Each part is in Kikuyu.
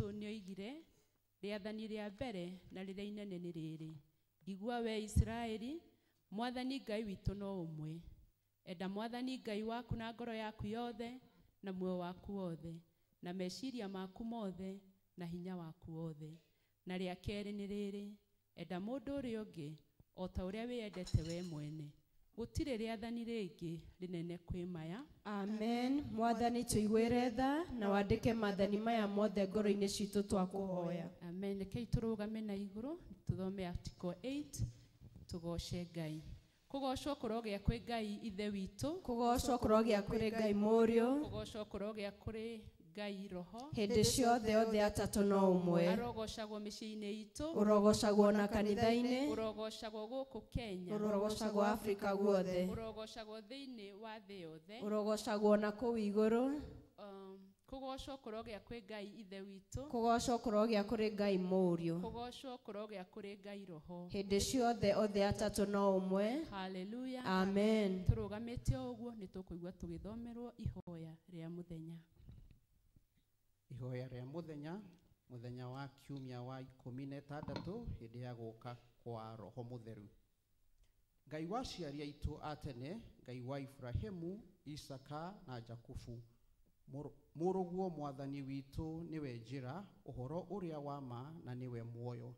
witũ nĩoigire rĩathani rĩa mbere na rĩrĩa inene nĩ rĩrĩ igua we Isiraeli Mwathani Ngai witũ no ũmwe enda Mwathani Ngai waku na ngoro yaku yothe na muoyo waku wothe na meciria maku mothe na hinya waku wothe na rĩa kerĩ nĩ rĩrĩ enda mũndũ ũrĩa ũngĩ o ta ũrĩa wĩyendete we mwene gũtirĩ rĩathani rĩngĩ rĩnene kwĩ maya. Amen. Mwathani tũiguĩre tha na wandĩke maathani maya mothe ngoro-inĩ citũ twakũhoya. Amen. Rekei tũrũgame na igũrũ tũthome article 8 tũgoce Ngai. Kũgocwo kũrogĩa kwĩ Ngai Ithe witũ, Kũgocwo kũrogĩa kũrĩ Ngai Mũriũ, kũgocwo kũrogĩa kũrĩ Ngai Roho, hĩndĩ ciothe othe atatũ no ũmwe. Arogocagwo mĩciĩ-inĩ itũ, Ũrogocagwo na kanitha-inĩ, ũrogocagwo gũkũ Kenya, ũrogocagwo Afrika guothe, ũrogocagwo thĩinĩ wa thĩ yothe, ũrogocagwo na kũu igũrũ. Kũgocwo kũrogĩa kwĩ Ngai Ithe witũ, Kũgocwo kũrogĩa kũrĩ Ngai Mũriũ, kũgocwo kũrogĩa kũrĩ Ngai Roho, hĩndĩ ciothe othe atatũ no ũmwe. Haleluya. Amen. Tũrũgamĩte o ũguo nĩ tũkũigua tũgĩthomerwo ihoya rĩa mũthenya. Ihoya rĩa mũthenya, mũthenya wa kiumia wa 16 hĩndĩ ya gũka kwa Roho Mũtheru. Ngai wa aciari aitũ a tene, Ngai wa Ibrahimu, Isaka na Jakubu, mũrũguo Mwathani witũ nĩwe njĩra, ũhoro ũrĩa wa ma na nĩwe muoyo.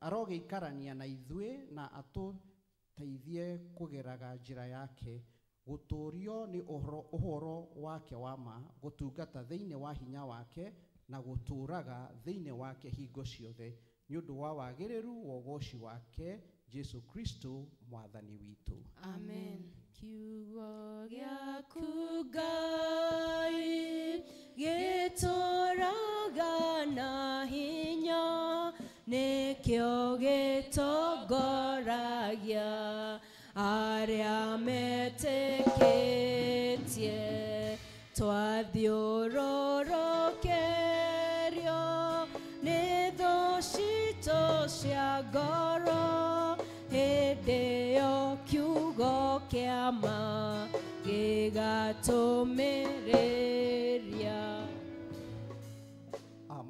Arogĩikarania na ithuĩ na atũteithie kũgeraga njĩra yake, gũtũũrio nĩ ũhoro wake wa ma, gũtungata thĩinĩ wa hinya wake na gũtũũraga thĩinĩ wake hingo ciothe, nĩ ũndũ wa wagĩrĩru wa ũgoci wake Jesu Kristo Mwathani witũ. Amen. Kiugo gĩaku Ngai gĩtũũraga na hinya, nĩkĩo gĩtongoragia arĩa metĩkĩtie. Twathiũrũrũkĩrio nĩ thũ citũ cia ngoro, hĩndĩ ĩyo kiugo kĩa ma gĩgatũmĩrĩria.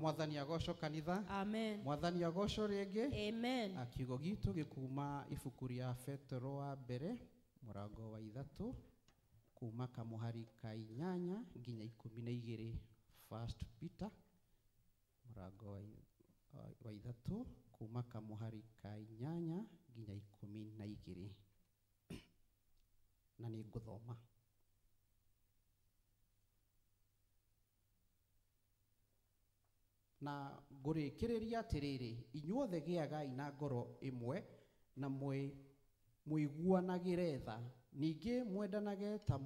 Mwathani agocwo kanitha. Amen. Mwathani agocwo rĩngĩ. Amen. Kiugo gitũ gĩkuma ibuku rĩa Petero wa mbere mũrango wa 3 kuma kamũhari ka 8 nginya 12. First Peter mũrango wa 3 kuma kamũhari ka 8 nginya 12. Na nĩ ngũthoma. Na ngũrĩkĩrĩria atĩrĩrĩ, inyuothe gĩagai na ngoro ĩmwe na mũiguanagĩre tha, ningĩ mwendanage ta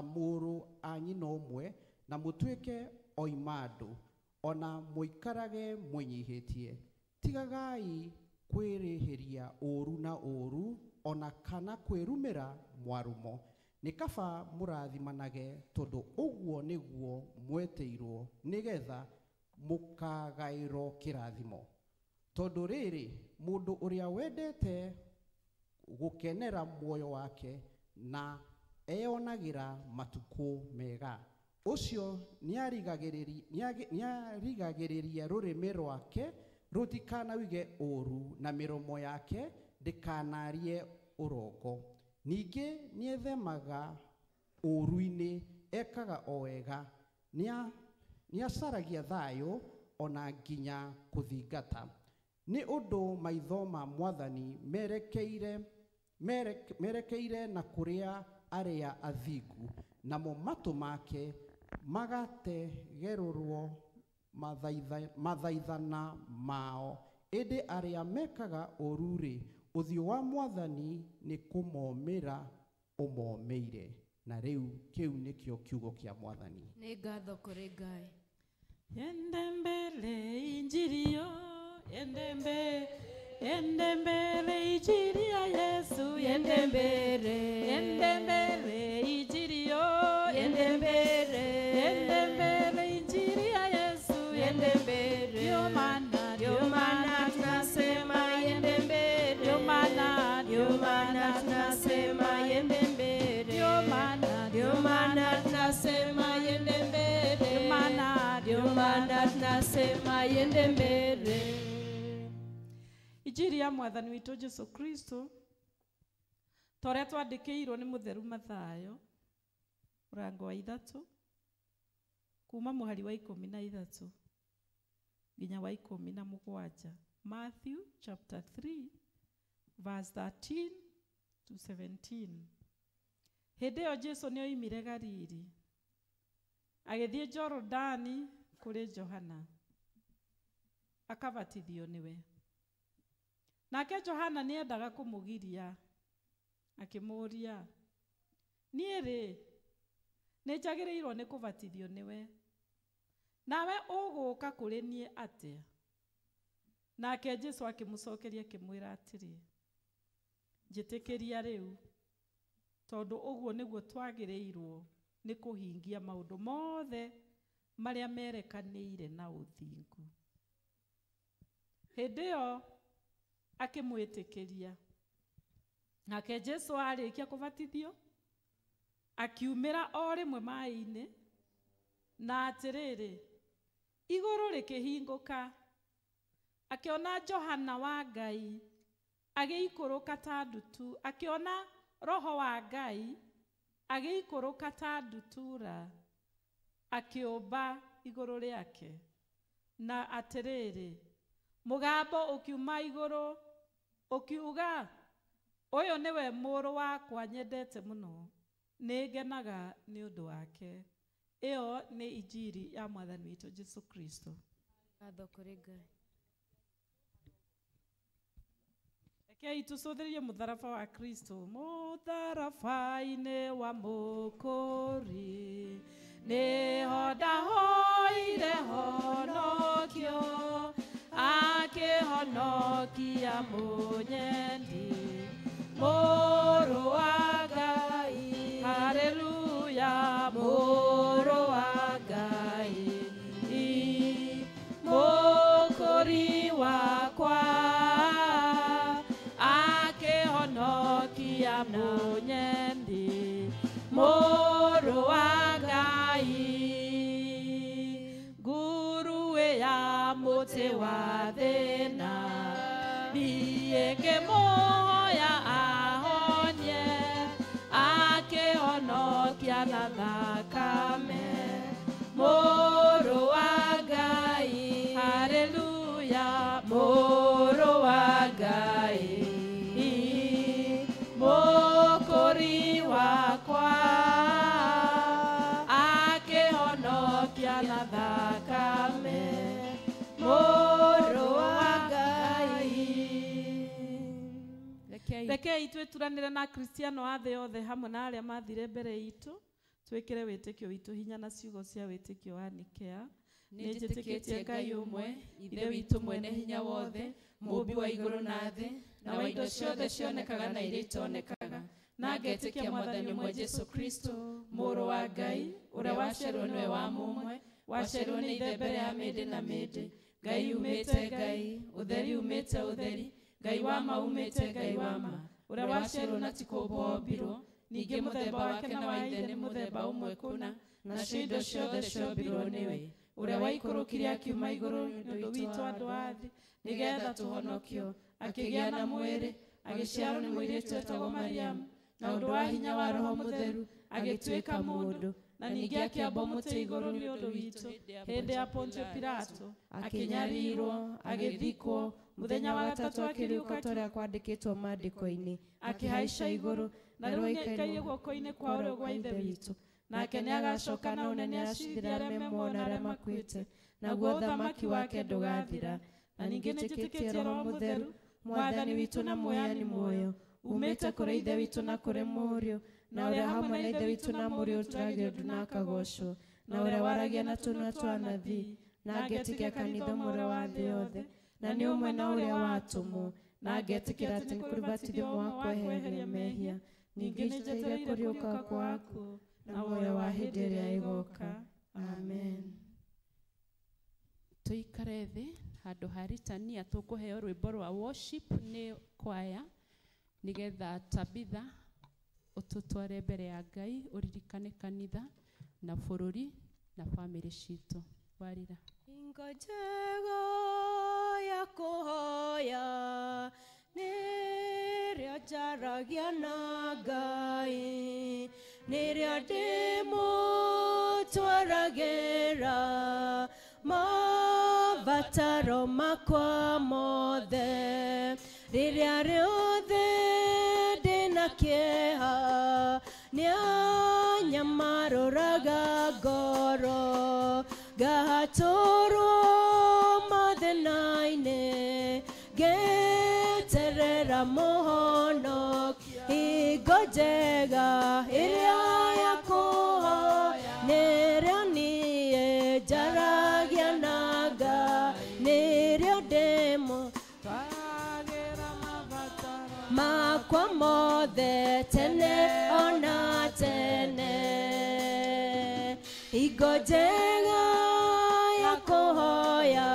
mũrũ a nyina ũmwe, na mũtuĩke oimandũ, ona mũikarage mwĩnyihĩtie. Tigagai kwĩrĩhĩria ũũru na ũũru, ona kana kwĩrumĩra mwarumo. Nĩ kaba mũrathimanage, tondũ ũguo nĩguo mwetĩirwo, nĩgetha mũkagaĩrwo kĩrathimo. Tondũ rĩrĩ, mũndũ ũrĩa wendete gũkenera muoyo wake na eyonagĩra matukũ mega, ũcio nĩarigagĩrĩria rũrĩmĩ rwake rũtikanauge ũũru, na mĩromo yake ndĩkanarie ũrongo. Ningĩ nĩethemaga ũũru-inĩ, ekaga o wega, nĩacaragia thayũ ona nginya kũthingata. Nĩ ũndũ maitho ma Mwathani merekeire na kũrĩa arĩa athingu, namo matũ make magategerũrwo mathaithana mao. Ĩndĩ arĩa mekaga ũũru-rĩ, ũthiũ wa Mwathani nĩ kũmomĩra ũmomĩire. Na rĩu kĩu nĩkĩo kiugo kĩa Mwathani. Nĩ ngatho kũrĩ Ngai. Ende mbele injili yo, ende mbele, ende mbele injili ya Yesu, ende mbele, ende mbele injili yo, ende mbele, ende mbele injili ya Yesu, ende mbele. Ndio maana, ndio maana tunasema ende mbele, ndio maana, ndio maana tunasema ende mbele, ndio maana, ndio maana tunasema yende mbele, ndio maana tunasema yende mbele. Injiri ya Mwathani witũ Jesu Kristo ta ũrĩa twandĩkĩirwo nĩ mũtheru Mathayo mũrango wa 3 kuma mũhari wa 13 nginya wa 17. Matthew chapter 3 verse 13 to 17. Hĩndĩ ĩyo Jesu nĩoimire Galili agĩthiĩ Jorodani kũrĩ Johana akabatithio nĩwe. Nake Johana nĩendaga kũmũgiria akĩmũũria, niĩ rĩ nĩnjagĩrĩirwo nĩ kũbatithio nĩwe, nawe ũgũũka kũrĩ niĩ atĩa? Nake Jesu akĩmũcokeria akĩmwĩra atĩrĩ, njĩtĩkĩria rĩu, tondũ ũguo nĩguo twagĩrĩirwo nĩ kũhingia maũndũ mothe marĩa merekanĩire na ũthingu. Hĩndĩ ĩyo akĩmwĩtĩkĩria. Nake Jesu arĩkia kũbatithio akiumĩra o rĩmwe maĩ-inĩ, na atĩrĩrĩ, igũrũ rĩkĩhingũka, akĩona Johana wa Ngai agĩikũrũka ta ndutu, akĩona Roho wa Ngai agĩikũrũka ta ndutura akĩũmba igũrũ rĩake. Na atĩrĩrĩ, mũgambo ũkiuma igũrũ ũkiuga, ũyũ nĩwe mũrũ wakwa nyendete mũno, nĩngenaga nĩ ũndũ wake. Ĩyo nĩ injiri ya Mwathani witũ Jesu Kristo. Ngatho kũrĩ Ngai. Rekei tũcũthĩrĩrie mũtharaba wa Kristo. Mũtharaba-inĩ wa Mũkũri nĩho ndahoire honokio, akĩhonokia mũnyendi mũrũ wa Ngai. Haleluya, mũrũ wa Ngai, Mũkũri wakwa, akĩhonokia mũnyendi mũrũ wa Ngai. Nguruwe ya mũtĩ wa thĩna niĩ ngĩmũhoya ahonie, akĩhonokia na thakame mũrũ wa Ngai. Haleluya, mũrũ wa Ngai, Mũkũri wakwa, akĩhonokia na thakame mũrũ wa Ngai. Rekei twĩturanĩre na Akristiano a thĩ yothe hamwe na arĩa mathire mbere itũ, twĩkĩre wĩtĩkio witũ hinya na ciugo cia wĩtĩkio wa Nikea. Nĩnjĩtĩkĩtie Ngai ũmwe, Ithe witũ mwene hinya wothe, mũũmbi wa igũrũ na thĩ, na wa indo ciothe cionekaga na iria itonekaga, na ngetĩkia Mwathani ũmwe Jesu Kristo, mũrũ wa Ngai, ũrĩa waciarirwo nĩwe wa mũmwe, waciarirwo nĩ Ithe mbere ya mĩndĩ na mĩndĩ, Ngai umĩte Ngai, ũtheri umĩte ũtheri, Ngai wa ma umĩte Ngai wa ma, ũrĩa waciarirwo na ti kũũmbwo ombirwo, ningĩ mũthemba wake na wa Ithe nĩ mũthemba ũmwe kũna, nacio indo ciothe ciombirwo nĩwe, ũrĩa waikũrũkire akiuma igũrũ nĩ ũndũ witũ andũ a thĩ, nĩgetha tũhonokio, akĩgĩa na mwĩrĩ, agĩciarwo nĩ mũirĩtu wetagwo Mariamu, na ũndũ wa hinya wa Roho Mũtheru agĩtuĩka mũndũ, na ningĩ akĩambwo mũtĩ igũrũ nĩ ũndũ witũ hĩndĩ ya Pontio Pilato, akĩnyarirwo, agĩthikwo, mũthenya wa gatatũ akĩriũka ta ũrĩa kwandĩkĩtwo maandĩko-inĩ, akĩhaica igũrũ, na rĩu nĩaikaire guoko-inĩ kwa ũrĩo gwa Ithe witũ. Nake nĩagacoka na ũnene acirithie arĩa me muoyo na arĩa makuĩte, naguo ũthamaki wake ndũgathira. Na ningĩ nĩnjĩtĩkĩtie Roho Mũtheru, Mwathani witũ na Mũheani muoyo, umĩte kũrĩ Ithe witũ na kũrĩ Mũriũ, na ũrĩa hamwe na Ithe witũ na Mũriũ ũturagio ndu na akagocwo, na ũrĩa waragia na tũnua twa anabii, na ngetĩkia kanitha ũmwe ũrĩa wa thĩ yothe, na nĩ ũmwe na ũrĩa wa atũmwo, na ngetĩkĩra atĩ nĩ kũrĩ ũbatithio ũmwe wa kweheria mehia, ningĩ nĩnjetereire kũriũka kwa akuũ na muoyo wa hĩndĩ ĩrĩa ĩgooka. Amen. Tũikare thĩ handũ ha ritania, tũkũheo rwĩmbo rwa worship nĩ kwaya, nĩgetha Tabitha ũtũtware mbere ya Ngai, ũririkane kanitha na bũrũri na bamĩrĩ citũ. Warira. Hingo njega ya kũhoya nĩrĩo njaragia na Ngai, nĩrĩo ndĩmũtwaragĩra mabataro makwa mothe. Rĩrĩa rĩothe ndĩna kĩeha nĩanyamarũraga ngoro, ngahatũrwo mathĩna-inĩ ngeterera mũhonokia. Hingo njega ĩrĩa ya kũhoya nĩrĩo niĩ njaragia na Ngai, nĩrĩo ndĩmũtwaragĩra makwa mothe tene ona tene. Hingo njega ya kũhoya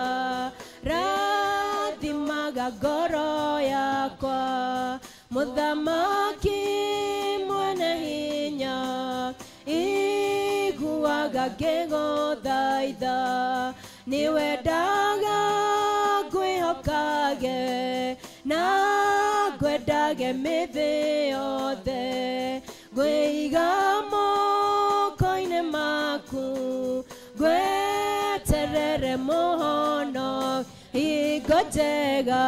rathimaga ngoro yakwa, mũthamaki mwene hinya iguaga ngĩgũthaitha, nĩwendaga ngwĩhokage na ngwendage mĩthĩ yothe, ngwĩiga moko-inĩ maku ngweterere mũhonokia. Hingo njega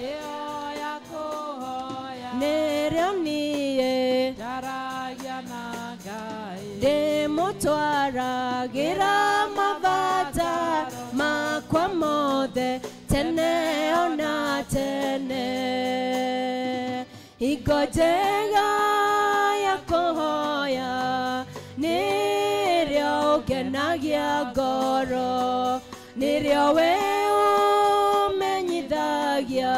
ĩyo ya kũhoya nĩrĩo niĩ njaragia na Ngai, ndĩmũtwaragĩra mabata makwa mothe tene ona tene. Hingo njega ya kũhoya nĩrĩo ũngenagia ngoro, nĩrĩo we ũmenyithagia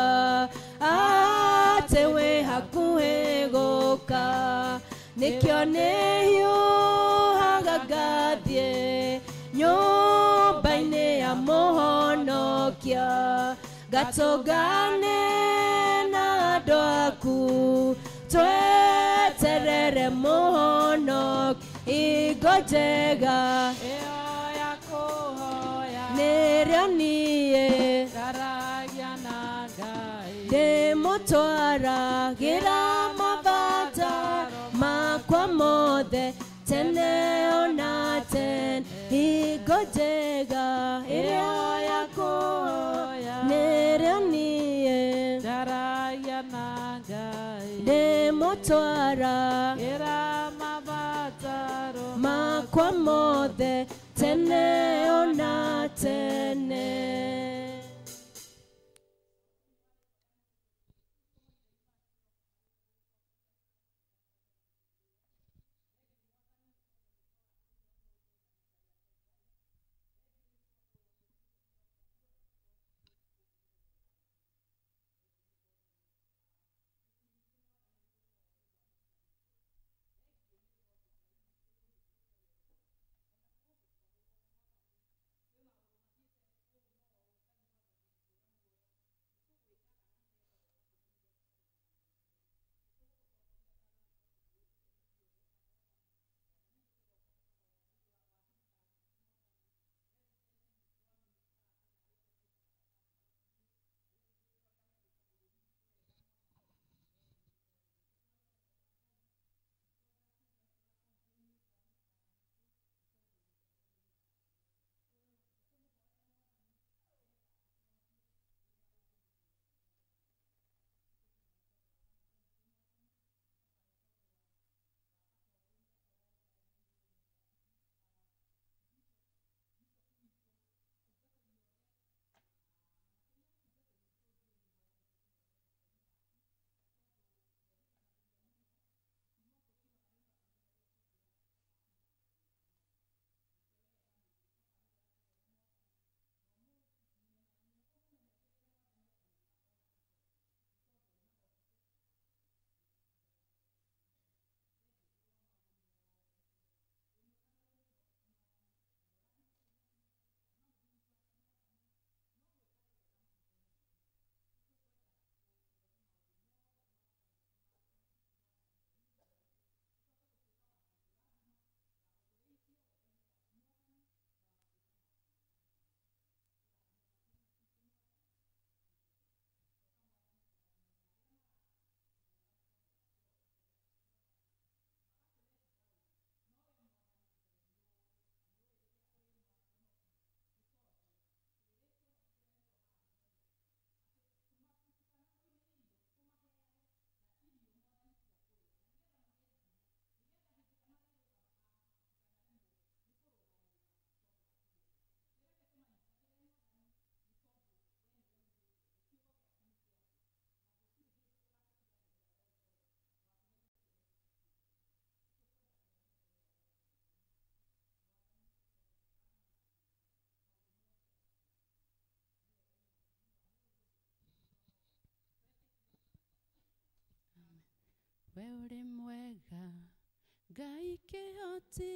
atĩ wĩ hakuhĩ gũka, nĩkĩo nĩhiũhaga ngathiĩ nyũmba-inĩ ya mũhonokia, ngatũngane na andũ aku tweterere mũhonokia. Hingo njega ĩyo ya kũhoya nĩrĩo niĩ njaragia na Ngai, ndĩmũtwaragĩra mabata makwa mothe tene ona tene. Hingo njega ĩrĩa ya kũhoya nĩrĩo niĩ njaragia na Ngai, ndĩmũtwaragĩra mabataro makwa mothe tene ona tene. We ũrĩ mwega Ngai kĩhoti,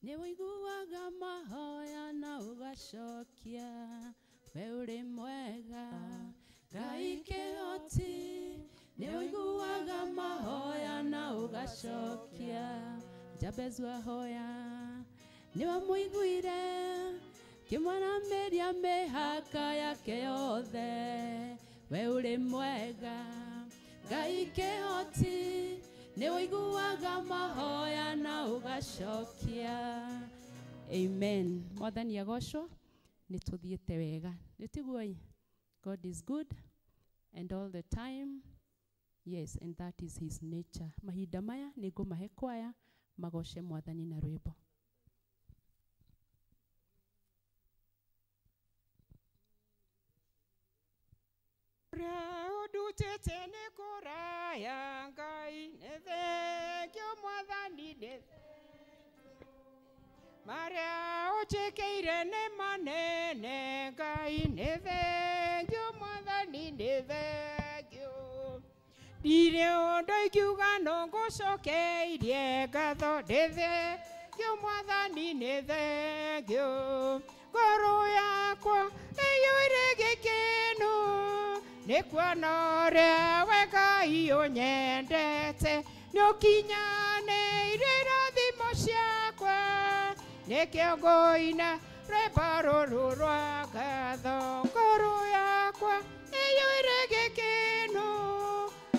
nĩ ũiguaga mahoya na ũgacokia. We ũrĩ mwega Ngai kĩhoti, nĩ ũiguaga mahoya na ũgacokia. Jabezu ahoya nĩ wamũiguire, kĩmwaramĩria mĩhaka yake yothe. We ũrĩ mwega Ngai kĩhoti, nĩ ũiguaga mahoya na ũgacokia. Amen. Mwathani agocwo, nĩ tũthiĩte wega, nĩ tiguo? God is good and all the time. Yes, and that is his nature. Mahinda maya nĩ ngũmahe kwaya magoce Mwathani na rwĩmbo. Ũndutĩte nĩ kũraya Ngai, nĩ thengio Mwathani, nĩ marĩa ũnjĩkĩire nĩ manene Ngai, nĩ thengio Mwathani, nĩ thengio. Ndirĩ ũndũ ingiuga no ngũcokeirie ngatho, nĩ thengio Mwathani, nĩ thengio. Ngoro yakwa ĩiyũire gĩkeno nĩ kuona ũrĩa we Ngai ũnyendete, nĩ ũkinyanĩire irathimo ciakwa, nĩkĩo ngũina rwĩmbo rũrũ rwa ngatho. Ngoro yakwa ĩiyũire gĩkeno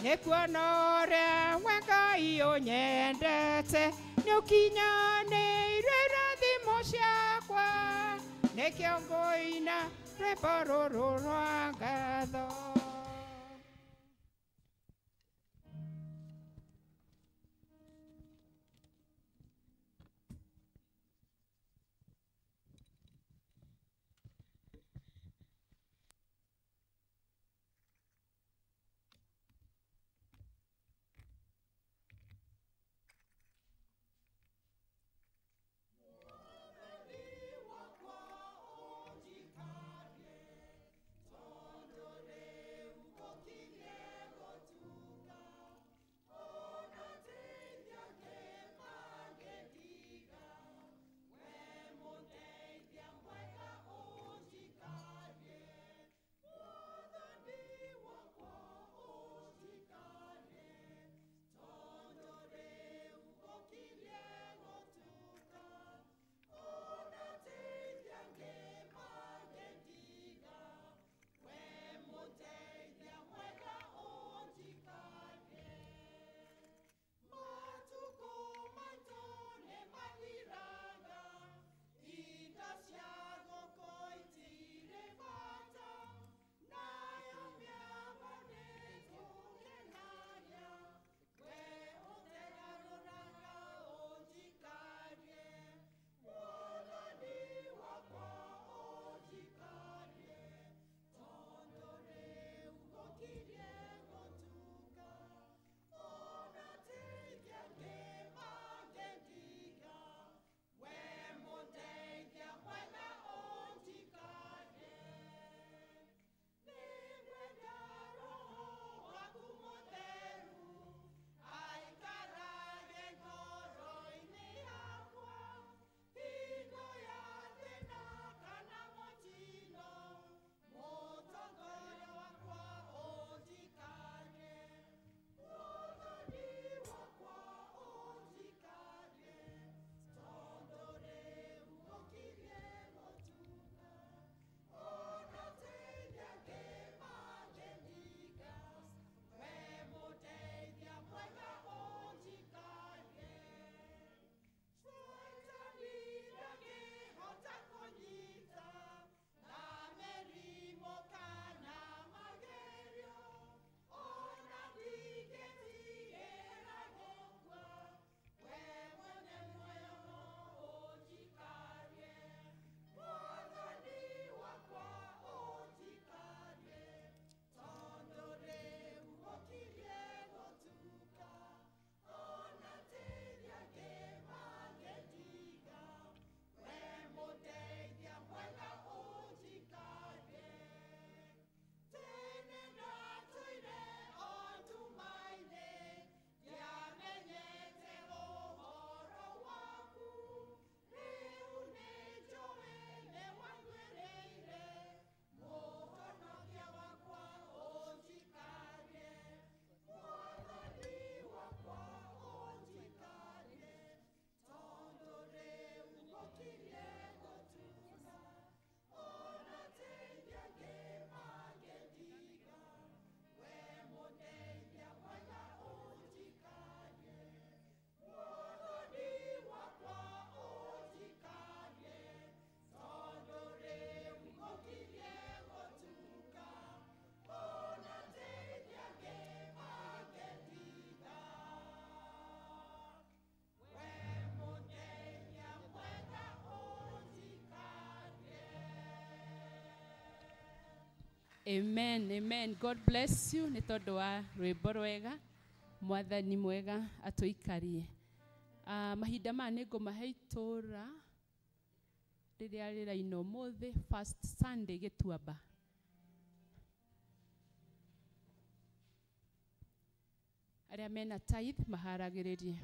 nĩ kuona ũrĩa we Ngai ũnyendete, nĩ ũkinyanĩire irathimo ciakwa, nĩkĩo ngũina rwĩmbo rũrũ rwa ngatho. Tondore. Amen, amen. God bless you. Nĩ tondũ wa rwĩmbo rwega, Mwathani mwega atũikarie. Mahinda maya nĩ ngũmahe itũra rĩrĩa rĩraina ũmũthĩ, first Sunday Gĩtuamba. Arĩa mena tithe maharagĩrĩrie.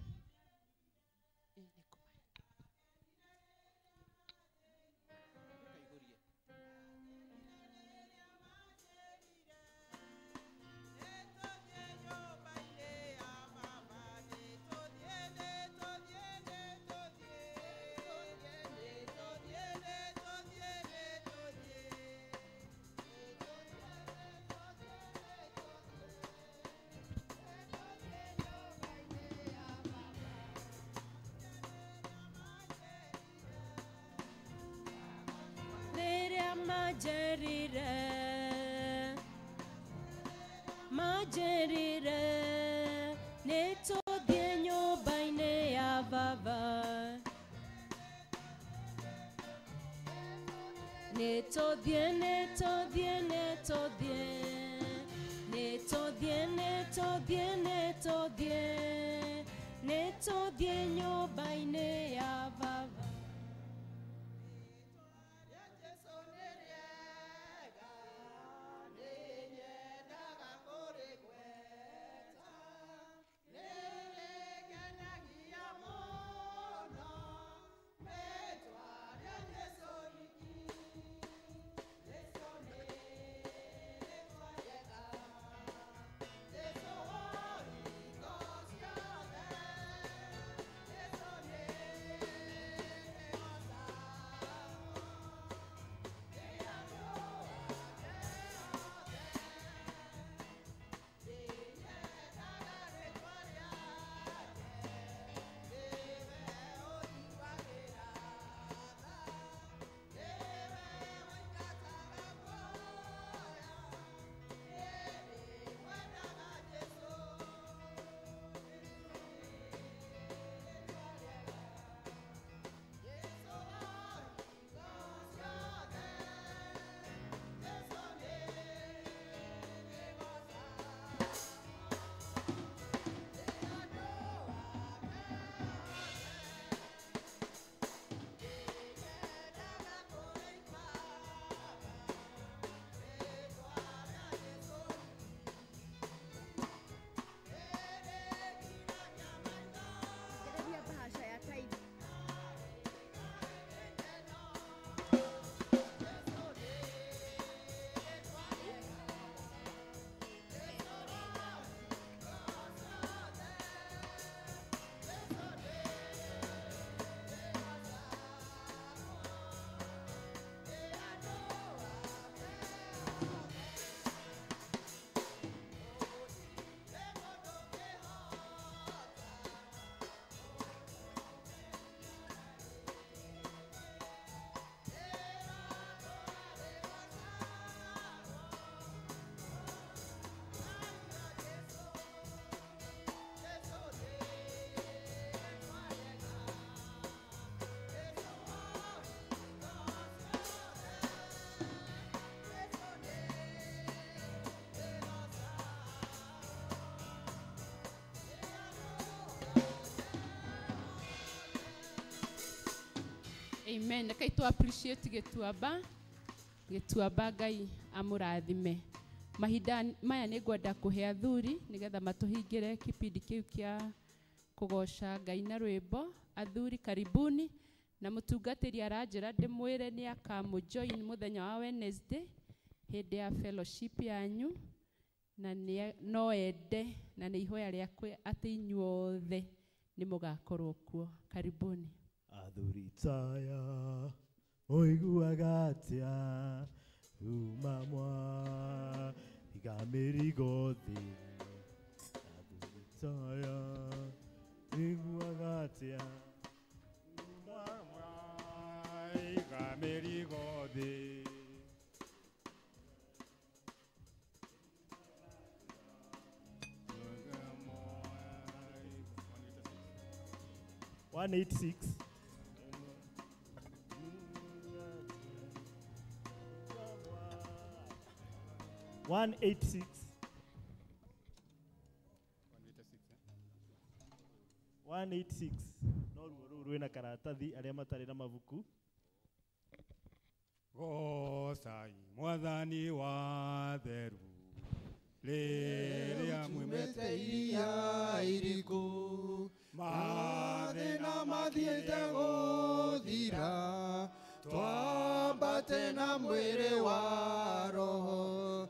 Majerire, nĩtũthiĩ nyũmba-inĩ ya baba. Nĩtũthiĩ, nĩtũthiĩ, nĩtũthiĩ, nĩtũthiĩ, nĩtũthiĩ, nĩtũthiĩ, nĩtũthiĩ nyũmba-inĩ ya baba. Amen. Reke tu appreciate Gĩtuamba. Gĩtuamba Ngai amũrathime. Mahinda maya nĩ ngwenda kũhe athuri nĩgetha matũhingĩre kipindi kĩu kĩa kũgoca Ngai na rwĩmbo. Athuri karibuni, na mũtungatĩri aranjĩra ndĩmwĩre nĩ akamũjoin mũthenya wa Wednesday hĩndĩ ya fellowship yanyu, na no ende na nĩ ihoya rĩakwa atĩ inyuothe nĩ mũgakorwo kuo. Karibuni. Athuri taya oiguaga atĩa uma mwa iga mĩrigo thĩ. Athuri taya oiguaga atĩa uma mwa iga mĩrigo thĩ. 186. 186. 186. No ruo rũu rwĩna karatathi arĩa matarĩ na mabuku. Gocai mwathani wa theru rĩrĩa mwimĩte iria iriku mathĩna mathiĩte gũthira twambate na mwĩrĩ wa roho.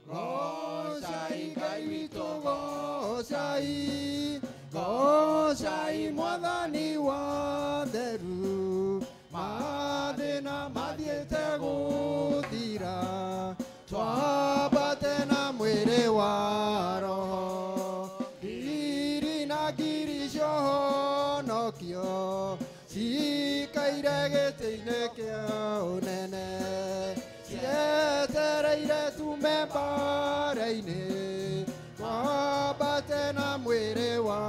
Gocai Ngai witũ, gocai, gocai mwathani wa theru mathĩna mathiĩte gũthira twambate na mwĩrĩ wa roho. Ngiri na ngiri ciahonokio cikaire gĩtĩ-inĩ kĩa ũnene cietereire tume mbara-inĩ twambate na mwĩrĩ wa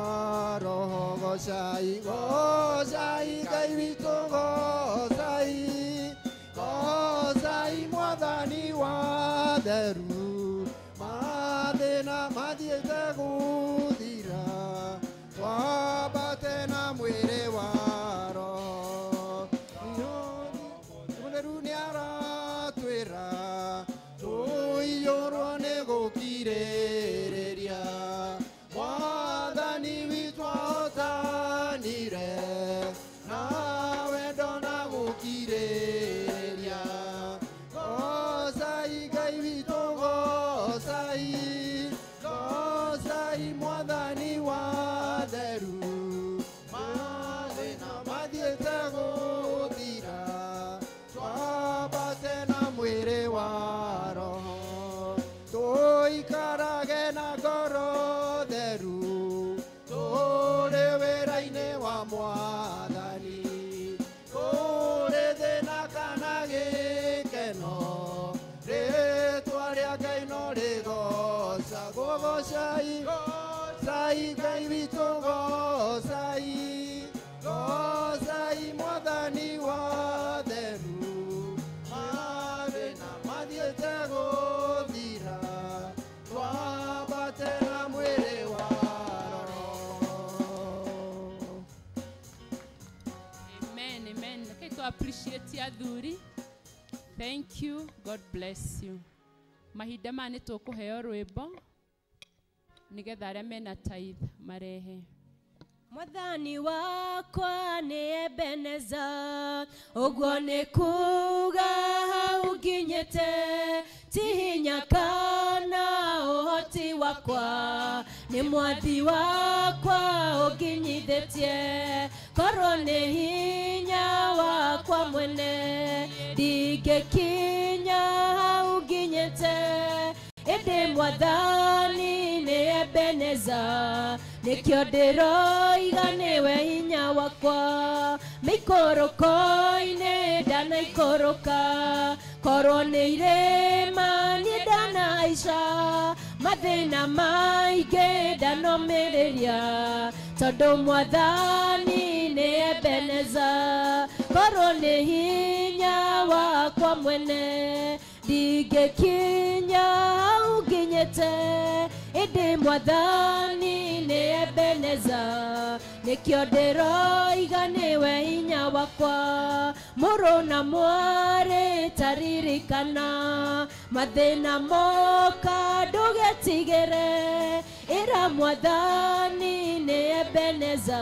roho. Gocai, gocai Ngai witũ, gocai, gocai mwathani wa theru mathĩna mathiĩte gũthira twambate na mwĩrĩ wa roho. Mũtheru nĩaratwĩra tũiyũrwo nĩ gũkirĩrĩria mwathani witũ ahotanire na wendo na gũkirĩrĩria. Gocai Ngai witũ, gocai, gocai mwathani wa theru mathĩna mathiĩte gũthira twambate na mwĩrĩ wa roho. Tũikarage na ngoro theru tũrĩ wĩra-inĩ wa mwathani kũrĩ thĩna kana gĩkeno rĩtwa rĩa Ngai no rĩgocagwo. Gocai, gocai Ngai witũ, gocai, gocai mwathani wa theru mathĩna mathiĩte gũthira twambate na mwĩrĩ wa roho. Amen, amen. Reke to appreciate athuri. Thank you. God bless you. Mahinda maya nĩ tũkũheo rwĩmbo nĩgetha arĩa mena tithe marehe. Mwathani wakwa nĩ Ebeneza, ũguo nĩ kuga hau nginyĩte, ti hinya kana ũhoti wakwa, nĩ mwathi wakwa ũnginyithĩtie, korwo nĩ hinya wakwa mwene, ndingĩkinya hau nginyĩte, ĩndĩ mwathani nĩ Ebeneza, nĩkĩo ndĩroiga nĩwe hinya wakwa, mĩikũrũko-inĩ ndanaikũrũka, korwo nĩ irĩma niĩ ndanaica, mathĩna maingĩ ndanomĩrĩria, tondũ mwathani nĩ Ebeneza, korwo nĩ hinya wakwa mwene, ndingĩkinya hau nginyĩte, ĩndĩ mwathani nĩ Ebeneza, nĩkĩo ndĩroiga nĩwe hinya wakwa, mũrũ na mwarĩ taririkana, mathĩna moka ndũgetigĩre, ĩra mwathani nĩ Ebeneza,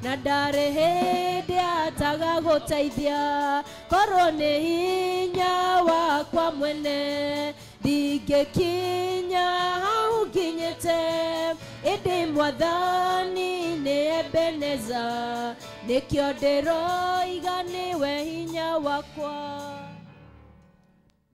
na ndarĩ hĩndĩ ataga gũteithia, korwo nĩ hinya wakwa mwene, ndingĩkinya hau nginyĩte, ĩndĩ mwathani nĩ Ebeneza, nĩkĩo ndĩroiga nĩwe hinya wakwa.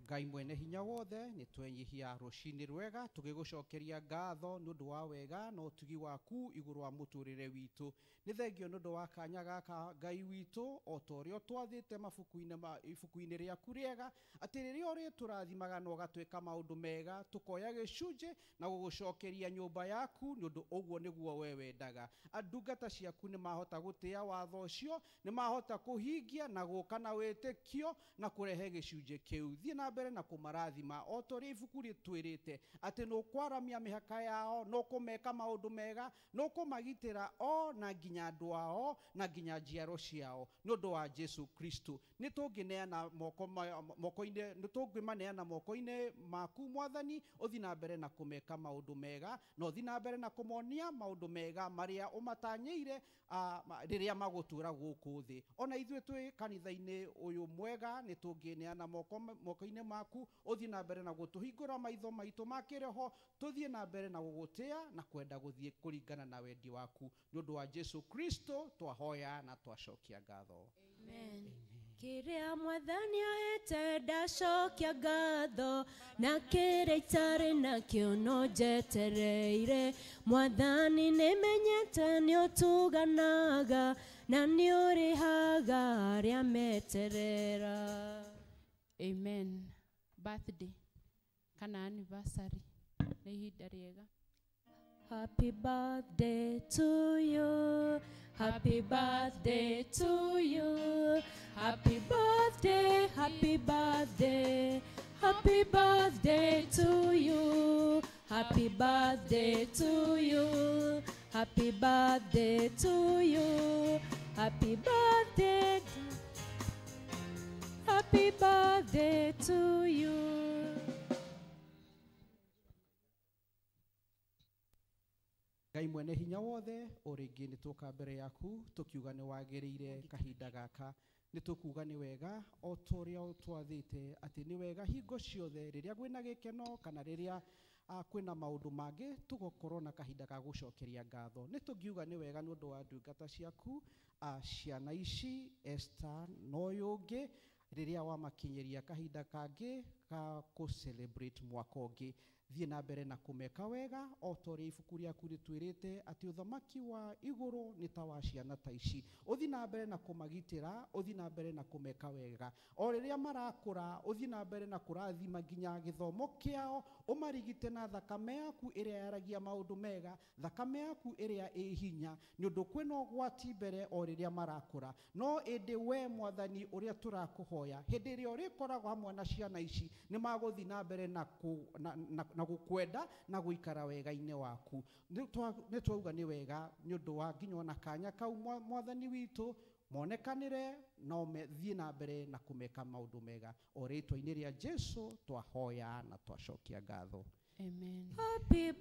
Ngai mwene hinya wothe nĩ twenyihia rũcinĩ rwega tũgĩgũcokeria ngatho nĩ ũndũ wa wega na ũtugi waku igũrũ wa mũtũrĩre witũ. Nĩ thengio nĩ ũndũ wa kanya gaka Ngai witũ o ta ũrĩa ũtwathĩte mabuku-inĩ ma ibuku-inĩ rĩaku rĩega atĩ rĩrĩa ũrĩtũrathimaga na ũgatwĩka maũndũ mega tũkoya gĩcunjĩ na gũgũcokeria nyũmba yaku nĩ ũndũ ũguo nĩguo we wendaga. Ndungata ciaku nĩ mahota gũtĩa watho ũcio, nĩ mahota kũhingia na gũka na wĩtĩkio na kũrehe gĩcunjĩ kĩu. Thiĩ na mbere na kũmarathima o ta ũrĩa ibuku rĩtwĩrĩte atĩ nũkwaramia mĩhaka yao, nũkũmeka maũndũ mega, nũkũmagitĩra o na nginya andũ ao na nginya njiaro ciao nĩ ũndũ wa Jesu Kristo. Nĩ tũngĩneana moko-inĩ, nĩ tũngĩmaneana moko-inĩ maku Mwathani, ũthiĩ na mbere na kũmeka maũndũ mega na ũthiĩ na mbere na kũmonia maũndũ mega marĩa ũmatanyĩire rĩrĩa magũtũũra gũkũ thĩ. Ona ithuĩ twĩ kanitha-inĩ ũyũ mwega nĩ tũngĩneana moko-inĩ maku, ũthiĩ na mbere na gũtũhingũra maitho maitũ ma kĩroho, tũthiĩ na mbere na gũgũtĩa na kwenda gũthiĩ kũringana na wendi waku. Nĩ ũndũ wa Jesu Kristo twahoya na twacokia ngatho. Amen. Kĩrĩa Mwathani ahete ndacokia ngatho, na kĩrĩa itarĩ nakĩo no njetereire. Mwathani nĩmenyete nĩũtuganaga na nĩũrĩhaga arĩa meterera. Amen. Birthday kana anniversary nĩ ihinda rĩega. Happy birthday to you. Happy birthday to you. Happy birthday, happy birthday. Happy birthday to you. Happy birthday to you. Happy birthday to you. Happy birthday. Happy birthday to you. Ngai mwene hinya wothe, o rĩngĩ nĩ tũka mbere yaku tũkiuga nĩ wagĩrĩire kahinda gaka, nĩ tũkuga nĩ wega o ta ũrĩa ũtwathĩte atĩ nĩ wega hingo ciothe rĩrĩa kwĩna gĩkeno kana rĩrĩa kwĩna maũndũ mangĩ tũgũkorwo na kahinda ga gũcokeria ngatho. Nĩ tũngiuga nĩ wega nĩ ũndũ wa ndungata ciaku ciana ici Esther na ũyũ ũngĩ rĩrĩa wamakinyĩria kahinda kangĩ ka kũ celebrate mwaka ũngĩ. Thiĩ na mbere na kũmeka wega o ta ũrĩa ibuku rĩaku rĩtwĩrĩte atĩ ũthamaki wa igũrũ nĩ ta wa ciana ta ici. Ũthiĩ na mbere na kũmagitĩra, ũthiĩ na mbere na kũmeka wega o rĩrĩa marakũra, ũthiĩ na mbere na kũrathima nginya gĩthomo kĩao, ũmarigite na thakame yaku ĩrĩa yaragia maũndũ mega, thakame yaku ĩrĩa ĩ hinya, nĩ ũndũ kwĩna ũgwati mbere o rĩrĩa marakũra. No ĩndĩ we Mwathani ũrĩa tũrakũhoya, hĩndĩ ĩrĩa ũrĩkoragwo hamwe na ciana ici nĩ magũthiĩ na mbere na gũkwenda na gũikara wega-inĩ waku. Nĩ twauga nĩ wega nĩ ũndũ wa nginya ona kanya kau Mwathani witũ monekanĩre na ũthiĩ na mbere na kũmeka maũndũ mega. O rĩtwa-inĩ rĩa Jesu twahoya na twacokia ngatho. Amen. Happy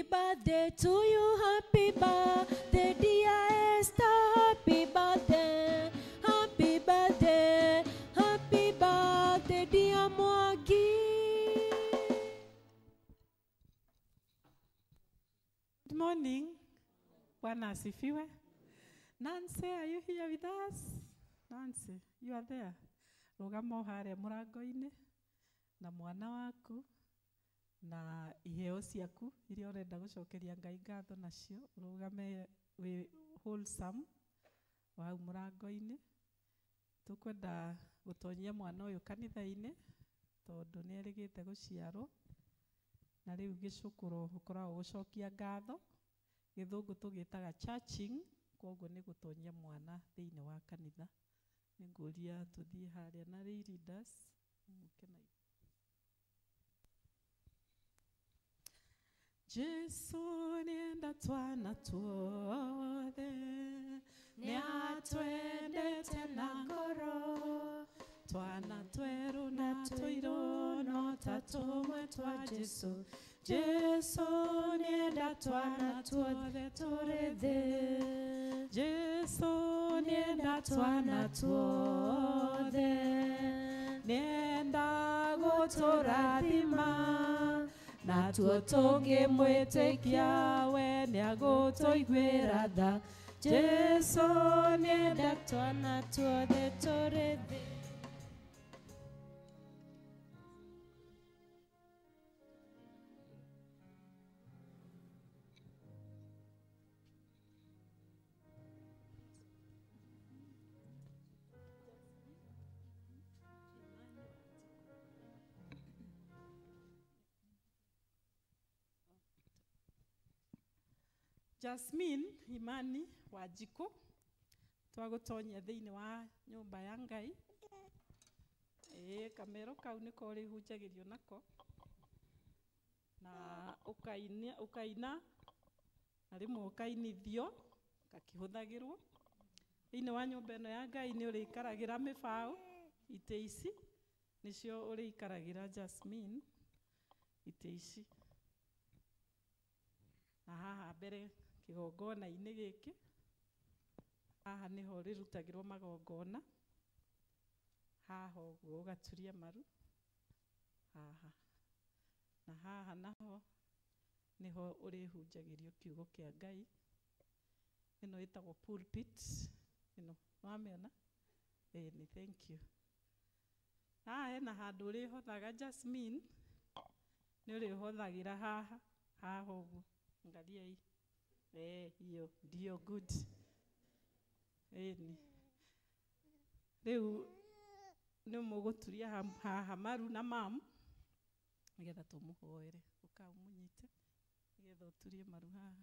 birthday to you, happy birthday dear Esther, happy birthday, happy birthday, happy birthday dear Mwangi. Good morning. Bwana asifiwe. Nancy, are you here with us? Nancy, you are there. Rũgama harĩa mũrango-inĩ na mwana waku na iheo ciaku iria ũrenda gũcokeria Ngai ngatho nacio, ũrũgame wĩ wholesome wa hau mũrango-inĩ. Tũkwenda gũtonyia mwana ũyũ kanitha-inĩ tondũ nĩ erĩgĩte gũciarwo na rĩu gĩcũkũro ũkoragwo gũcokia ngatho, gĩthũngũ tũgĩtaga churching, koguo nĩ gũtonyia mwana thĩinĩ wa kanitha. Nĩngũria tũthiĩ harĩa na leaders mũke na Jesu nĩenda twana tuothe, nĩatwendete na ngoro, twana twerũ na tũirũ no ta tũmwe twa Jesu. Jesu nĩenda twana tuothe tũrĩ thĩ. Jesu nĩenda twana tuothe, nĩenda gũtũrathima na tuo tũngĩmwĩtĩkia we nĩagũtũiguĩra tha. Jesu nĩenda twana tuothe tũrĩ thĩ. Jasmine Imani Wanjiku twagũtonyia thĩinĩ wa nyũmba ya Ngai. Ĩĩ kamero kau nĩko ũrĩhunjagĩrio nako na ũkaina na rĩmwe ũkainithio gakĩhũthagĩrwo. Thĩinĩ wa nyũmba ĩno ya Ngai nĩ ũrĩikaragĩra mĩbaũ, itĩ ici nĩcio ũrĩikaragĩra Jasmine, itĩ ici. Na haha mbere kĩgongona-inĩ gĩkĩ, haha nĩho rĩrutagĩrwo magongona, haha ũguo ũgaturia maru haha, na haha naho nĩho ũrĩhunjagĩrio kiugo kĩa Ngai. Ĩno ĩtagwo pulpit, ĩno nĩwamĩona? Ĩni, thank you. Haha hena handũ ũrĩhothaga Jasmine, nĩ ũrĩhothagĩra haha haha ũguo, angalia hii. Hiyo ndio good. Ĩni rĩu nĩ mũgũturia haha maru na mamu nĩgetha tũmũhoere. Ũka ũmũnyite nĩgetha ũturie maru haha.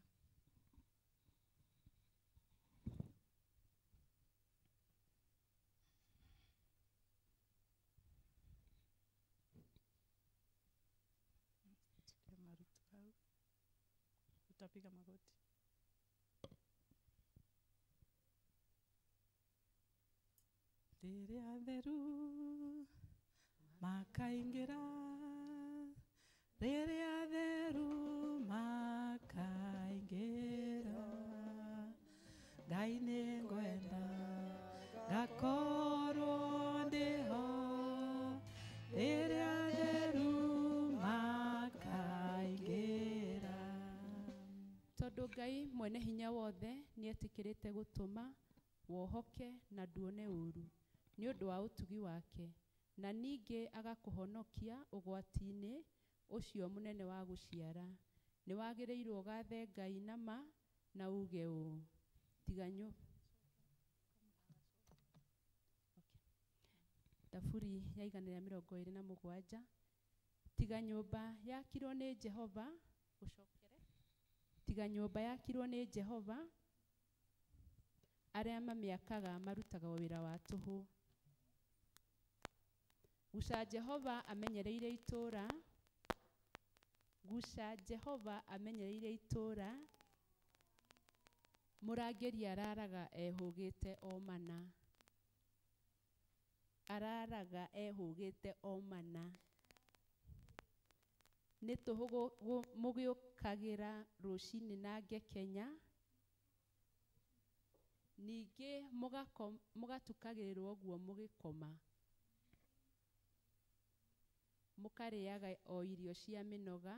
Turia maru tu hau. Utapiga magoti. Rĩrĩa theru makaingĩra, rĩrĩa theru makaingĩra, Ngai nĩngwenda ngakorwo ndĩho, rĩrĩa theru makaingĩra. Tondũ Ngai mwene hinya wothe nĩetĩkĩrĩte gũtũma wohoke na nduone ũru nĩ ũndũ wa ũtugi wake, na ningĩ agakũhonokia ũgwati-inĩ ũcio mũnene wa gũciara. Nĩ wagĩrĩirwo ũgathe Ngai na ma na uge ũũ, tiga Thaburi ya 127, tiga nyũmba yakirwo nĩ Jehova, ũcokere, tiga nyũmba yakirwo nĩ Jehova, arĩa mamĩakaga marutaga wĩra wa tũhũ. Guca Jehova amenyereire itũũra, guca Jehova amenyereire itũũra, mũrangĩri araraga ehũgĩte o mana, araraga ehũgĩte o mana. Nĩ tũhũ mũgĩũkagĩra rũcinĩ na ngekenya, ningĩ mũgatukagĩrĩrwo ũguo mũgĩkoma, mũkarĩaga o irio cia mĩnoga,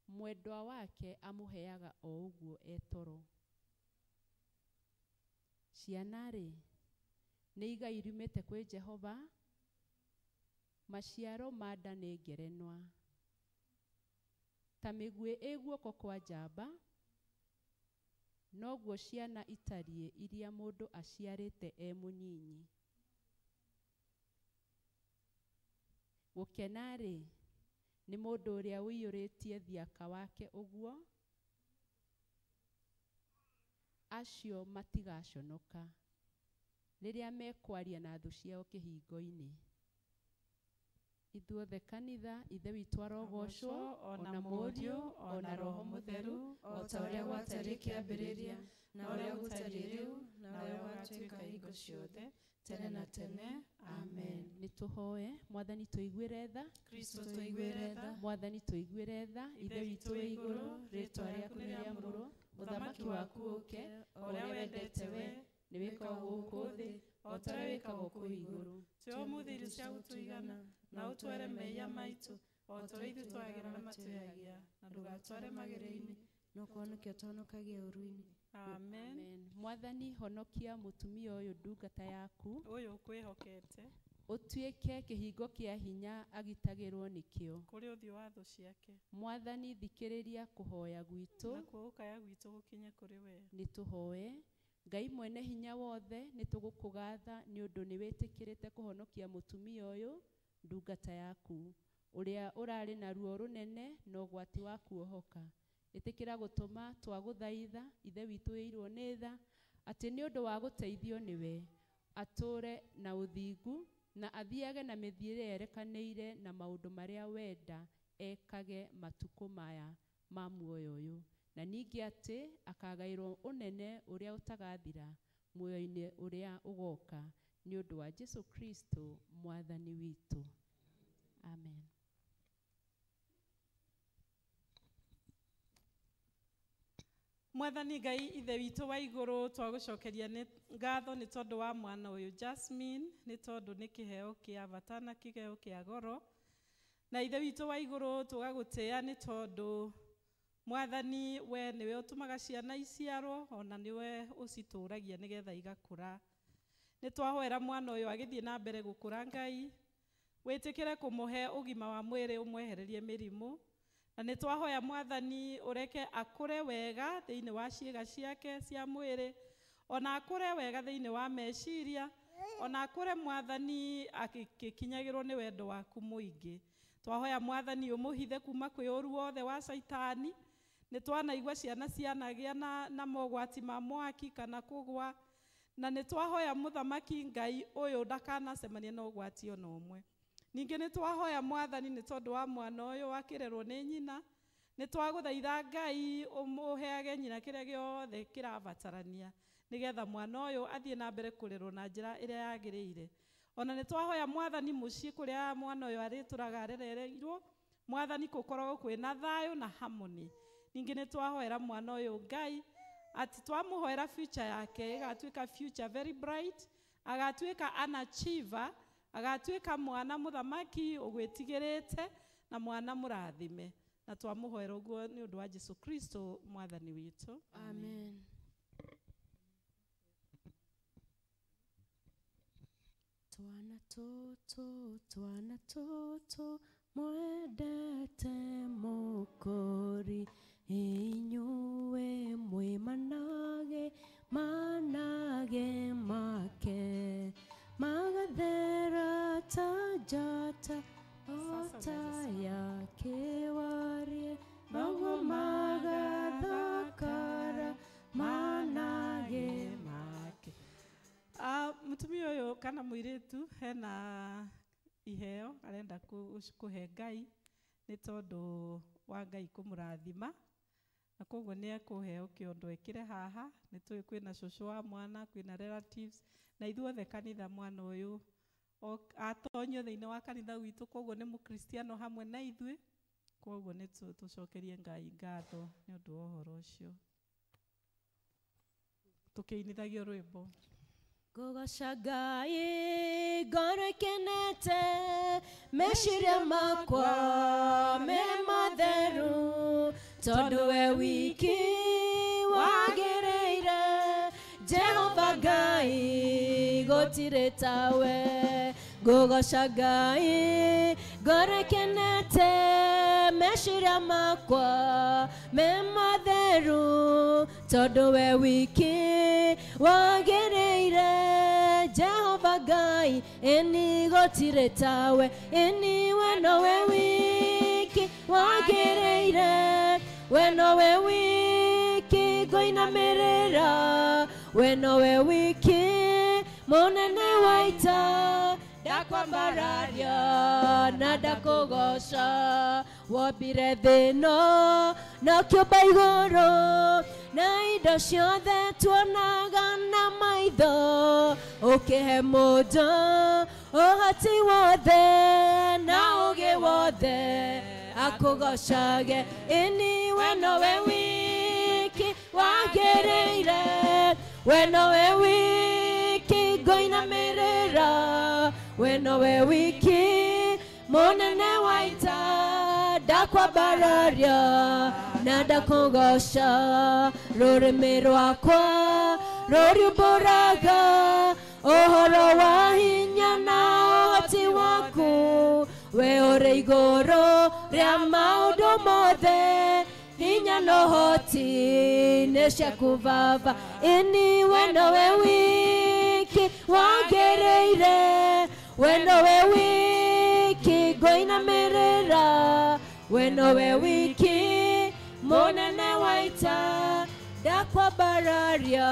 mwendwa wake amũheaga o ũguo etoro. Ciana-rĩ, nĩ igai riumĩte kwĩ Jehova, maciaro ma nda nĩ ngerenwa. Ta mĩguĩ ĩ guoko kwa njamba, noguo ciana itariĩ iria mũndũ aciarĩte e mũnyinyi. Gũkena-rĩ, nĩ mũndũ ũrĩa ũiyũrĩtie thiaka wake ũguo, acio matigaconoka rĩrĩa mekwaria na thũ ciao kĩhingo-inĩ. Ithuothe kanitha, Ithe witũ arogocwo, ona Mũriũ, ona Roho Mũtheru, o ta ũrĩa gwatariĩ kĩambĩrĩria, na ũrĩa gũtariĩ rĩu, na ũrĩa gũgatuĩka hingo ciothe, tene na tene. Amen. Nĩ tũhoe. Mwathani tũiguĩre tha, Kristo tũiguĩre tha, Mwathani tũiguĩre tha, Ithe witũ wĩ igũrũ, rĩĩtwa rĩaku nĩ rĩamũrwo, ũthamaki waku ũũke, o ũrĩa wendete we nĩ wĩkagwo gũkũ thĩ o ta ũrĩa wĩkagwo kũu igũrũ. Tũhe ũmũthĩ irio cia gũtũigana, na ũtware mehia maitũ o ta ũrĩa ithuĩ twagĩra na matwĩhagia, na ndũgatware magerio-inĩ, no kũhonokia ũtũhonokagia ũũru-inĩ. Amen. Mwathani honokia mũtumia ũyũ ndungata yaku, ũyũ ũkwĩhokete, ũtuĩke kĩhingo kĩa hinya agitagĩrwo nĩkĩo kũrĩ ũthiũ wa thũ ciake. Mwathani thikĩrĩria kũhoya gwitũ, nakuo gũkaya gwitũ gũkinye kũrĩ we. Nĩ tũhoe. Ngai mwene hinya wothe, nĩ tũgũkũgatha nĩ ũndũ nĩ wĩtĩkĩrĩte kũhonokia mũtumia ũyũ ndungata yaku, ũrĩa ũrarĩ na ruo rũnene na ũgwati wa kuohoka. Ĩtĩkĩra gũtũma twagũthaitha, Ithe witũ wĩirwo nĩ tha, atĩ nĩ ũndũ wa gũteithio nĩwe atũũre na ũthingu Na athiage na mĩthiĩre yerekanĩire na maũndũ marĩa wenda ekage matukũ maya ma muoyo ũyũ, na ningĩ atĩ akagaĩrwo ũnene ũrĩa ũtagathira muoyo-inĩ ũrĩa ũgoka, nĩ ũndũ wa Jesu Kristo mwathani witũ. Amen. Mwathani Ngai ithe witũ wa igũrũ, twagũcokeria nĩ ngatho nĩ tondũ wa mwana ũyũ Jasmine, nĩ tondũ nĩ kĩheo kĩa bata na kĩheo kĩa goro. Na ithe witũ wa igũrũ tũgagũtĩĩa nĩ tondũ Mwathani we nĩwe ũtũmaga ciana iciarwo, ona nĩwe ũcitũragia nĩgetha igakũra. Nĩ twahoera mwana ũyũ agĩthiĩ na mbere gũkũra, Ngai wĩtĩkĩre kũmũhe ũgima wa mwĩrĩ, ũmwehererie mĩrimũ. Na nĩ twahoya Mwathani ũreke akũre wega thĩinĩ wa ciĩga ciake cia mwĩrĩ, ona akũre wega thĩinĩ wa meciria, ona akũre Mwathani akĩkinyagĩrwo nĩ wendo waku mũingĩ. Twahoya Mwathani ũmũhithe kuma kwĩ ũru wothe wa Caitani. Nĩ twanaigua ciana cianagĩa na mogwati ma mwaki kana kũgwa, na nĩ twahoya Mũthamaki Ngai ũyũ ndakanacemanie na ũgwati ona ũmwe. Ningĩ nĩ twahoya Mwathani nĩ tondũ wa mwana ũyũ akĩrerwo nĩ nyina, nĩ twagũthaitha Ngai ũmũheage nyina kĩrĩa gĩothe kĩrabatarania nĩgetha mwana ũyũ athiĩ na mbere kũrerwo na njĩra ĩrĩa yagĩrĩire. Ona nĩ twahoya Mwathani mũciĩ kũrĩa mwana ũyũ arĩtũraga arereirwo, Mwathani gũkoragwo kwĩna thayũ na harmony. Ningĩ nĩ twahoera mwana ũyũ Ngai atĩ twamũhoera future yake ĩgatuĩka future very bright, agatuĩka an achiever, agatuĩka mwana mũthamaki ũgwĩtigĩrĩte na mwana mũrathime. Na twamũhoera ũguo nĩ ũndũ wa Jesu Kristo mwathani witũ. Amen. Twana tũtũ, twana tũtũ, mwendete mũkũri, inyuĩ mwĩ manage, manage make, magathera ta njata, ota ya kĩwarie, noguo magathakara manage make. Mũtumia ũyũ kana mũirĩtu hena iheo arenda kũhe Ngai nĩ tondũ wa Ngai kũmũrathima, na koguo nĩ ekũheo kĩondo ekĩre haha. Nĩ tũĩ kwĩna cũcũ wa mwana, kwĩna relatives, na ithuothe kanitha mwana ũyũ atonyio thĩinĩ wa kanitha witũ, koguo nĩ mũkristiano hamwe na ithuĩ. Koguo nĩ tũcokerie Ngai ngatho nĩ ũndũ wa ũhoro ũcio. Tũkĩinithagio rwĩmbo. Ngũgoca Ngai ngoro ĩkenete, meciria makwa me matheru, tondũ we wiki wagĩrĩire, Jehova Ngai gũtirĩ tawe. Ngũgoca Ngai ngoro ĩkenete, meciria makwa me matheru, tondũ we wiki wagĩrĩire, Jehova Ngai ĩni gũtirĩ tawe, ĩni we nowe wiki wagĩrĩire, we nowe wiki ngũinamĩrĩra, we nowe wiki mũnene wa ita, ndakwambararia na ndakũgoca, wombire thĩ ĩno na ũkĩũmba igũrũ, na indo ciothe tuonaga na maitho, ũkĩhe mũndũ ũhoti wothe na ũũgĩ wothe akũgocage, ĩni we nowe wiki wagĩrĩire, we nowe wiki ngũinamĩrĩra, we nowe wiki mũnene wa ita, ndakwambararia na ndakũgoca, rũrĩmĩ rwakwa rũriumbũraga ũhoro wa hinya na ũhoti waku, we ũrĩ igũrũ rĩa maũndũ mothe, hinya na ũhoti nĩ ciaku Baba, ĩni we nowe wiki wagĩrĩire, we nowe wiki ngũinamĩrĩra, we nowe wiki mũnene wa ita, ndakwambararia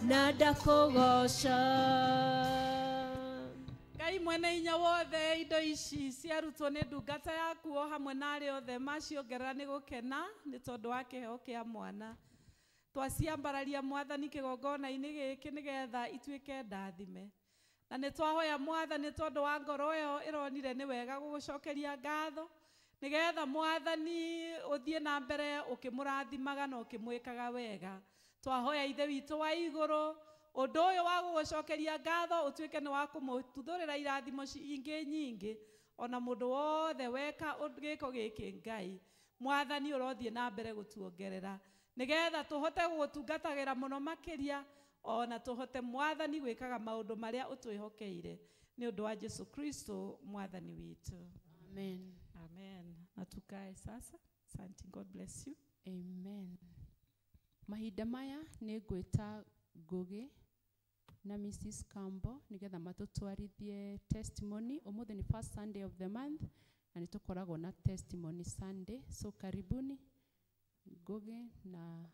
na ndakũgoca. Ngai mwene Mwene hinya wothe indo ici ciarutwo nĩ ndungata yaku o hamwe na arĩa othe maciongerera nĩ gũkena nĩ tondũ wa kĩheo kĩa mwana. Twaciambararia Mwathani kĩgongona-inĩ gĩkĩ nĩgetha ituĩke ndathime. Na nĩ twahoya Mwathani tondũ wa ngoro ĩyo ĩronire nĩ wega gũgũcokeria ngatho nĩgetha Mwathani ũthiĩ na mbere ũkĩmũrathimaga na ũkĩmwĩkaga wega. Twahoya Ithe witũ wa igũrũ ũndũ ũyũ wa gũgũcokeria ngatho ũtuĩke nĩ wa kũmũtuthũrĩra irathimo ingĩ nyingĩ ona mũndũ wothe weka gĩko gĩkĩ Ngai. Mwathani ũrothiĩ na mbere gũtuongerera nĩgetha tũhote gũgũtungatagĩra mũno makĩria ona tũhote Mwathani gwĩkaga maũndũ marĩa ũtwĩhokeire nĩ ũndũ wa Jesu Kristo Mwathani witũ. Amen. Amen. Na tukae sasa. Asante. God bless you. Amen. Mahinda maya nĩ ngwĩta Ngugi na Mrs. Campbell nĩgetha matũtwarithie testimony. Ũmũthĩ nĩ first Sunday of the month na nĩ tũkoragwo na testimony Sunday. So karibuni Ngugi na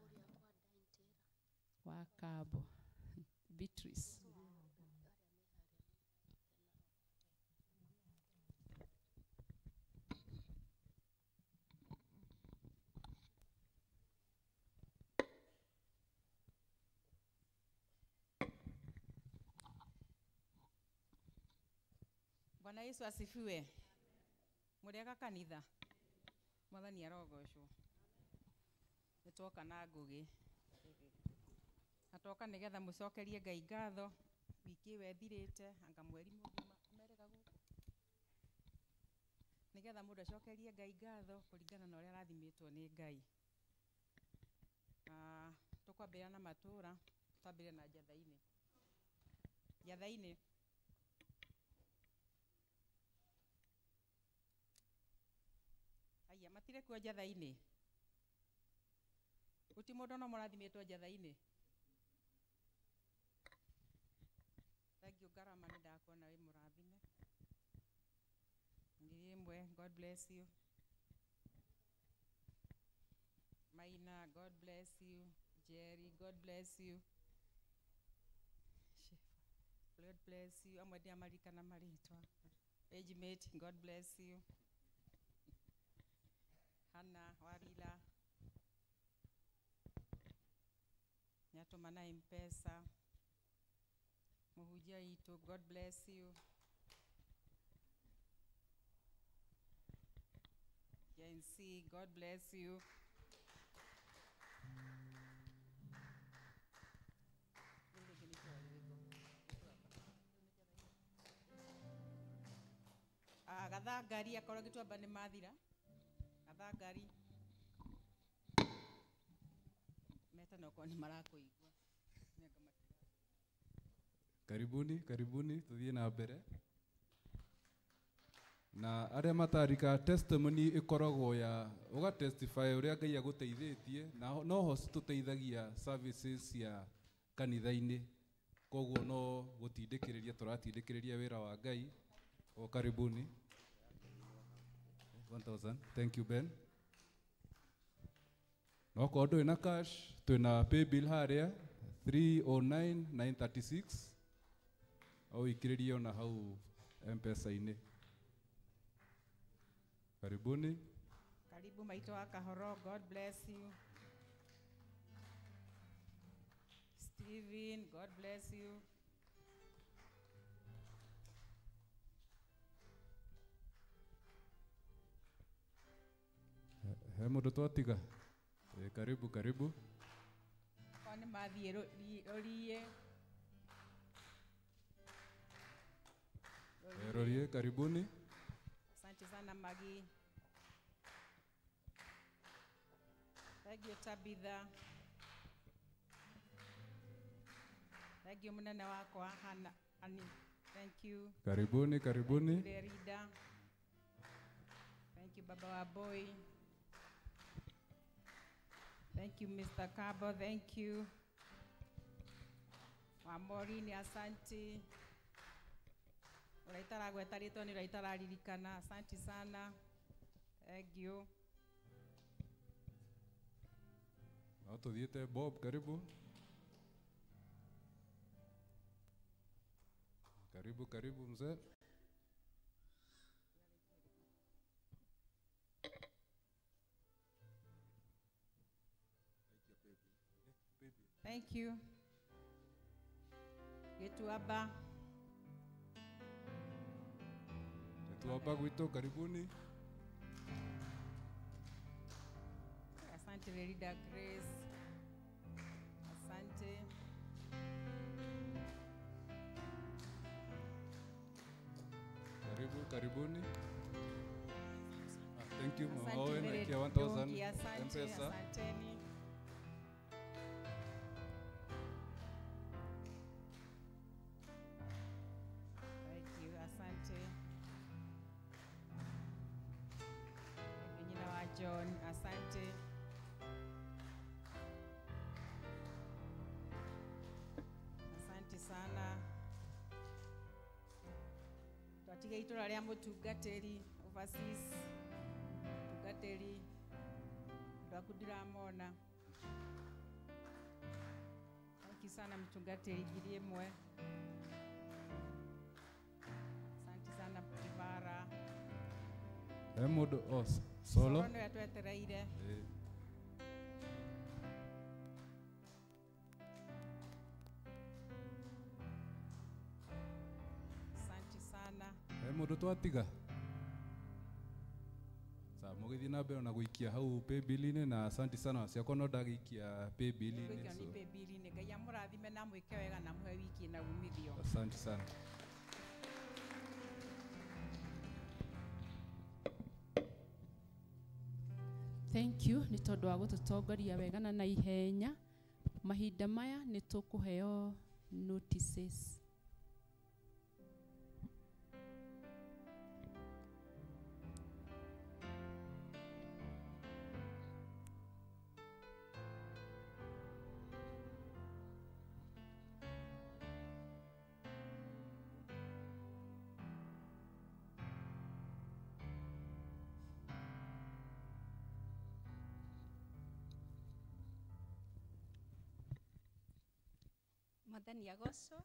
wa Kabo Beatrice. Bwana Yesu asifiwe. Muriaga kanitha. Mwathani arogocwo. Nĩtwoka na Ngugi. Na twoka nĩgetha mũcokerie Ngai ngatho wiki ĩyo ĩthirĩte anga mweri mũgima merĩga gũkũ. Nĩgetha mũndũ acokerie Ngai ngatho kũringana na ũrĩa arathimĩtwo nĩ Ngai. Tũkwambĩrĩria na matũra, twambĩrĩrie na Njatha-inĩ. Njatha-inĩ. Aya, matire kuo Njatha-inĩ. Guti mũndũ no mũrathimĩtwo Njatha-inĩ. Thank you Garama, nĩ ndakuona wĩ mũrathime. 1000, God bless you. Maina, God bless you. Jerry, God bless you. God bless you. Amwe ndiamarikana marĩtwa. Age mate, God bless you. Hannah Warila Nyatũma na M-Pesa. Mũhunjia witũ, God bless you. Gen C, God bless you. Gathangari akorwo gĩtuamba nĩ mathira. Gathangari metana okorwo nĩ marakũigua. Karibuni, karibuni, tuthiĩ na mbere. Na arĩa matarika testimony ĩkoragwo ya ũgatestify ũrĩa Ngai agũteithĩtie na noho citũteithagia services cia kanitha-inĩ. Koguo no gũtindĩkĩrĩria tũratindĩkĩrĩria wĩra wa Ngai. O karibuni. 1000. Thank you Ben. No korwo ndũrĩ na cash, twĩna paybill harĩa 309936. Au ikĩrĩrie ona hau M-Pesa-inĩ. Karibuni. Karibu maitũ wa Kahoro, God bless you. Steven, God bless you. He mũndũ twatiga. Karibu, karibu. Kwa nĩ mathiĩ rũriĩ. Rorie, karibuni. Asante sana Magi. Thank you Tabitha. Thank you munene wakwa Hannah. Ani. Thank you. Karibuni, karibuni. Thank you Rida. Thank you Baba wa Boy. Thank you Mr. Kabo, thank you. Wamorini, asante. Ũraitaragweta rĩtwa nĩ ũraitararirikana. Asante sana. Thank you. No tũthiĩte Bob, karibu. Karibu, karibu mzee. Thank you. Gĩtuamba. Gĩtuamba gwitũ, karibuni. Asante Verida Grace. Asante. Karibu, karibuni. Thank you, Mama Asante Owen, Mary aikia 1000 Dungi, asante, M-Pesa. asanteni. Thank you, asante. Nyina wa John, asante. Asante sana. Twatiga itũra rĩa mũtungatĩri overseas. Mũtungatĩri andũ aku ndiramona. Thank you sana mtungatĩri, 1000. Asante sana Ivara. He mũndũ o solo. Solo nĩwe twetereire. Asante sana. He mũndũ twatiga. Sa mũgĩthiĩ na mbere na gũikia hau paybill-inĩ, na asante sana ciakwa no ndagĩikia paybill-inĩ. Gũikio nĩ So paybill-inĩ. Ngai amũrathime na amwĩke wega na amũhe wiki na umithio. Asante sana. Thank you nĩ tondũ wa gũtũtongoria wega na na ihenya. Mahinda maya nĩ tũkũheo notices. Mwathani agocwo.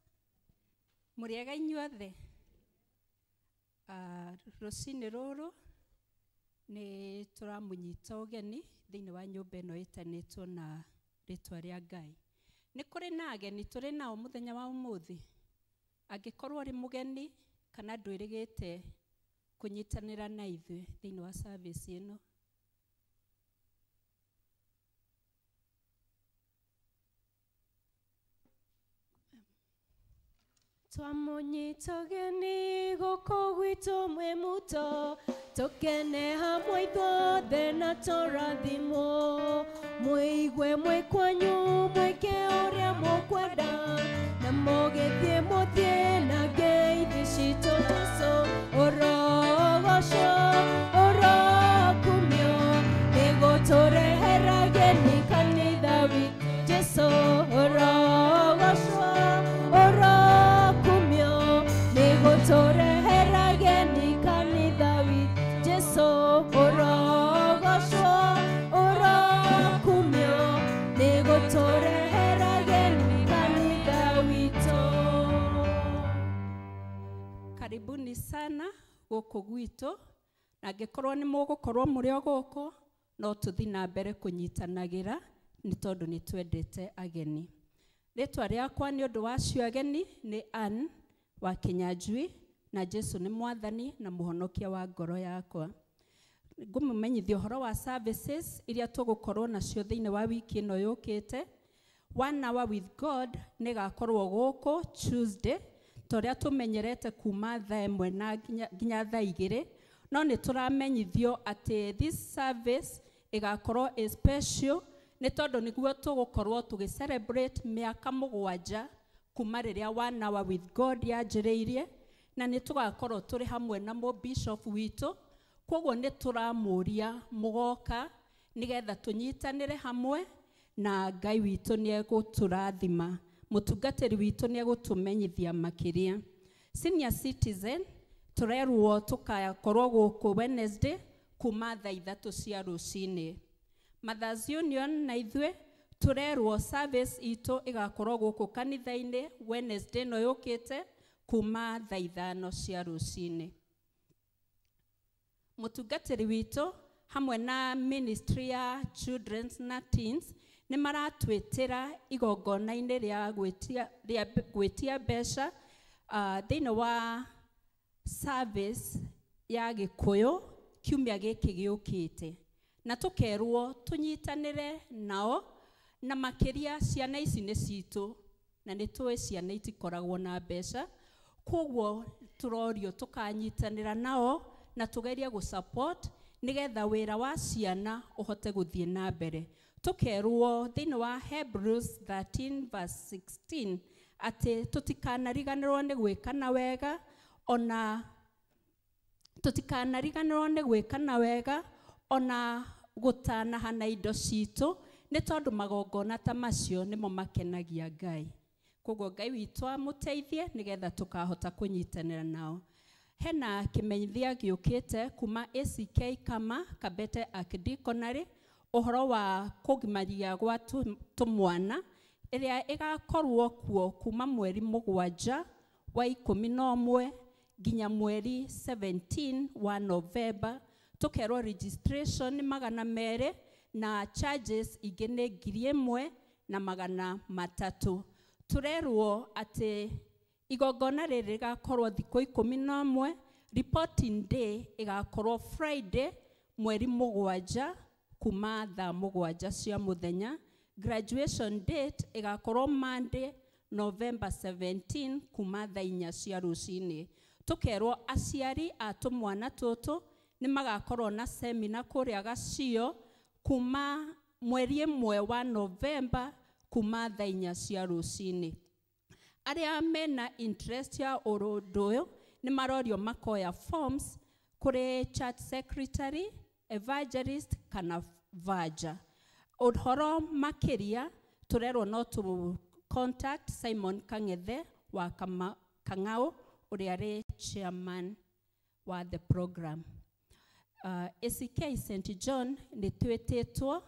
Mũrĩega inyuothe. Rũcinĩ rũrũ nĩ tũramũnyita ũgeni thĩinĩ wa nyũmba ĩno ĩtanĩtwo na rĩtwa rĩa Ngai. Nĩ kũrĩ na ageni tũrĩ nao mũthenya wa ũmũthĩ. Angĩkorwo ũrĩ mũgeni kana ndwĩrĩgĩte kũnyitanĩra na ithuĩ thĩinĩ wa service ĩno. Twamũnyita ũgeni gũkũ gwitũ mwĩ muto, tũkene hamwe ithuothe na tũrathimwo. Mũigue mwĩ kwanyu mwĩke ũrĩa mũkwenda, na mũgĩthiĩ mũthiĩ na ngeithi citũ Jesũ. Ũrogocwo, ũrokumio, nĩgũtũrehera ageni kanitha witũ Jesũ. Ũrogocwo, ũrokumio, nĩgũtũrehera ageni kanitha witũ Jesũ. Ũrogocwo, ũrokumio, nĩgũtũrehera ageni kanitha witũ. Karibuni sana gũkũ gwitũ, na angĩkorwo nĩ mũgũkorwo mũrĩ o gũkũ no tũthiĩ na mbere kũnyitanagĩra nĩ tondũ nĩ twendete ageni. Rĩtwa rĩakwa nĩ ũndũ wa acio ageni nĩ Ann wa Kinyanjui, na Jesũ nĩ mwathani na mũhonokia wa ngoro yakwa. Ngũmũmenyithia ũhoro wa services iria tũgũkorwo nacio thĩinĩ wa wiki ĩno yũkĩte. One Hour with God nĩ ĩgakorwo gũkũ Tuesday, ta ũrĩa tũmenyerete kuma thaa 1 na nginya thaa 2, no nĩ tũramenyithio atĩ this service ĩgakorwo ĩ special nĩ tondũ nĩguo tũgũkorwo tũgĩ celebrate mĩaka 7 kuma rĩrĩa One Hour with God yanjĩrĩirie, na nĩ tũgakorwo tũrĩ hamwe na mũbishop witũ. Koguo nĩ tũramũria mũgoka nĩgetha tũnyitanĩre hamwe na Ngai witũ nĩ egũtũrathima. Mũtungatĩri witũ nĩ egũtũmenyithia makĩria. Senior citizen tũrerwo tũkakorwo gũkũ Wednesday kuma thaa 3 cia rũcinĩ. Mothers Union na ithuĩ tũrerwo service itũ ĩgakorwo gũkũ kanitha-inĩ Wednesday ĩno yũkĩte kuma thaa 5 cia rũcinĩ. Mũtungatĩri witũ hamwe na ministry ya children na teens Nĩ maratwĩtĩra igongona-inĩ rĩa gwĩtia mbeca thĩinĩ wa service ya Gĩkũyũ kiumia gĩkĩ gĩũkĩte, na tũkerwo tũnyitanĩre nao, na makĩria ciana ici nĩ citũ na nĩ tũĩ ciana itikoragwo na mbeca, koguo tũrorio tũkanyitanĩra nao na tũgerie gũ support nĩgetha wĩra wa ciana ũhote gũthiĩ na mbere. Tũkerwo thĩinĩ wa Hebrews 13 verse 16 atĩ tũtikanariganĩrwo nĩ gwĩkana wega, ona tũtikanariganĩrwo nĩ gwĩkana wega ona gũtanahana indo citũ, nĩ tondũ magongona ta macio nĩmo makenagia Ngai. Koguo Ngai witũ amũteithie nĩgetha tũkahota kũnyitanĩra nao. Hena kĩmenyithia gĩũkĩte kuma ACK Kama Kabete Archdeaconry ũhoro wa kũgimaria gwa tũmwana ĩrĩa ĩgakorwo kuo kuma mweri 7 wa 11 nginya mweri 17 wa November. Tũkerwo registration nĩ 200 na charges ingĩ nĩ 1,300. Tũrerwo atĩ igongona rĩrĩ rĩgakorwo thikũ 11, reporting day ĩgakorwo Friday mweri 7 kuma thaa 7 cia mũthenya. Graduation date ĩgakorwo Monday November 17 kuma thaa 4 cia rũcinĩ. Tũkerwo aciari a tũmwana tũtũ nĩ magakorwo na semina kũrĩa Gacio kuma mweri 1 wa November kuma thaa 4 cia rũcinĩ. Arĩa mena interest ya ũndũ ũyũ nĩ marorio makoya forms kũrĩ church secretary, evangelist kana vaja. Ũhoro makĩria tũrerwo no tũ contact Simon Kang'ethe wa Kang'au ũrĩa arĩ chairman wa the program. ACK St. John nĩ twĩtĩtwo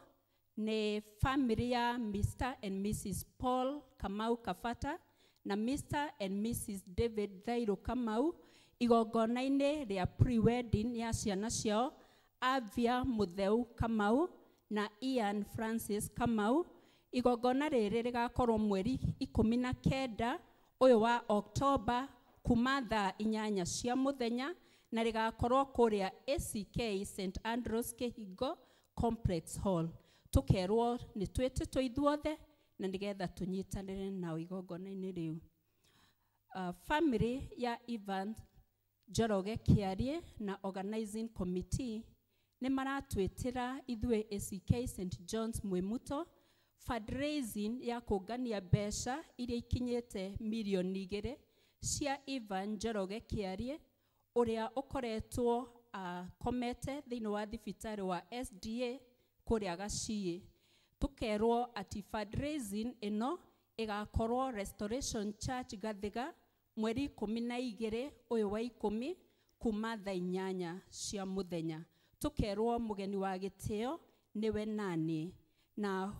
nĩ family ya Mr. and Mrs. Paul Kamau Kafata na Mr. and Mrs. David Thairo Kamau igongona-inĩ rĩa pre-wedding ya ciana ciao Avia Mutheu Kamau na Ian Francis Kamau. Igongona rĩrĩ rĩgakorwo mweri 19 ũyũ wa October kuma thaa 8 cia mũthenya, na rĩgakorwo kũrĩa ACK St. Andrews Kĩhingo Complex Hall. Tũkerwo nĩ twĩtĩtwo ithuothe na nĩgetha tũnyitanĩre nao igongona-inĩ rĩu. Family ya Ivan Njoroge Kĩarie na organizing committee nĩ maratwĩtĩra ithuĩ ACK St. John's Mwimuto fundraising ya kũngania mbeca iria ikinyĩte mirioni 2 cia Ivan Njoroge Kĩarie ũrĩa ũkoretwo akomete thĩinĩ wa thibitarĩ wa SDA kũrĩa Gaciĩ. Tũkerwo atĩ fundraising ĩno ĩgakorwo Restoration Church Gathiga mweri 12 ũyũ wa 10 kuma thaa 8 cia mũthenya. Tũkerwo mũgeni wa gĩtĩo nĩwe nani, na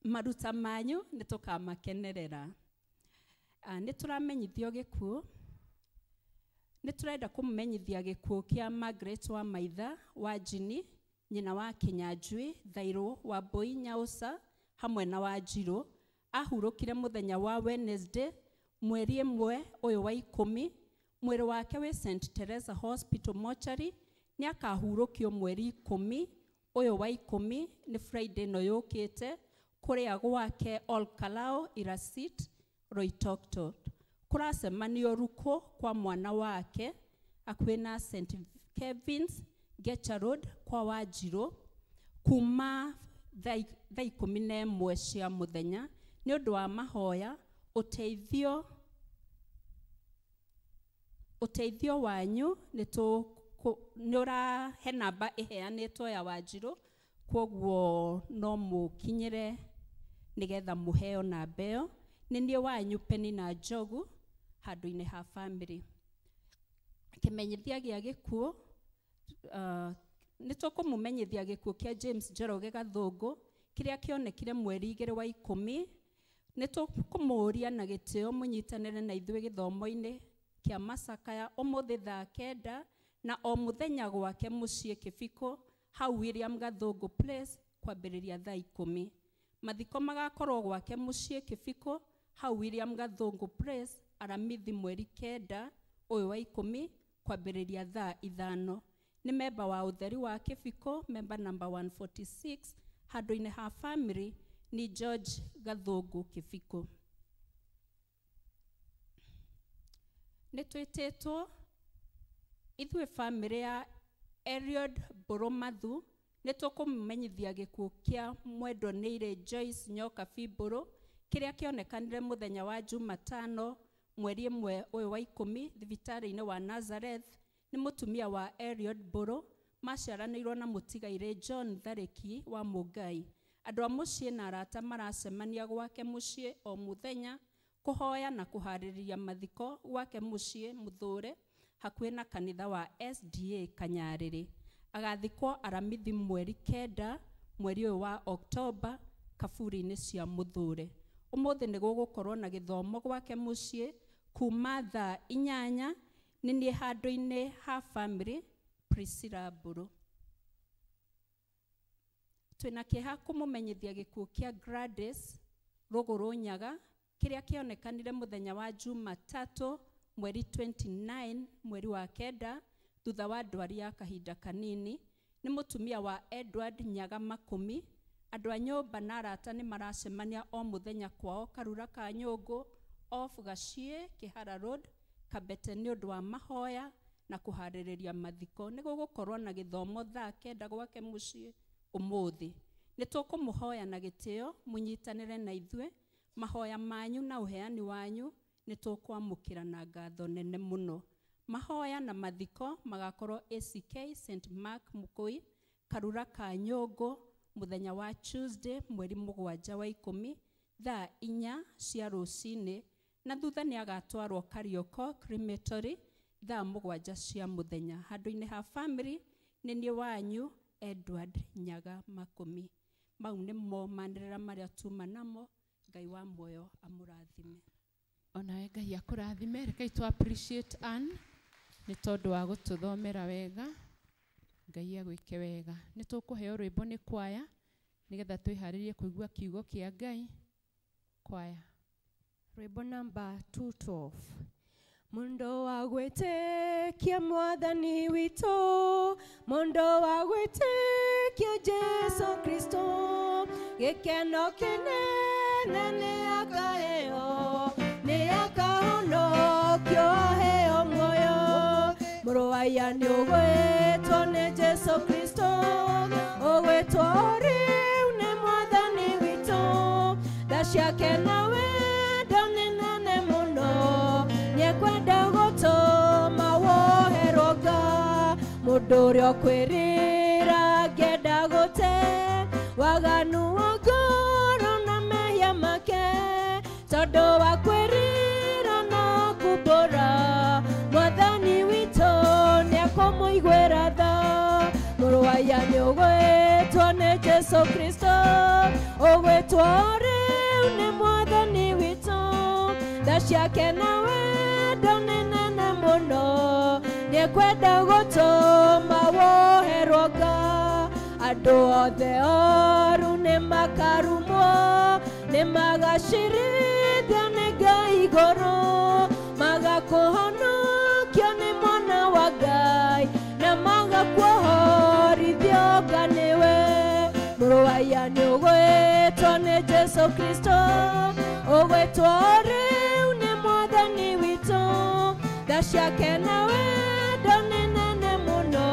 maruta manyu nĩ tũkamakenerera. Nĩ tũramenyithio gĩkuũ, nĩ tũrenda kũmũmenyithia gĩkuũ kĩa Margaret wa Maitha wa Jini, nyina wa Kinyanjui Thairũ wa Mbui Nyausa hamwe na Wanjirũ. Ahurũkire mũthenya wa Wednesday mweri 1 ũyũ wa 10. Mwĩrĩ wake wĩ St. Teresa Hospital mortuary. Nĩ akahurũkio mweri 10 ũyũ wa 10, nĩ Friday ĩno yũkĩte, kũrĩa gwake Ol Kalou Irasit Loitoktok. Kũracemanio Ruko kwa mwana wake hakuhĩ na St. Kevin's Gecha Road kwa Wanjirũ kuma thaa 11 cia mũthenya nĩ ũndũ wa mahoya. Ũteithio wanyu nĩ ũrahe namba ĩheanĩtwo ya Wanjirũ, kwoguo no mũkinyĩre nĩgetha mũheo namba ĩyo. Nĩ niĩ wanyu Penina Njogu handũ-inĩ ha family. Kĩmenyithia gĩa gĩkuũ, nĩ tũkũmũmenyithia gĩkuũ kĩa James Njoroge Gathũngũ kĩrĩa kĩonekire mweri 2 wa 10. Nĩ tũkũmũũria na gĩtĩo mũnyitanĩre na ithuĩ gĩthomo-inĩ kĩa macakaya ũmũthĩ thaa 9 na o mũthenya gwake mũciĩ Kĩbiko hau William Gathũngũ Place kwambĩrĩria thaa 10. Mathiko magakorwo gwake mũciĩ Kĩbiko hau William Gathũngũ Place aramithi mweri 9 ũyũ wa 10 kwambĩrĩria thaa 5. Nĩ memba wa ũtheri wa Kĩbiko, memba number 146, handũ-inĩ ha family ni George Gathũngũ Kĩbiko. Nĩ twĩtĩtwo ithuĩ family ya Eliud Mbũrũ nĩ tũkũmenyithia gĩkuũ kĩa mwendwa nĩire Joyce Nyoka Bimbũrũ kĩrĩa kĩonekanire mũthenya wa Jumatano mweri 1 ũyũ wa 10 thibitarĩ-inĩ wa Nazareth. Nĩ mũtumia wa Eliud Mbũrũ, maciaranĩirwo na mũtigairĩ John Tharĩki wa Mũngai. Andũ a mũciĩ na arata maracemania gwake mũciĩ o mũthenya kũhoya na kũharĩrĩria mathiko gwake mũciĩ Mũthũre hakuhĩ na kanitha wa SDA Kanyarĩrĩ. Agathikwo aramithi mweri 9 mweri ũyũ wa Oktoba kaburi-inĩ cia Mũthũre. Ũmũthĩ nĩ gũgũkorwo na gĩthomo gwake mũciĩ kuma thaa 8 nĩ niĩ handũ-inĩ ha family Priscilla Mbũrũ. Twĩna kĩeha kũmũmenyithia gĩkuũ kĩa Gladys Rũgũrũ Nyaga kĩrĩa kĩonekanire mũthenya wa Jumatatũ mweri 29 mweri wa 9 thutha wa ndwari ya kahinda kanini. Nĩ mũtumia wa Edward Nyaga Makũmi. Andũ a nyũmba na arata nĩ maracemania o mũthenya kwao Karura ka Nyũngũ off Gaciĩ Kĩhara Road Kabete nĩ ũndũ wa mahoya na kũharĩrĩria mathiko. Nĩ gũgũkorwo na gĩthomo thaa 9 gwake mũciĩ ũmũthĩ. Nĩ tũkũmũhoya na gĩtĩo mũnyitanĩre na ithuĩ. Mahoya manyu na ũheani wanyu nĩ tũkwamũkĩra na ngatho nene mũno. Mahoya na mathiko magakorwo ACK St Mark Mukui Karura ka Nyũngũ mũthenya wa Tuesday mweri 7 wa 10 thaa 4 cia rũcinĩ, na thutha nĩ agatwarwo Karioko Crematory thaa 7 cia mũthenya. Handũ-inĩ ha family nĩ niĩ wanyu Edward Nyaga Makũmi. Mau nĩmo manĩrĩra marĩa tuma namo. Ngai wa muoyo amũrathime. Onawe Ngai akũrathime. Rekei tu appreciate Ann nĩ tondũ wa gũtũthomera wega. Ngai agwĩke wega. Nĩ tũkũheo rwĩmbo nĩ kwaya nĩgetha twĩharĩrie kũigua kiugo kĩa Ngai. Kwaya rwĩmbo namba 212. Mundo wa gwĩtĩkia Mwathani witũ, mundo wa gwĩtĩkia Jesu Kristo, gĩkeno kĩnene nĩ akaheo, nĩ akahonokio aheo muoyo. Mũrũ wa Ia nĩ ũgwĩtwo nĩ Jesu Kristo, ũgwĩtwo rĩu nĩ Mwathani witũ, tha ciake na wendo nĩ nene mũno, nĩekwenda gũtũma woherwo nga. Mũndũ ũrĩa ũkwĩrira angĩenda gũte waganu wa ngoro na mehia make, tondũ wa kwĩrira na kumbũra Mwathani witũ nĩekũmũiguĩra tha. Mũrũ wa Ia nĩ ũgwĩtwo nĩ Jesu Kristo, ũgwĩtwo rĩu nĩ Mwathani witũ, tha ciake na wendo nĩ nene mũno, nĩekwenda gũtũma woherwo nga. Andũ othe oru nĩmakarumwo, nĩmagacirithio nĩ Ngai igũrũ, magakũhonokio nĩ Mwana wa Ngai, na magakuohorithio nga nĩwe. Mũrũ wa Ia nĩ ũgwĩtwo nĩ Jesu Kristo, ũgwĩtwo rĩu nĩ Mwathani witũ, tha ciake na wendo nĩ nene mũno,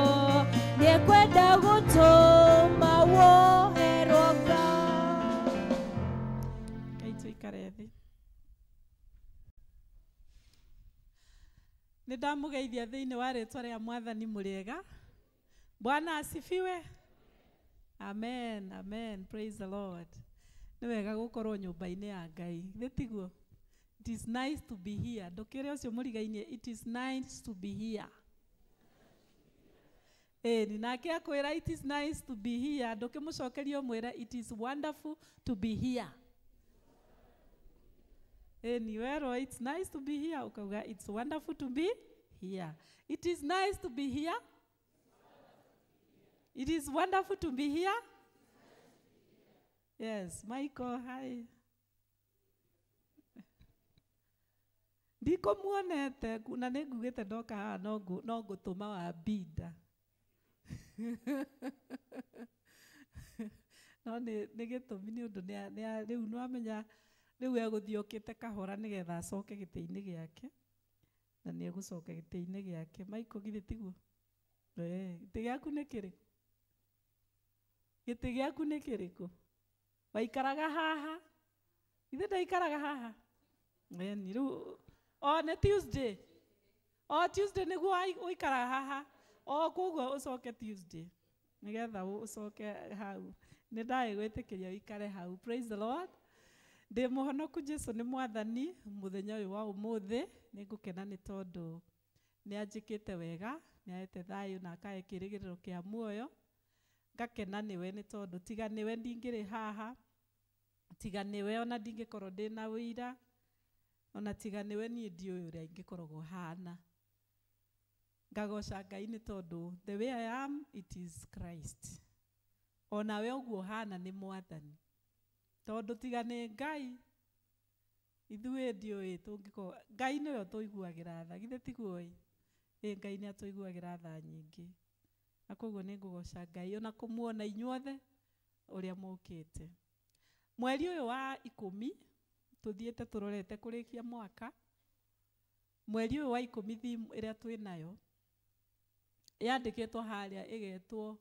nĩekwenda gũtũma woherwo nga. Ngai tũikare thĩ. Nĩ ndamũgeithia thĩinĩ wa rĩtwa rĩa Mwathani mũrĩega. Bwana asifiwe. Amen, amen. Praise the Lord. Nĩ wega gũkorwo nyũmba-inĩ ya Ngai. Nĩ tiguo? It is nice to be here. Ndũkĩre ũcio mũrigainie, it is nice to be here. Ĩni nake akwĩra it is nice to be here, ndũkĩmũcokeria ũmwĩre it is wonderful to be here. Ĩni werwo it's nice to be here, ukauga it's wonderful to be here. It is nice to be here. It is wonderful to be here. Yes, Michael, hi. Ndikũmuonete na nĩ ngugĩte ndoka haha no ngũtũma wa mbinda. No nĩ gĩtũmi nĩ ũndũ rĩu nĩwamenya rĩu egũthiĩ okĩte kahora nĩgetha acoke gĩtĩ-inĩ gĩake na nĩ egũcoka gĩtĩ-inĩ gĩake. Michael, githĩ tiguo? Gĩtĩ gĩaku nĩ kĩrĩkũ? Gĩtĩ gĩaku nĩ kĩrĩkũ? Waikaraga haha? Githĩ ndaikaraga haha? Ĩni rĩu o nĩ Tuesday. O Tuesday nĩguo ũikaraga haha. O koguo ũcoke Tuesday nĩgetha ũcoke hau. Nĩ ndagĩgwĩtĩkĩria ũikare hau. Praise the Lord. Ndĩ mũhonoku Jesu nĩ mwathani mũthenya ũyũ wa ũmũthĩ. Nĩ ngũkena nĩ tondũ nĩ anjĩkĩte wega, nĩ ahete thayũ na akahe kĩĩrĩgĩrĩro kĩa muoyo. Ngakena nĩwe nĩ tondũ tiga nĩwe ndingĩrĩ haha, tiga nĩwe ona ndingĩkorwo ndĩna ũira, ona tiga nĩwe niĩ ndiũĩ ũrĩa ingĩkoragwo hana. Ngagoca Ngai nĩ tondũ the way I am, it is Christ. Onawe ũguo hana nĩ mwathani. Tondũ tiga nĩ Ngai, ithuĩ ndiũĩ tũngĩkorwo, Ngai nĩwe ũtũiguagĩra tha, githĩ tiguo ĩ? Ĩ Ngai nĩ atũiguagĩra tha nyingĩ. Na koguo nĩ ngũgoca Ngai ona kũmuona inyuothe ũrĩa mũkĩte. Mweri ũyũ wa 10 tũthiĩte tũrorete kũrĩkia mwaka. Mweri ũyũ wa 10 theme ĩrĩa twĩnayo yandĩkĩtwo harĩa ĩgetwo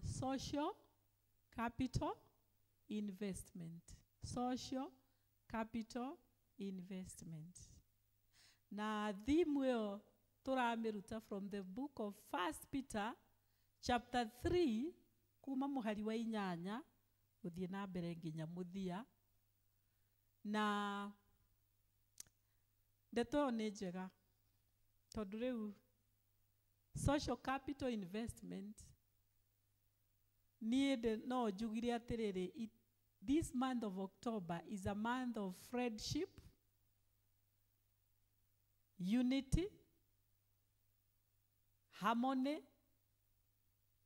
social capital investment. Social capital investment. Na theme ĩyo tũramĩruta from the book of 1 Peter chapter 3 kuma mũhari wa 8 gũthiĩ na mbere nginya mũthia. Na ndeto ĩyo nĩ njega tondũ rĩu social capital investment niĩ no njugire atĩrĩrĩ, this month of October is a month of friendship, unity, harmony,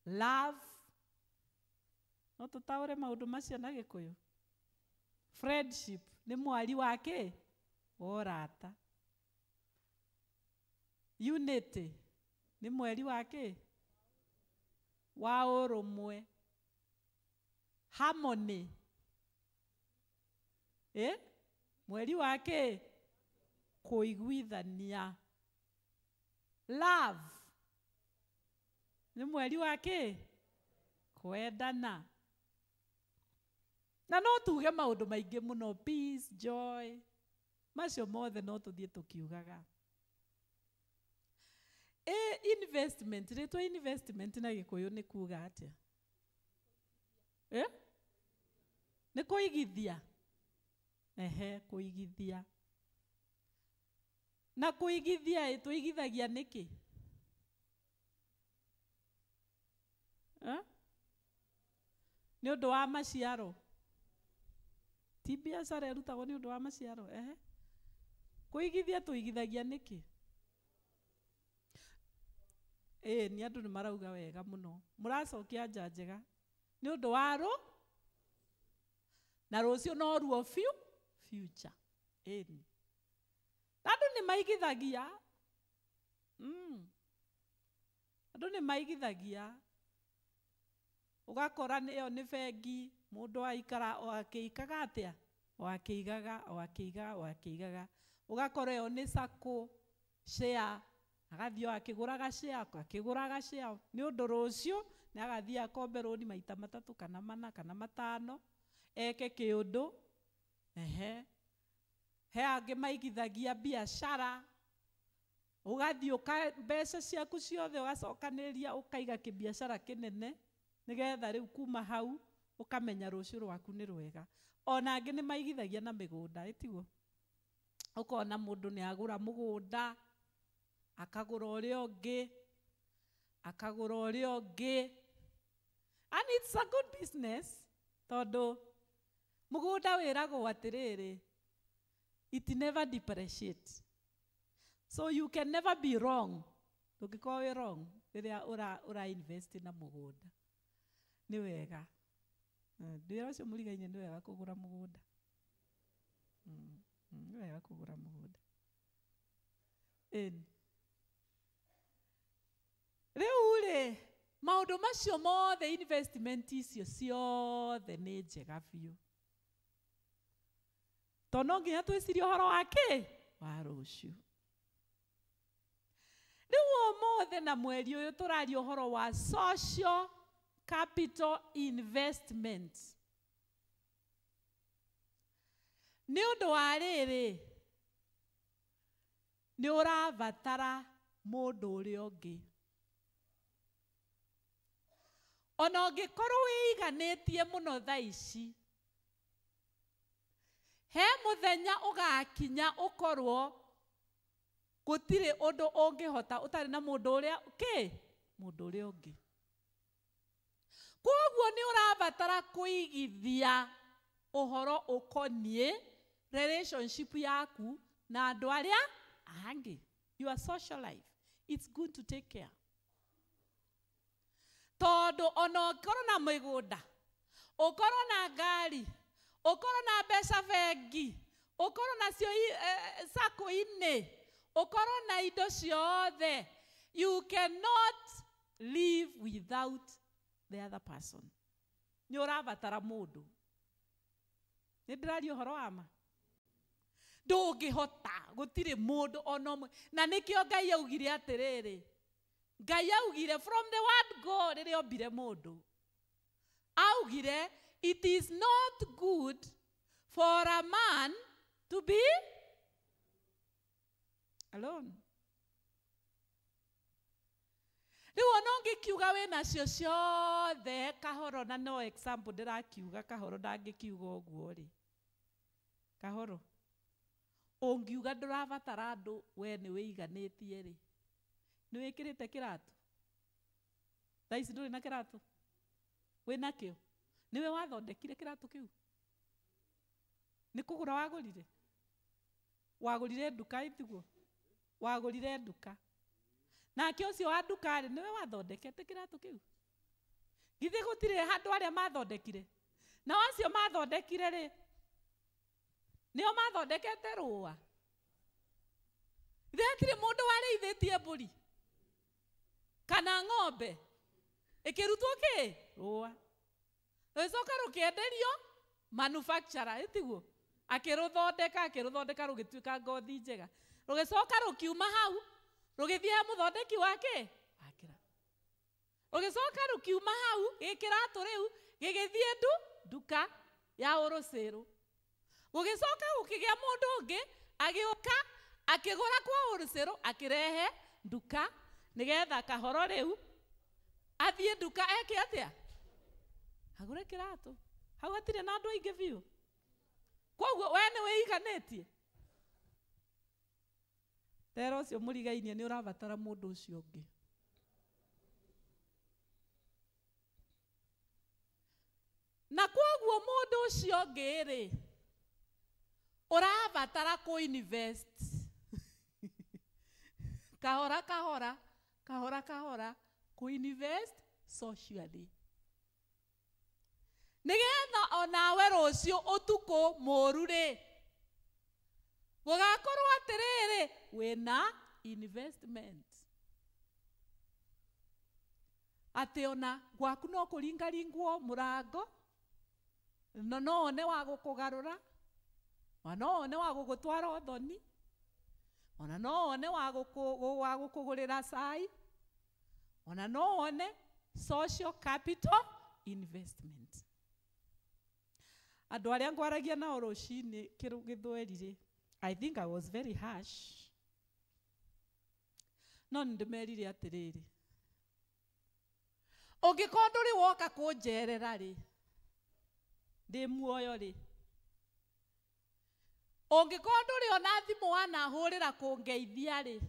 love. No tũtaũre maũndũ macio na Gĩkũyũ. Friendship nĩ mwari wake wa ũrata. Unity nĩ mweri wake wa ũrũmwe. Harmony mweri wake kũiguithania. Love nĩ mweri wake kwendana. Na no tuge maũndũ maingĩ mũno, peace, joy, macio mothe no tũthiĩ tũkiugaga. Investment, rĩtwa investment na Gĩkũyũ nĩ kuga atĩa? Nĩ kũigithia. Ehe, kũigithia. Na kũigithia tũigithagia nĩkĩ? Nĩ ũndũ wa maciaro. Ti biacara ĩrutagwo nĩ ũndũ wa maciaro. Ehe. Kũigithia tũigithagia nĩkĩ? Nĩ andũ nĩ marauga wega mũno. Mũracokia anja njega. Nĩ ũndũ wa rũ na rũciũ no ruo future. Ĩni. Andũ nĩ maigithagia. Andũ nĩ maigithagia. Ũgakora ĩyo nĩ bengi, mũndũ aikara o akĩikaga atĩa? O akĩigaga, o akĩigaga, o akĩigaga. Ũgakora ĩyo nĩ sacco, share, agathiĩ o akĩgũraga share, akĩgũraga share. Nĩ ũndũ rũciũ nĩ agathiĩ akombe rũni maita 3 kana 4 kana 5 eke kĩũndũ. Ehe. He angĩ maigithagia biacara. Ũgathiĩ ũka mbeca ciaku ciothe ũgacokanĩrĩria ũkaiga kĩbiacara kĩnene nĩgetha rĩu kuma hau ũkamenya rũciũ rwaku nĩ rwega. Ona angĩ nĩ maigithagia na mĩgũnda, ĩtiguo? Ũkona mũndũ nĩ agũra mũgũnda, akagũra ũrĩa ũngĩ, akagũra ũrĩa ũngĩ. And it's a good business tondũ mũgũnda wĩragwo atĩrĩrĩ, it never depreciates. So you can never be wrong. Ndũngĩkorwo wĩ wrong. Rĩrĩa ũra invest na mũgũnda. Nĩ wega. Ndĩra ũcio mũrigainie nĩ wega kũgũra mũgũnda. Nĩ wega kũgũra mũgũnda. Ĩni. Rĩu rĩ, maũndũ macio mothe investment icio ciothe nĩ njega biũ. Tondũ no nginya twĩcirie ũhoro wa kĩ? Wa rũciũ. Rĩu ũmũthĩ na mweri ũyũ tũraria ũhoro wa social capital investment. Nĩ ũndũ wa rĩrĩ, nĩ ũrabatara mũndũ ũrĩa ũngĩ. Ona ũngĩkorwo wĩiganĩtie mũno thaa ici, he mũthenya ũgakinya ũkorwo gũtirĩ ũndũ ũngĩhota ũtarĩ na mũndũ ũrĩa kĩ? Mũndũ ũrĩa ũngĩ. Koguo nĩ ũrabatara kũigithia ũhoro ũkoniĩ relationship yaku na andũ arĩa angĩ. Your social life. It's good to take care. Tondũ ona ũkorwo na mĩgũnda, ũkorwo na ngari, ũkorwo na mbeca bengi, ũkorwo nacio sacco-inĩ, ũkorwo na indo ciothe, you cannot live without the other person. Nĩ ũrabatara mũndũ. Nĩ ndĩraria ũhoro wa ma? Ndũngĩhota, gũtirĩ mũndũ ona ũmwe. Na nĩkĩo Ngai augire atĩrĩrĩ, Ngai augire from the word go rĩrĩa ombire mũndũ. Augire it is not good for a man to be alone. Rĩu ona ũngĩkiuga wĩnacio ciothe kahoro, na no example ndĩrakiuga kahoro ndangĩkiuga ũguo rĩ. Kahoro ũngiuga ndũrabatara andũ we nĩ wĩiganĩtie rĩ. Nĩ wĩkĩrĩte kĩratũ? Thaa ici ndũrĩ na kĩratũ? Wĩnakĩo? Nĩwe wathondekire kĩratũ kĩu? Nĩ kũgũra wagũrire? Wagũrire nduka itiguo? Wagũrire nduka. Nake ũcio wa nduka rĩ, nĩwe wathondekete kĩratũ kĩu? Githĩ gũtirĩ handũ arĩa mathondekire? Nao acio mathondekire rĩ, nĩo mathondekete rũa? Githĩ hatirĩ mũndũ warĩithĩtie mbũri kana ng'ombe ĩkĩrutwo kĩ? Rũa. Rũgĩcoka rũkĩenderio manufacturer, ĩtiguo? Akĩrũthondeka, akĩrũthondeka rũgĩtuĩka ngothi njega. Rũgĩcoka rũkiuma hau, rũgĩthiĩ he mũthondeki wa kĩ? Wa kĩratũ. Rũgĩcoka rũkiuma hau, gĩkĩratũ rĩu gĩgĩthiĩ nduka ya ũrũcĩrũ. Gũgĩcoka gũkĩgĩa mũndũ ũngĩ agĩũka akĩgũra kwa ũrũcĩrũ akĩrehe nduka nĩgetha kahoro rĩu athiĩ nduka eke atĩa? Agũre kĩratũ. Hau hatirĩ na andũ aingĩ biũ. Koguo we nĩ wĩiganĩtie. Tera ũcio mũrigainie nĩ ũrabatara mũndũ ũcio ũngĩ. Na koguo mũndũ ũcio ũngĩ rĩ, ũrabatara kũ invest. Kahora kahora, kahora kahora, kũ invest socially. Nĩgetha onawe rũciũ ũtukũ mũũru rĩ, gũgakorwo atĩrĩrĩ wĩna investment. Atĩ ona gwaku no kũringaringwo mũrango, no one wa gũkũgarũra, ona no one wa gũgũtwara ũthoni, ona no one wa gũkũgũrĩra cai, ona no one social capital investment. Andũ arĩa ngwaragia nao rũcinĩ gĩthweri rĩ, I think I was very harsh. No nĩndĩmerire atĩrĩrĩ, ũngĩkorwo ndũrĩ woka kũnjerera rĩ, ndĩ muoyo rĩ, ũngĩkorwo ndũrĩ ona thimũ wanahũrĩra kũngeithia rĩ,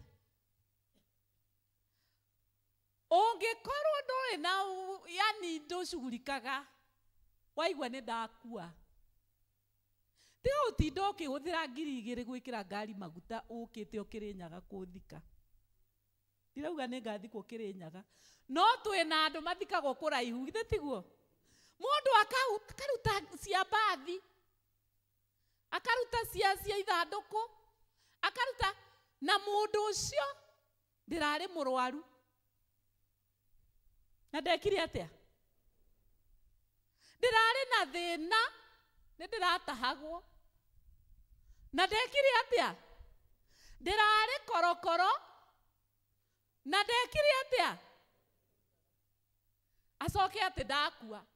ũngĩkorwo ndũrĩ na yani ndũcugurikaga, waigua nĩ ndakua. Tiga ũtinda ũkĩhũthĩra 2,000 gwĩkĩra ngari maguta ũkĩte ũkĩrĩnyaga kũthika. Ndirauga nĩ ngathikwo Kĩrĩnyaga, no twĩna andũ mathikagwo kũraihu, githĩ tiguo? Mũndũ akaruta cia mbathi, akaruta cia ithandũkũ, akaruta, na mũndũ ũcio ndĩrarĩ mũrwaru. Na ndekire atĩa? Ndĩrarĩ na thĩna, nĩ ndĩratahagwo. Na ndekire atĩa? Ndĩrarĩ korokoro, na ndekire atĩa? Acoke atĩ ndakua.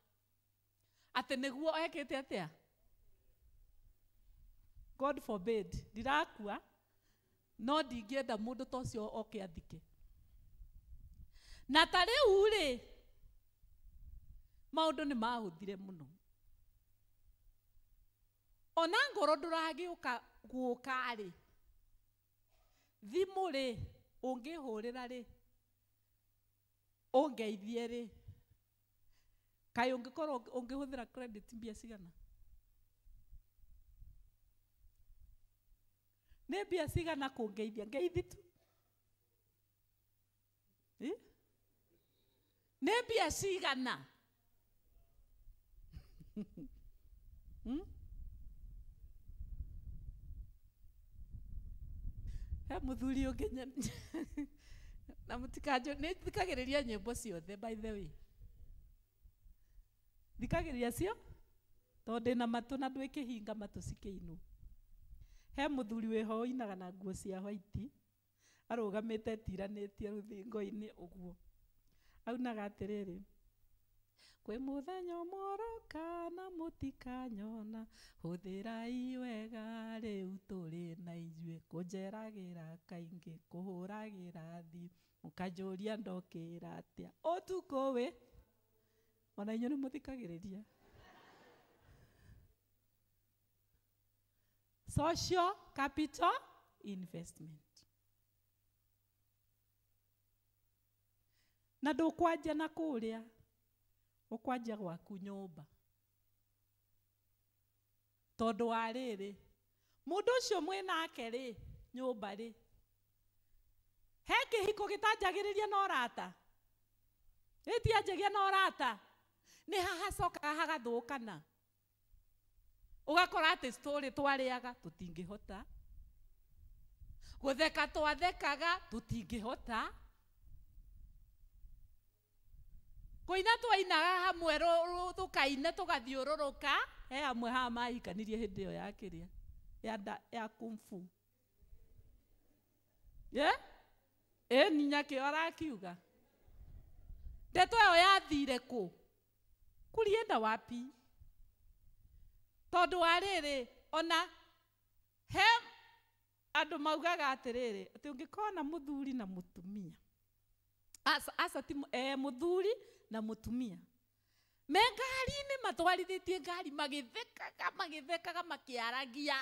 Atĩ nĩguo ekĩte atĩa? God forbid, ndirakua, no ndingĩenda mũndũ ta ũcio oke athike. Na ta rĩu rĩ, maũndũ nĩ mahũthire mũno. Ona ngoro ndũragĩũka gũka rĩ, thimũ rĩ, ũngĩhũrĩra rĩ, ũngeithie rĩ, kaĩ ũngĩkorwo ũngĩhũthĩra credit mbia cigana? Nĩ mbia cigana kũngeithia? Ngeithi tu. Nĩ mbia cigana? He mũthuri ũngĩ na mũtikanjũ, nĩ thikagĩrĩria nyĩmbo ciothe, by the way. Thikagĩrĩria cio tondũ ndĩna matũ na ndwĩkĩhinga matũ cikĩinwo. He mũthuri wĩho ũinaga na nguo cia white, arũgamĩte etiranĩtie rũthingo-inĩ ũguo. Aunaga atĩrĩrĩ, kwĩ mũthenya ũmwe ũroka na mũtikanyona, hũthĩrai wega rĩu tũrĩ na inyuĩ, kũnjeragĩra kaingĩ, kũhũragĩra thimũ, mũkanjũria ndokĩra atĩa ũtukũ wĩ. Ona inyuĩ nĩ mũthikagĩrĩria. Social capital investment. Na ndũkwanjia na kũrĩa, ũkwanjia gwaku nyũmba. Tondũ wa rĩrĩ, mũndũ ũcio mwĩnake rĩ, nyũmba rĩ, he kĩhiko gĩtanjagĩrĩria na ũrata? Gĩtianjagia na ũrata? Nĩ hahacokaga hagathũkana. Ũgakora atĩ story twarĩaga tũtingĩhota, gũtheka twathekaga tũtingĩhota, kũina twainaga hamwe tũkaina tũgathiũrũrũka. He hamwe haha mahikanirie hĩndĩ ĩyo ya kĩrĩa ya kung fu. Ĩ nyinya kĩo arakiuga ndeto ĩyo yathire kũ? Kulienda wapi? Tondũ wa rĩrĩ, ona he andũ maugaga atĩrĩrĩ, atĩ ũngĩkona mũthuri na mũtumia, aca ti mũthuri na mũtumia me ngari-inĩ matwarithĩtie ngari magĩthekaga magĩthekaga makĩaragia.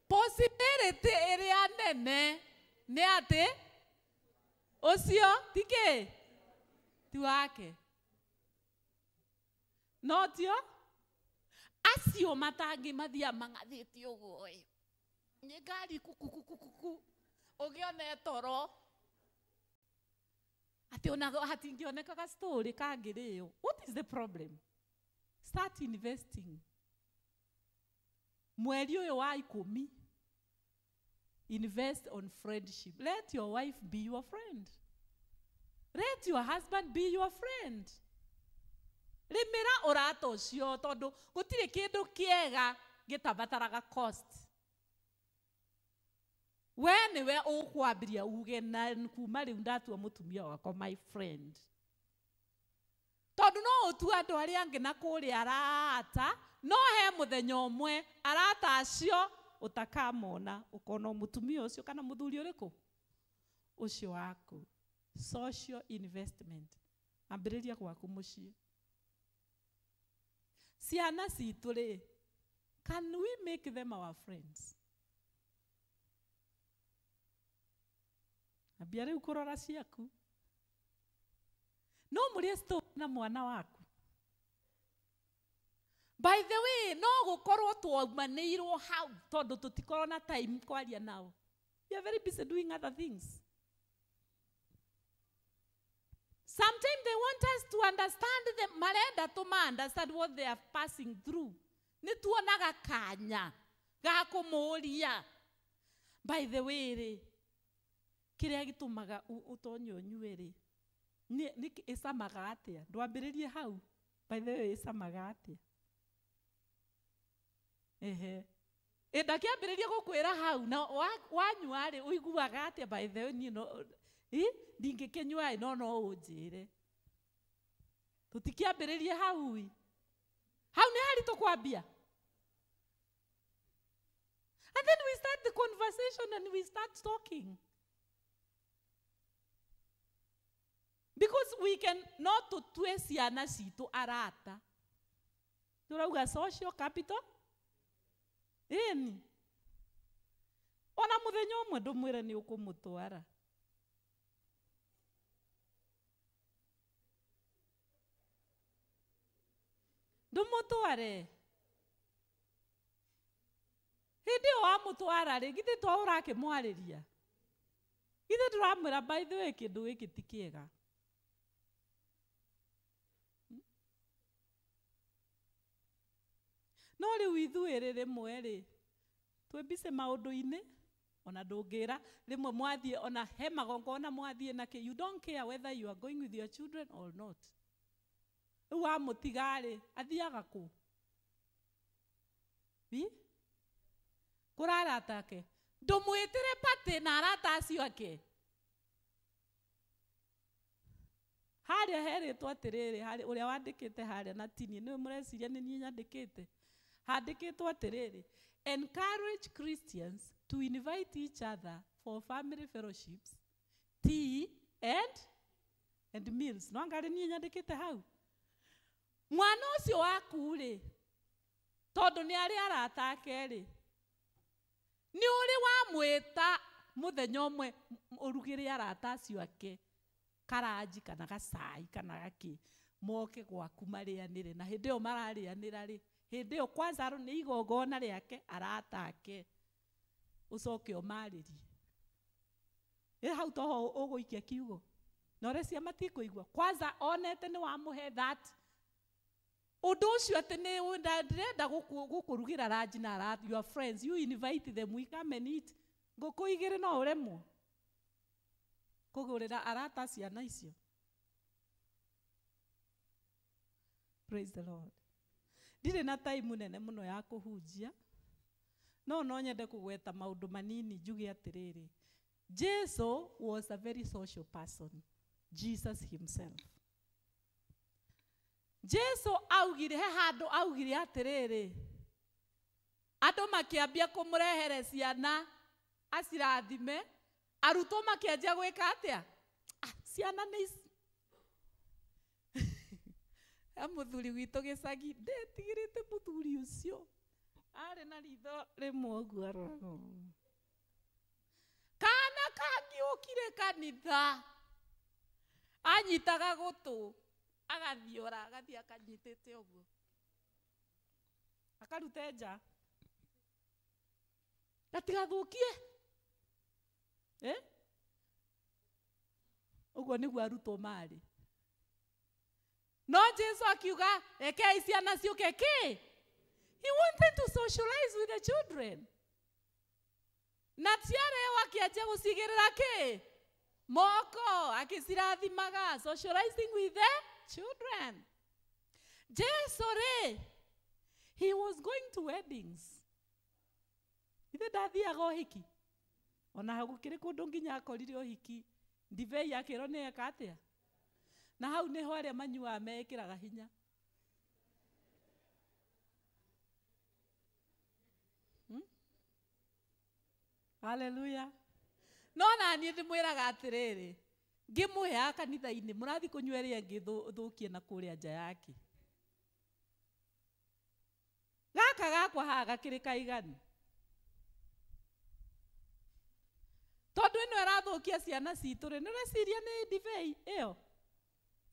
Possibility ĩrĩa nene nĩ atĩ ũcio ti kĩ? Ti wake. No tio acio matangĩ mathiaga mang'athĩtie ũguo ĩ, nĩ ngari kukukukuku ũngĩona toro atĩ ona hatingĩonekaga story kangĩrĩo. What is the problem? Start investing. Mweri ũyũ wa 10, invest on friendship. Let your wife be your friend. Let your husband be your friend. Rĩmĩra ũrata ũcio tondũ gũtirĩ kĩndũ kĩega gĩtabataraga cost. We nĩwe ũkwambĩrĩria uge na kuma rĩu ndatua mũtumia wakwa my friend. Tondũ no ũtue andũ arĩa angĩ na kũrĩa arata, no he mũthenya ũmwe arata acio ũtakamona, ũkona mũtumia ũcio kana mũthuri ũrĩkũ ũcio waku. Social investment. Ambĩrĩria gwaku mũciĩ. Ciana citũ rĩ, can we make them our friends? Ambia rĩu kũrora ciaku. No mũrĩe story na mwana waku. By the way, no gukorwo twaumanĩirwo hau tondũ tũtikorwo na time kwaria nao. We are very busy doing other things. Sometimes they want us to understand them, marenda tũma understand what they are passing through. Nĩ tuonaga kanya ga kũmũria. By the way rĩ, kĩrĩa gĩtũmaga ũtonye ũnyue rĩ, nĩ ĩcamaga atĩa? Ndwambĩrĩrie hau. By the way, ĩcamaga atĩa? Ehe. Ndakĩambĩrĩria gũkwĩra hau na wanyua rĩ ũiguaga atĩa? By the way, niĩ no ndingĩkĩnyua ĩ no no ũnjĩre. Tũtikĩambĩrĩrie hau ĩ. Hau nĩ haritũ kwambia. And then we start the conversation and we start talking. Because we can not tũtue ciana citũ arata. Tũrauga social capital. Ĩni. Ona mũthenya ũmwe ndũmwĩre nĩ ũkũmũtwara. Ndũmũtware. Hĩndĩ ĩyo wamũtwara rĩ, githĩ to ũrakĩmwarĩria? Githĩ ndũramwĩra by the way kĩndũ gĩkĩ ti kĩega? No rĩu ithuĩ rĩ rĩmwe rĩ, twĩ busy maũndũ-inĩ, ona ndũngĩra rĩmwe mwathiĩ ona he magongona mwathiĩ nakĩ, you don't care whether you are going with your children or not. Rĩu wamũtiga rĩ, athiaga kũ? Kũrĩ arata ake. Ndũmwĩtĩre party na arata acio ake. Harĩa herĩtwo atĩrĩrĩ, harĩ ũrĩa wandĩkĩte harĩa na tini, nĩwe mũreciria nĩ niĩ nyandĩkĩte. Handĩkĩtwo atĩrĩrĩ, encourage Christians to invite each other for family fellowships, tea and meals. No anga niĩ nyandĩkĩte hau. Mwana ũcio waku rĩ, tondũ nĩ arĩ arata ake rĩ, nĩ ũrĩ wamwĩta mũthenya ũmwe ũrugĩre arata acio ake karanji kana gacai kana gakĩ moke gwaku marĩanĩre, na hĩndĩ ĩyo mararĩanĩra rĩ, hĩndĩ ĩyo kwanza nĩ igongona rĩake arata ake, ũcoke ũmarĩrie. Ĩ hau toho ũgũikia kiugo na ũrecia matikũigua. Kwanza onete nĩ wamũhe that ũndũ ũcio atĩ nĩ ndĩrenda gũkũrugĩra ranji na arata, your friends, you invite them, we come and eat. Ngũkũ igĩrĩ no ũremwo kũgũrĩra arata ciana icio. Praise the Lord. Ndirĩ na time nene mũno ya kũhunjia, no no nyende kũgweta maũndũ manini njuge atĩrĩrĩ, Jesu was a very social person. Jesus himself. Jesu augire he handũ augire atĩrĩrĩ, andũ makĩambia kũmũrehere ciana acirathime, arutwo makĩanjia gwĩka atĩa? Ciana nĩ ici. Mũthuri witũ gĩcagi, ndetigĩrĩte mũthuri ũcio. Arĩ na ritho rĩmwe ũguo aroraga. Kana kangĩũkire kanitha, anyitaga gũtũ, agathiora, agathiĩ akanyitĩte ũguo. Akarute nja. Gatigathũkie. Ũguo nĩguo arutwo marĩ. No Jesu akiuga, rekei ciana ciũke kĩ? He wanted to socialize with the children. Na ciarehwo akĩanjia gũcigĩrĩra kĩ? Moko, akĩcirathimaga, socializing with the children. Jesu rĩ, he was going to weddings. Ithe ndathiaga ũhiki. Ona gũkĩrĩ kũndũ nginya akorire ũhiki, ndibei akĩrwo nĩ eka atĩa? Na hau nĩho arĩa manyuaga mekĩraga hinya. Hallelujah. No na niĩ ndĩmwĩraga atĩrĩrĩ, ngĩmũheaga kanitha-inĩ, mũrathiĩ kũnyua ĩrĩa ĩngĩ thũkie na kũrĩa nja yake. Gaka gakwa haha gakĩrĩ kaiganu. Tondũ ĩno ĩrathũkia ciana citũ rĩ, nĩ ũreciria nĩ ndibei ĩyo?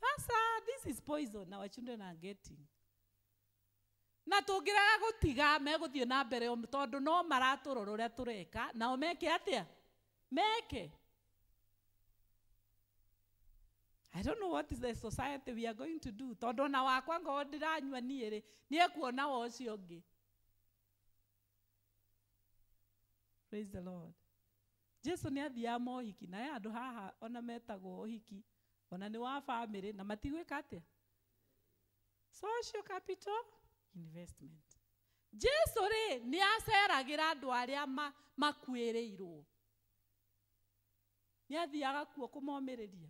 Asa, this is poison our children are getting. Na tũngĩrega gũtiga megũthiĩ na mbere tondũ no maratũrora ũrĩa tũreka nao meke atĩa? Meke. I don't know what is the society we are going to do. Tondũ ona wakwa ngorwo ndĩranyua niĩ rĩ, nĩekuona wa ũcio ũngĩ. Praise the Lord. Jesu nĩ athiaga mohiki na he andũ haha ona metagwo ũhiki ona nĩ wa family na matigwĩka atĩa? Social capital investment. Jesu rĩ nĩ aceragĩra andũ arĩa makuĩrĩirwo. Nĩ athiaga kuo kũmomĩrĩria.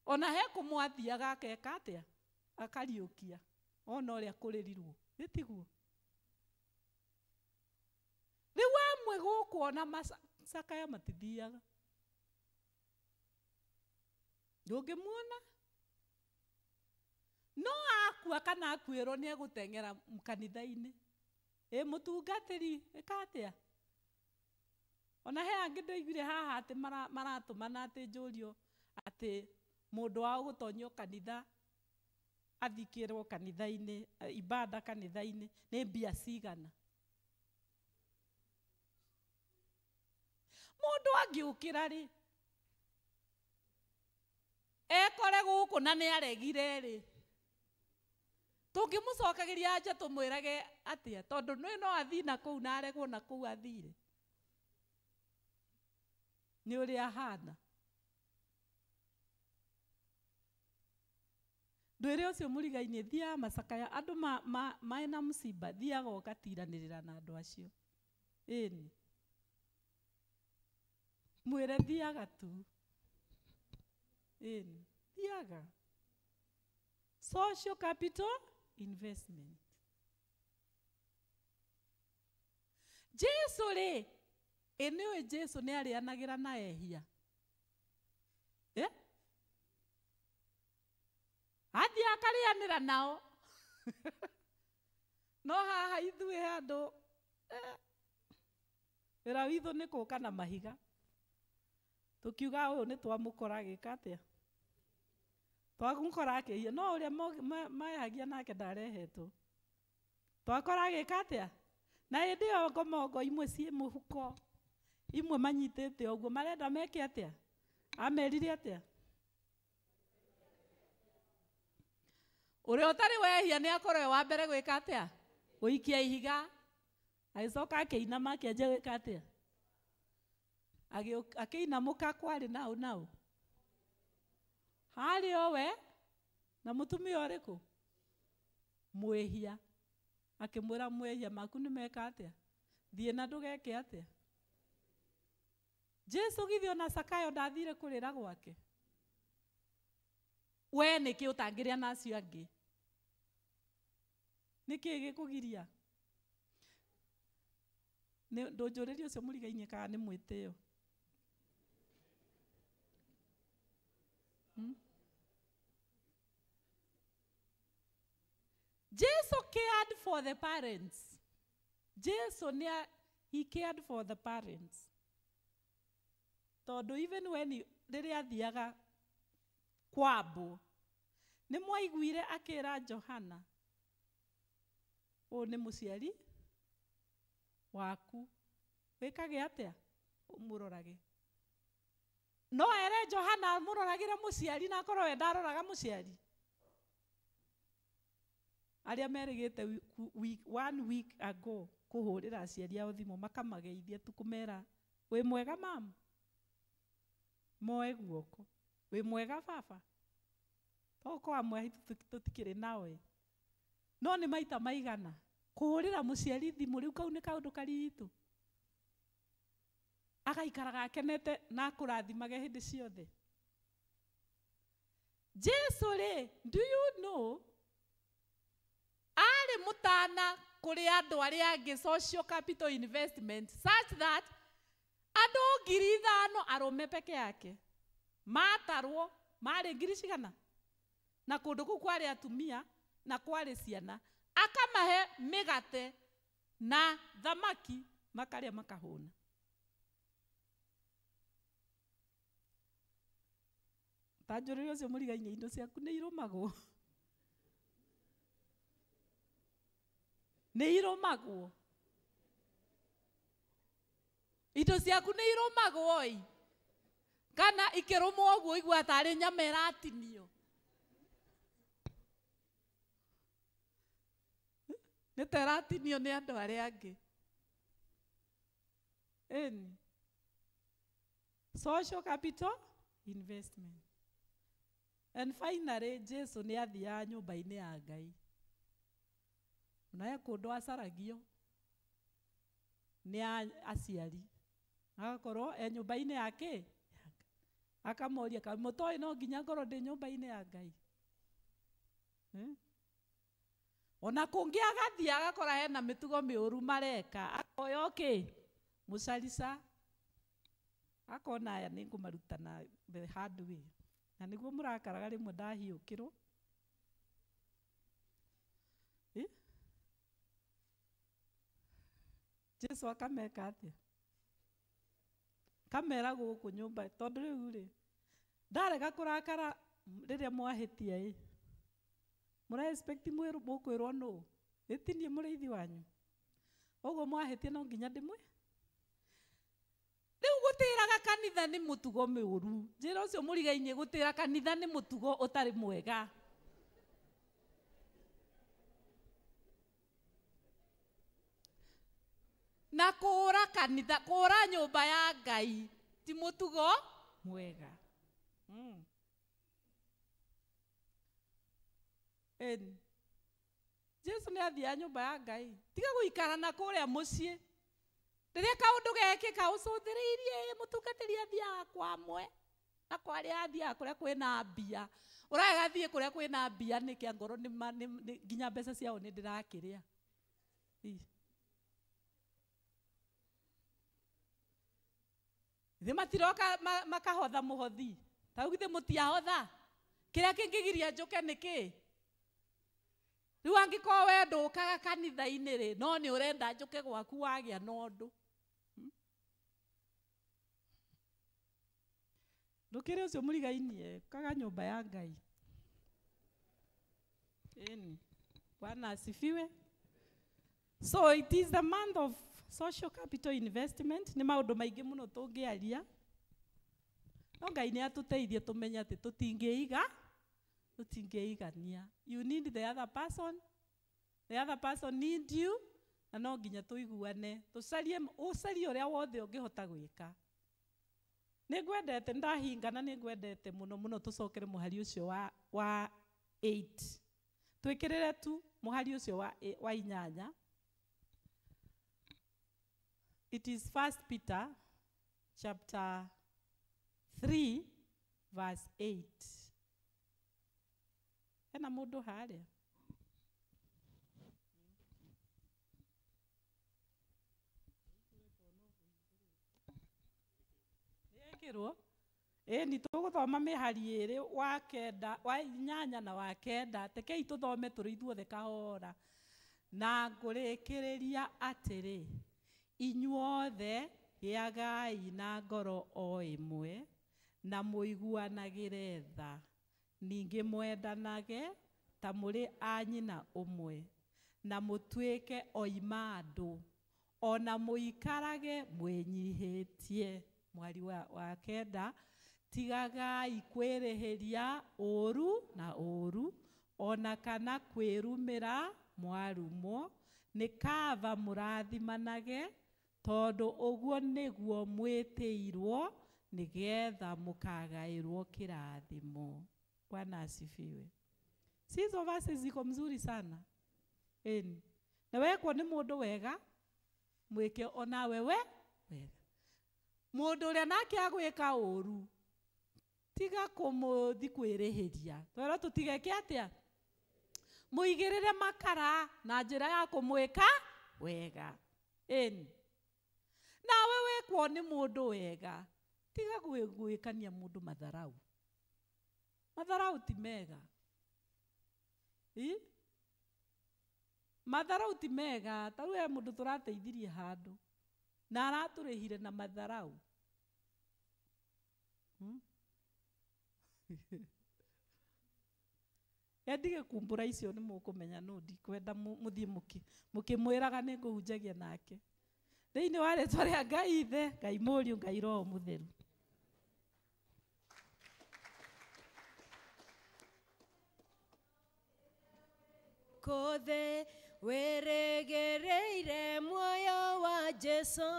Ona he kũmwathiaga akeka atĩa? Akariũkia. Ona ũrĩa kũrĩrirwo. Nĩ tiguo? Rĩu amwe gũkũ ona macakaya matithiaga. Ndũngĩmuona? No akua kana akuĩrwo nĩ egũteng'era kanitha-inĩ. Ĩ mũtungatĩri ĩka atĩa? Ona he angĩ ndaiguire haha atĩ maratũmana atĩ njũrio atĩ mũndũ wao gũtonyio kanitha athikĩrwo kanitha-inĩ, ibada kanitha-inĩ nĩ mbia cigana. Mũndũ angĩũkĩra rĩ ekore gũkũ na nĩ aregire rĩ, tũngĩmũcokagĩria anja tũmwĩrage atĩa? Tondũ nĩ no athiĩ na kũu na aregwo na kũu athire. Nĩ ũrĩa ahana. Ndwĩre ũcio mũrigainĩ thiaga macakaya andũ mena mũciba thiaga ũgatiranĩrĩra na andũ acio. Ĩni. Mwĩre thiaga tu. Ĩni. Thiaga. Social capital investment. Jesu rĩ, ĩ nĩũĩ Jesu nĩ arĩanagĩra na ehia. Athiĩ akarĩanĩra nao. No haha ithuĩ andũ wĩra witũ nĩ kũũka na mahiga. Tũkiuga ũyũ nĩ twamũkora agĩka atĩa? Twamũkora akĩhia. No ũrĩa mayagia nake ndarehetwo. Twakora agĩka atĩa? Na hĩndĩ ĩyo ngomongo imwe ciĩ mũhuko, imwe manyitĩte ũguo marenda meke atĩa? Amerire atĩa? Ũrĩa ũtarĩ wehia nĩ akorwo wa mbere gwĩka atĩa? Gũikia ihiga. Agĩcoka akĩinama akĩanjia gwĩka atĩa? Akĩinamũka kwarĩ nao nao. Harĩ o we na mũtumia ũrĩkũ? Mwĩhia. Akĩmwĩra mwĩhia maku nĩ meka atĩa? Thiĩ na ndũgeke atĩa? Jesu githĩ ona Zakayo ndathire kũrĩra gwake. We nĩkĩ ũtangĩrĩa na acio angĩ? Nĩkĩ gĩkũgiria? Ndũnjũrĩrie ũcio mũrigainĩ kana nĩ mwĩtĩo. Jesu cared for the parents. Jesu he cared for the parents. Tondũ even when rĩrĩa athiaga kwambwo nĩ mwaiguire akĩra Johana, ũyũ nĩ mũciari waku, wĩkage atĩa? Ũmũrorage. No ere Johana amũroragĩre mũciari na akorwo we ndaroraga mũciari. Arĩa merĩgĩte 1 week ago kũhũrĩra aciari ao thimũ makamageithia tu kũmera wĩ mwega mamu, moe guoko, wĩ mwega baba. Toko amwe aitũ tũtikĩrĩ nao ĩ. No nĩ maita maigana kũhũrĩra mũciari thimũ rĩu kau nĩ kaũndũ karitũ. Agaikaraga akenete na akũrathimage hĩndĩ ciothe. Jesu rĩ, do you know arĩ mũtana kũrĩ andũ arĩa angĩ social capital investment such that andũ 5,000 arũme peke yake matarwo marĩ ngiri cigana na kũndũ kũu kwarĩ atumia na kwarĩ ciana, akamahe mĩgate na thamaki makarĩa makahũna. Ta njũrĩre ũcio mũrigainĩ indo ciaku nĩ irũmagwo. Nĩ irũmagwo. Indo ciaku nĩ irũmagwo ĩ. Kana ikĩrũmwo ũguo igua tarĩ nyama ĩratinio. Nĩ ta ĩratinio nĩ andũ arĩa angĩ. Ĩni. Social capital investment. And finally, Jesu nĩ athiaga nyũmba-inĩ ya Ngai. Na he kũndũ acaragio nĩ aciari. Agakorwo e nyũmba-inĩ ya kĩ? Akamoria mũtoĩ no nginya ngorwo ndĩ nyũmba-inĩ ya Ngai. Ona kũngĩ agathiĩ agakora hena mĩtugo mĩũru mareka. Akoya kĩ? Mũcarica. Akona aya nĩ ngũmaruta na the hard way. Na nĩguo mũrakaraga rĩmwe ndahiũkĩrwo. Jesu akameka atĩa? Kamera gũkũ nyũmba tondũ rĩu rĩ ndarega kũrakara rĩrĩa mwahĩtia ĩ. Mũra expect mũkwĩrwo nũ? Ĩtinie mũrĩithi wanyu. Ũguo mwahĩtia no nginya ndĩmwe. Rĩu gũtĩraga kanitha nĩ mũtugo mĩũru. Njĩra ũcio mũrigainie gũtĩra kanitha nĩ mũtugo ũtarĩ mwega. Na kũra kanitha, kũra nyũmba ya Ngai ti mũtugo mwega. Ĩni. Jesu nĩ athiaga nyũmba ya Ngai. Tiga gũikara na kũrĩa mũciĩ. Rĩrĩa kaũndũ gekĩka ũcũthĩrĩirie mũtungatĩri athiaga kwa amwe na kwa arĩa athiaga kũrĩa kwĩna mbia. Ũrarega athiĩ kũrĩa kwĩna mbia nĩkĩ angorwo nĩ nginya mbeca ciao nĩ ndĩrakĩrĩa. Githĩ matiroka makahotha mũhothi. Ta rĩu githĩ mũtiahotha? Kĩrĩa kĩngĩgiria njũke nĩ kĩ? Rĩu angĩkorwo we ndũkaga kanitha-inĩ rĩ, no nĩ ũrenda njũke gwaku wagĩa na ũndũ. Ndũkĩrĩ ũcio mũrigainie, kaga nyũmba ya Ngai. Ĩni. Bwana asifiwe. So it is the month of social capital investment. Nĩ maũndũ maingĩ mũno tũngĩaria. No Ngai nĩ atũteithie tũmenye atĩ tũtingĩiga, tũtingĩigania. You need the other person. The other person need you. Na no nginya tũiguane. Tũcarie, ũcarie ũrĩa wothe ũngĩhota gwĩka. Nĩ ngwendete, ndahinga na nĩ ngwendete mũno mũno tũcokere mũhari ũcio wa 8. Twĩkĩrĩre tu mũhari ũcio wa 8. It is 1 Peter chapter 3 verse 8. Hena mũndũ harĩa? Nĩekĩrwo? Ĩni tũgũthoma mĩhari ĩrĩ wa 9 wa 8 na wa 9. Tekei tũthome tũrĩ ithuothe kahora. Na ngũrĩkĩrĩria atĩrĩ, inyuothe gĩagai na ngoro o ĩmwe na mũiguanagĩre tha, ningĩ mwendanage ta mũrĩ a nyina ũmwe, na mũtuĩke oima andũ, ona mũikarage mwĩnyihĩtie. Mwari wa 9, tigagai kwĩrĩhĩria ũũru na ũũru, ona kana kwĩrumĩra mwarumwo, nĩ kaba mũrathimanage, tondũ ũguo nĩguo mwĩtĩirwo nĩgetha mũkagaĩrwo kĩrathimo. Bwana asifiwe. Si hizo verses ziko mzuri sana. Ĩni. Na wekwo nĩ mũndũ wega, mwĩke onawe we wega. Mũndũ ũrĩa nake agwĩka ũũru, tiga kũmũthi kwĩrĩhĩria. Twerwo tũtigeke atĩa? Mũigĩrĩre makara na njĩra ya kũmwĩka wega. Ĩni. Nawe wekwo nĩ mũndũ wega, tiga gwĩkania mũndũ matharau. Matharau ti mega. Matharau ti mega. Ta rĩu he mũndũ tũrateithirie handũ na aratũrĩhire na matharau. Endige kumbura icio nĩ mũkũmenya nũ ndikwenda mũthiĩ mũkĩmwĩraga nĩ ngũhunjagia nake. Thĩinĩ wa rĩtwa rĩa Ngai Ithe, Ngai Mũriũ, Ngai Roho Mũtheru. Kothe wĩrĩgĩrĩire muoyo wa Jesũ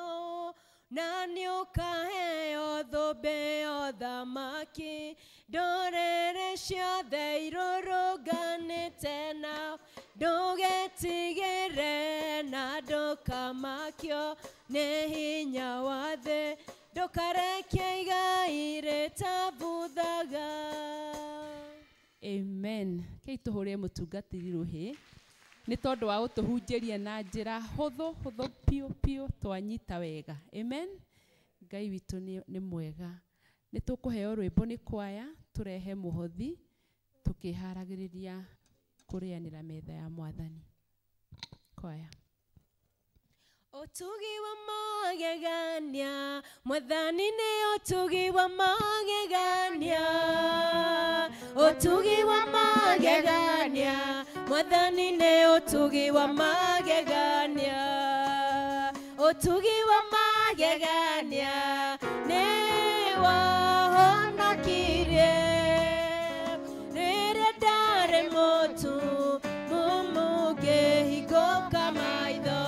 na nĩũkaheo thũmbĩ ya ũthamaki ndũrĩrĩ ciothe irũrũnganĩte nao ndũgetigĩre na ndũkamakio nĩ hinya wa thĩ ndũkareke igai rĩtabuthaga. Amen. Kei tũhũrĩre mũtungatĩri rũhĩ nĩ tondũ wa gũtũhunjĩria na njĩra hũthũ hũthũ piũ piũ twanyita wega. Amen. Ngai witũ nĩ mwega. Nĩ tũkũheo rwĩmbo nĩ kwaya tũrehe mũhothi tũkĩharagĩrĩria kũrĩanĩra metha ya Mwathani. Kwaya. Ũtugi wa magegania, Mwathani nĩ ũtugi wa magegania. Ũtugi wa magegania, Mwathani nĩ ũtugi wa magegania. Ũtugi wa magegania nĩ wahonokirie rĩrĩa ndarĩ mũtu mũmũ ngĩhingũka maitho.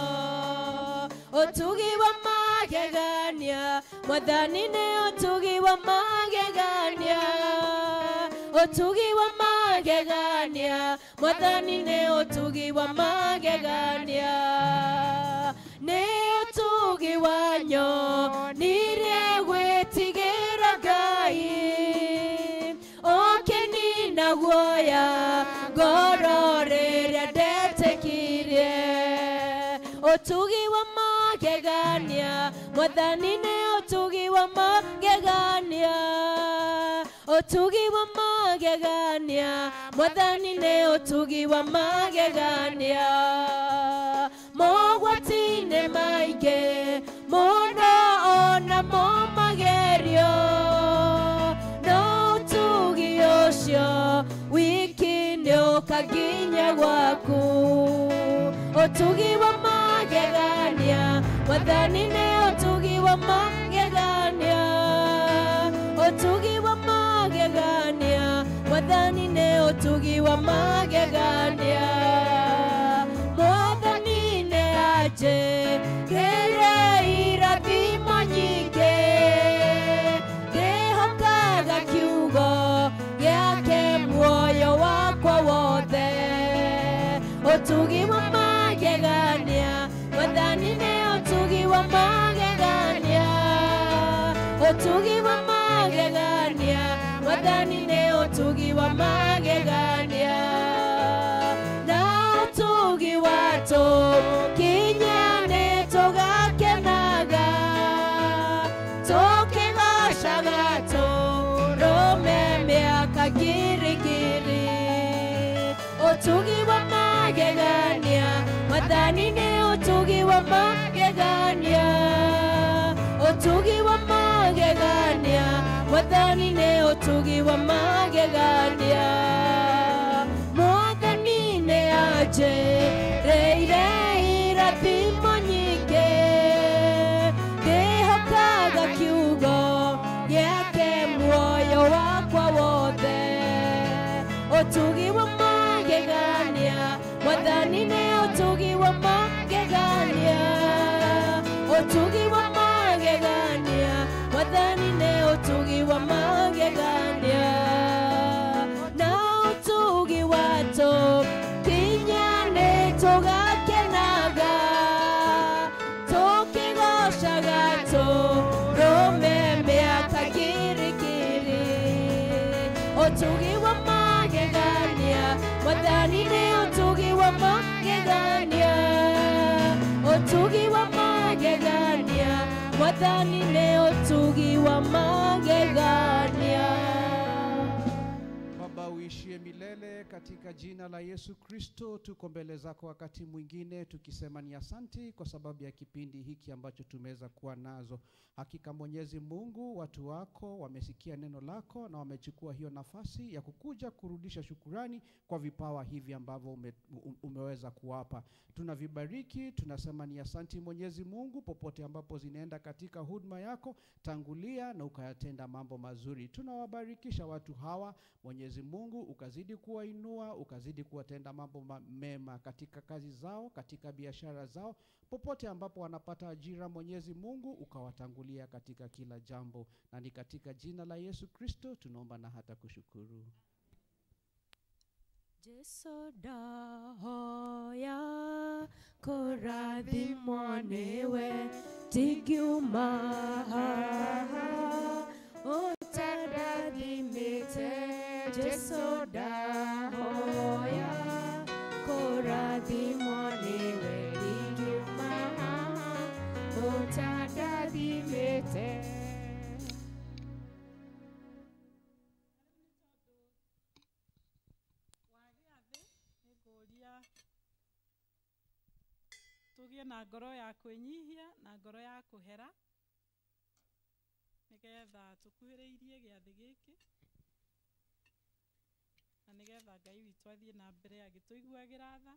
Ũtugi wa magegania, Mwathani nĩ ũtugi wa magegania. Ũtugi wa magegania, Mwathani nĩ ũtugi wa magegania. Nĩ ũtugi wanyonirie gwĩtigĩra Ngai, ũkĩnina guoya ngoro rĩrĩa ndetĩkirie. Ũtugi wa magegania, Mwathani nĩ ũtugi wa magegania. Ũtugi wa magegania, Mwathani nĩ ũtugi wa magegania. Mogwati-inĩ maingĩ mũno ona mo magerio, no ũtugi ũcio wiki nĩ ũka nginya gwaku. Ũtugi wa magegania, Mwathani nĩ ũtugi wa magegania. Ũtugi wa magegania, Mwathani nĩ ũtugi wa magegania. Mwathani nĩ anjĩkĩire irathimo nyingĩ, ndĩhokaga kiugo gĩake muoyo wakwa wothe. Ũtugi wa magegania, Mwathani nĩ ũtugi wa magegania. Ũtugi wa magegania, Mwathani nĩ ũtugi wa magegania. Na ũtugi watũkinya nĩ tũgakenaga, tũkĩgocaga tũrũme mĩaka ngiri ngiri. Ũtugi wa magegania, Mwathani nĩ ũtugi wa magegania. Ũtugi wa magegania, Mwathani nĩ ũtugi wa magegania. Mwathani nĩ anjĩrĩire irathimo nyingĩ, ndĩhokaga kiugo gĩake muoyo wakwa wothe. Ũtugi wa magegania, Mwathani nĩ ũtugi wa magegania. Ũtugi wa magegania, Mwathani nĩ ũtugi wa magegania. Na ũtugi watũkinya nĩ tũgakenaga, tũkĩgocaga tũrũme mĩaka ngiri ngiri. Ũtugi wa magegania, Mwathani nĩ ũtugi wa magegania. Ũtugi wa magegania, Mwathani nĩ ũtugi wa magegania. Baba uishie milele. milele, katika jina la Yesu Kristo tuko mbele zako wakati mwingine tukisema ni asanti kwa sababu ya kipindi hiki ambacho tumeweza kuwa nazo. Hakika Mwenyezi Mungu, watu wako wamesikia neno lako na wamechukua hiyo nafasi ya kukuja kurudisha shukurani kwa vipawa hivi ambavyo umeweza kuwapa. Tunavibariki, tunasema ni asanti Mwenyezi Mungu, popote ambapo zinaenda katika huduma yako, tangulia na ukayatenda mambo mazuri. Tunawabarikisha watu hawa, Mwenyezi Mungu ukazidi kuwainua, ukazidi kuwatenda mambo mema katika kazi zao, katika biashara zao, popote ambapo wanapata ajira, Mwenyezi Mungu ukawatangulia katika kila jambo. Na ni katika jina la Yesu Kristo tunaomba na hata kushukuru. Jesu ndahoya kũrathimwo nĩwe, ndingiuma haha ũtandathimĩte. Jesu ndahoya kũrathimwo nĩwe, ndingiuma haha ũtandathimĩte. Tugie na ngoro ya kwĩnyihia na ngoro ya kũhera, nĩgetha tũkuhĩrĩirie gĩathĩ gĩkĩ, na nĩgetha Ngai witũ athiĩ na mbere agĩtũiguagĩra tha.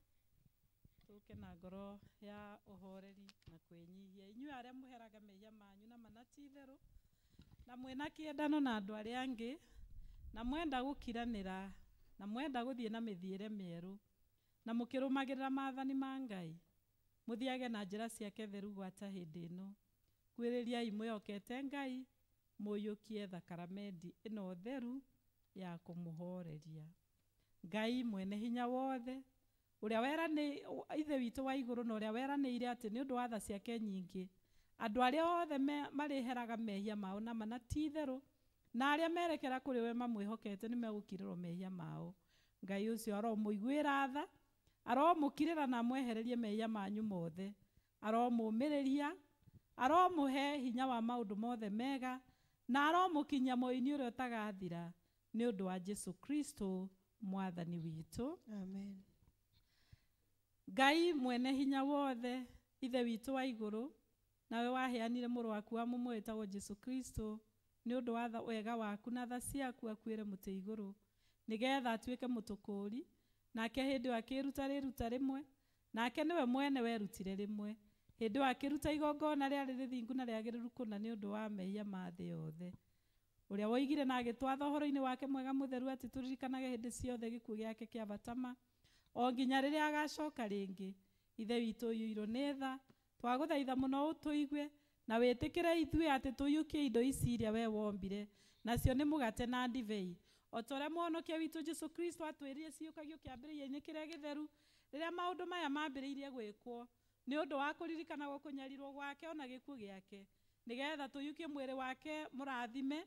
Tũke na ngoro ya ũhoreri na kwĩnyihia. Inyuĩ arĩa mũheraga mehia manyu na mana ti itherũ, na mwĩna kĩendano na andũ arĩa angĩ, na mwenda gũkiranĩra, na mwenda gũthiĩ na mĩthiĩre mĩerũ, na mũkĩrũmagĩrĩra maathani ma Ngai, mũthiage na njĩra ciake theru gwata hĩndĩ ĩno. Kwĩrĩriai mwĩhokete Ngai, mũiyũkie thakaramendi ĩno theru ya kũmũhoreria. Ngai mwene hinya wothe, ũrĩa Ithe witũ wa igũrũ, na ũrĩa weranĩire atĩ nĩ ũndũ wa tha ciake nyingĩ, andũ arĩa othe marĩheraga mehia mao na mana ti itherũ, na arĩa merekera kũrĩ we mamwĩhokete nĩ megũkirĩrwo mehia mao. Ngai ũcio aromũiguĩra tha, aromũkirĩra na amwehererie mehia manyu mothe, aromũmĩrĩria, aromũhe hinya wa maũndũ mothe mega, na aromũkinyia muoyo-inĩ ũrĩa ũtagathira, nĩ ũndũ wa Jesu Kristo mwathani witũ. Amen. Ngai mwene hinya wothe, Ithe witũ wa igũrũ, nawe waheanire mũrũ waku wa mũmwe wĩtagwo Jesu Kristo nĩ ũndũ wa wega waku na tha ciaku akuĩre mũtĩ igũrũ, nĩgetha atuĩke mũtũkũũri. Nake hĩndĩ ĩyo akĩĩruta rĩruta rĩmwe, nake nĩwe mwene werutire rĩmwe. Hĩndĩ ĩyo akĩruta igongona rĩarĩ rĩthingu na rĩagĩrĩru kũna nĩ ũndũ wa mehia ma thĩ yothe. Ũrĩa woigire na agĩtwatha ũhoro-inĩ wake mwega mũtheru atĩ tũririkanage hĩndĩ ciothe gĩkuũ gĩake kĩa batama, o nginya rĩrĩa agacoka rĩngĩ. Ithe witũ ũiyũirwo nĩ tha, twagũthaitha mũno ũtũigue na wĩtĩkĩre ithuĩ atĩ tũiyũkie indo ici iria we wombire, nacio nĩ mũgate na ndibei, o ta ũrĩa Mũhonokia witũ Jesu Kristo atwĩrire ciũkagio kĩambĩrĩria-inĩ kĩrĩa gĩtheru, rĩrĩa maũndũ maya mambĩrĩirie gwĩkwo, nĩ ũndũ wa kũririkanagwo kũnyarirwo gwake ona gĩkuũ gĩake, nĩgetha tũiyũkie mwĩrĩ wake mũrathime,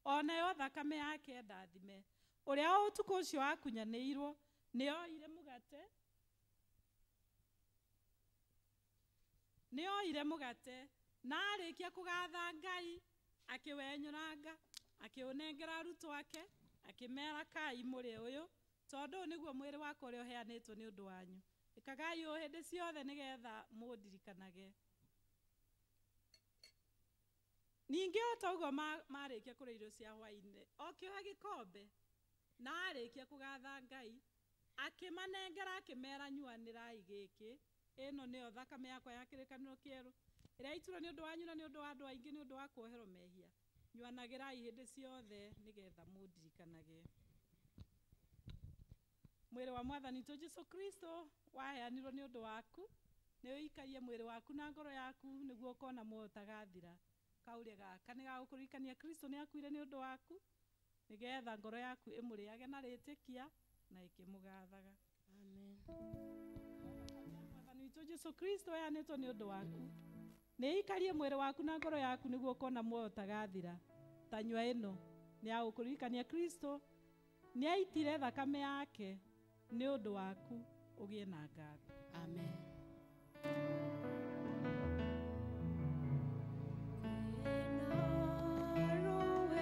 onayo thakame yake ndathime. Ũrĩa o ũtukũ ũcio akunyanĩirwo nĩoire mũgate, na arĩkia kũgatha Ngai akĩwenyũranga, akĩũnengera arutwo ake, akĩmera kai mũrĩe ũyũ, tondũ ũyũ nĩguo mwĩrĩ wakwa ũrĩa ũheanĩtwo nĩ ũndũ wanyu. Ĩkagai ũũ hĩndĩ ciothe nĩgetha mũndirikanage. Ningĩ o ta ũguo marĩkia kũrĩa irio cia hwaĩ-inĩ, okĩoya gĩkombe na arĩkia kũgatha Ngai, akĩmanengera akĩmera nyuanĩrai gĩkĩ, ĩno nĩyo thakame yakwa ya kĩrĩkanĩro kĩerũ, ĩrĩa yaitirwo nĩ ũndũ wanyu na nĩ ũndũ wa andũ aingĩ nĩ ũndũ wa kuoherwo mehia. Nyuanagĩrai hĩndĩ ciothe nĩgetha mũndirikanage. Mwĩrĩ wa Mwathani witũ Jesu Kristo waheanirwo nĩ ũndũ waku, nĩ ũikarie mwĩrĩ waku na ngoro yaku nĩguo ũkona muoyo ũtagathira. Kaũrĩa gaka nĩ gagũkũririkania Kristo nĩ akuire nĩ ũndũ waku, nĩgetha ngoro yaku ĩmũrĩage na rĩtĩkia na ĩkĩmũgathaga. Amen. Mwathani witũ Jesu Kristo waheanĩtwo nĩ ũndũ waku, nĩ ĩikarie mwĩrĩ waku na ngoro yaku nĩguo ũkona muoyo ũtagathira. Tanyua ĩno nĩ ya gũkũririkania Kristo nĩ aitire thakame yake nĩ ũndũ waku ũgĩe na ngatho. Amen. Ruwe, ruwe,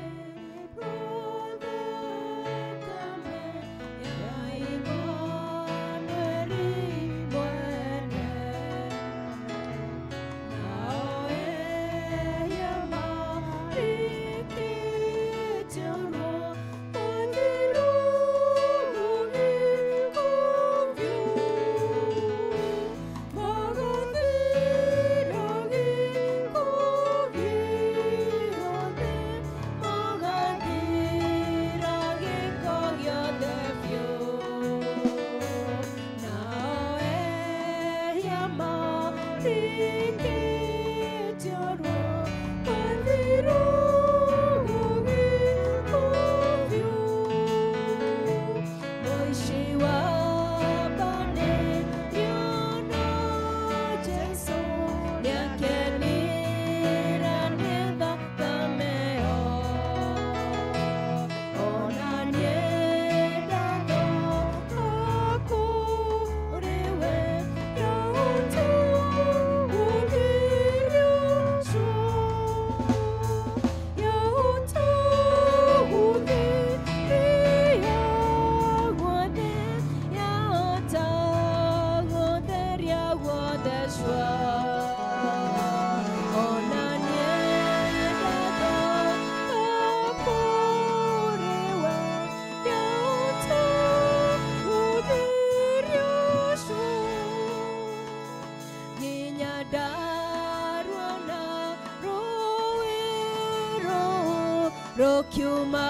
Rokiuma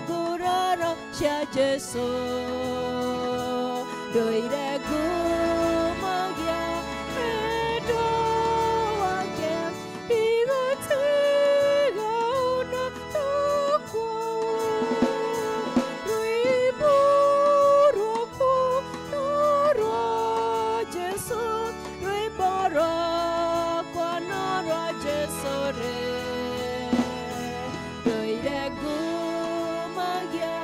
guraro cia Jesu ndoire ngumagia wendo wake ndigatiga ona rũkwa rwĩmbo rwakwa no rwa Jesu rwĩmbo rwakwa no rwa Jesu rĩ ndoire ngumagia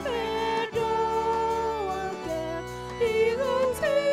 wendo wake ndigatiga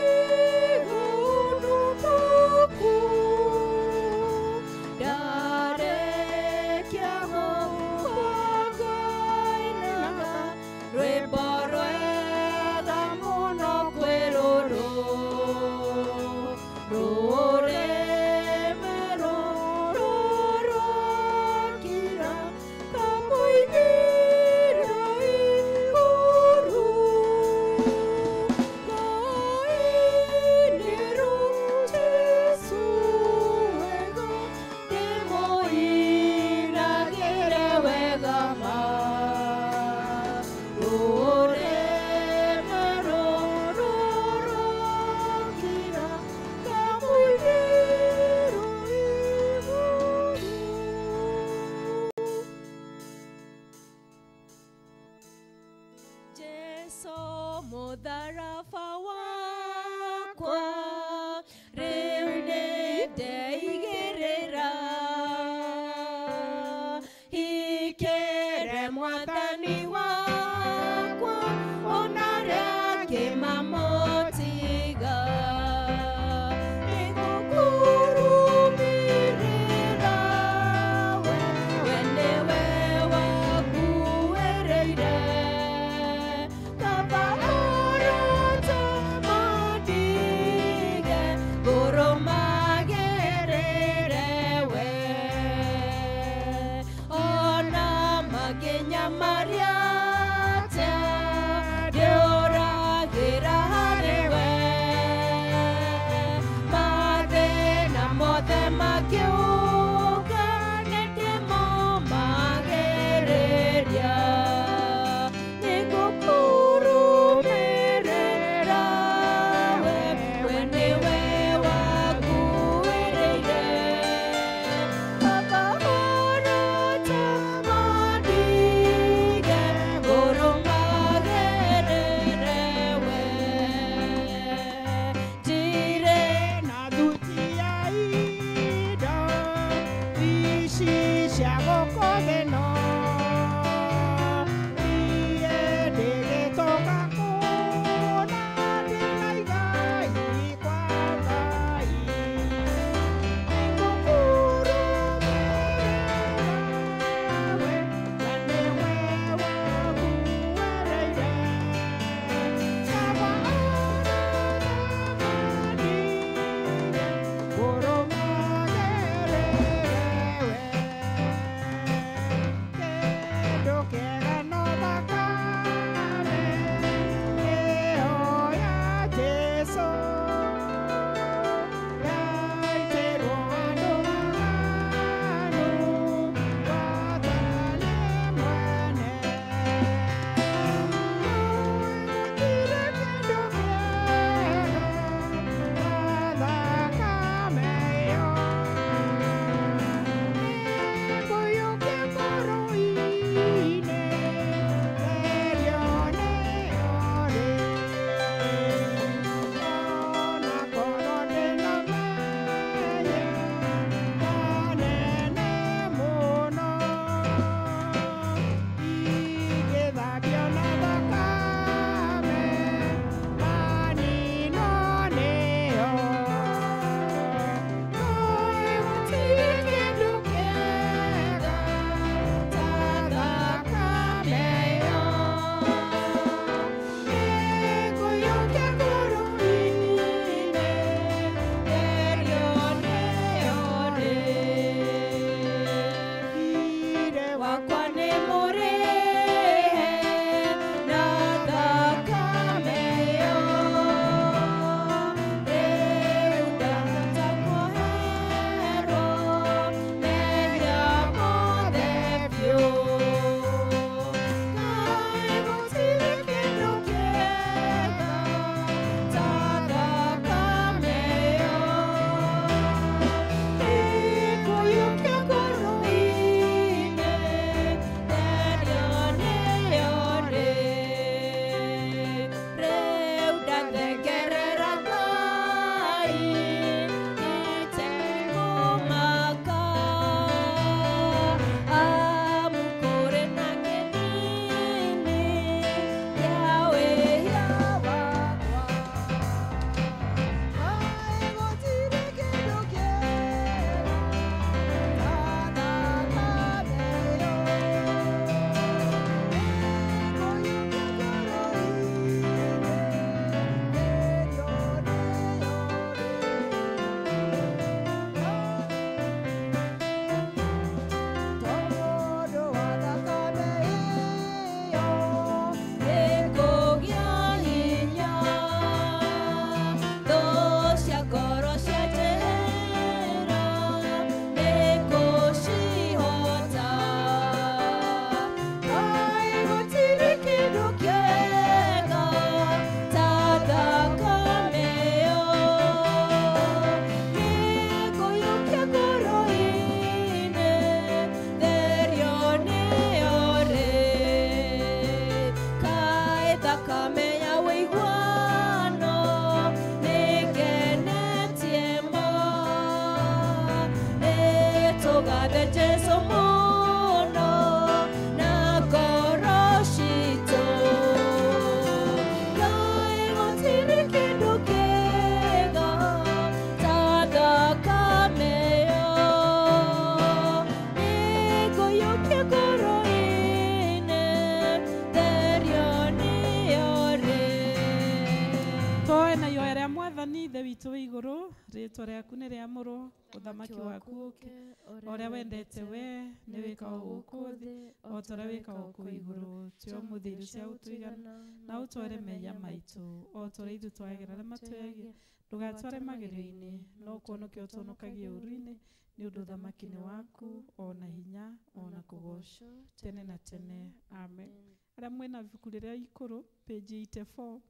Na ihoya rĩa Mwathani Ithe witũ wĩ igũrũ, rĩtwa rĩaku nĩ rĩamũrwo, ũthamaki waku ũke, o ũrĩa wendete we nĩ wĩkagwo gũkũ thĩ o ta ũrĩa wĩkagwo kũu igũrũ. Tũhe ũmũthĩ irio cia gũtũigana, na ũtware mehia maitũ o ta ũrĩa ithuĩ twagĩra arĩa matwĩhagia, ndũgatware magerio-inĩ, no kũhonokia ũtũhonokagie ũũru-inĩ, nĩ ũndũ ũthamaki nĩ waku, o na hinya, o na kũgoocwo tene na tene. Amen. Arĩa mwĩna ibuku rĩrĩa ikũrũ, page 84,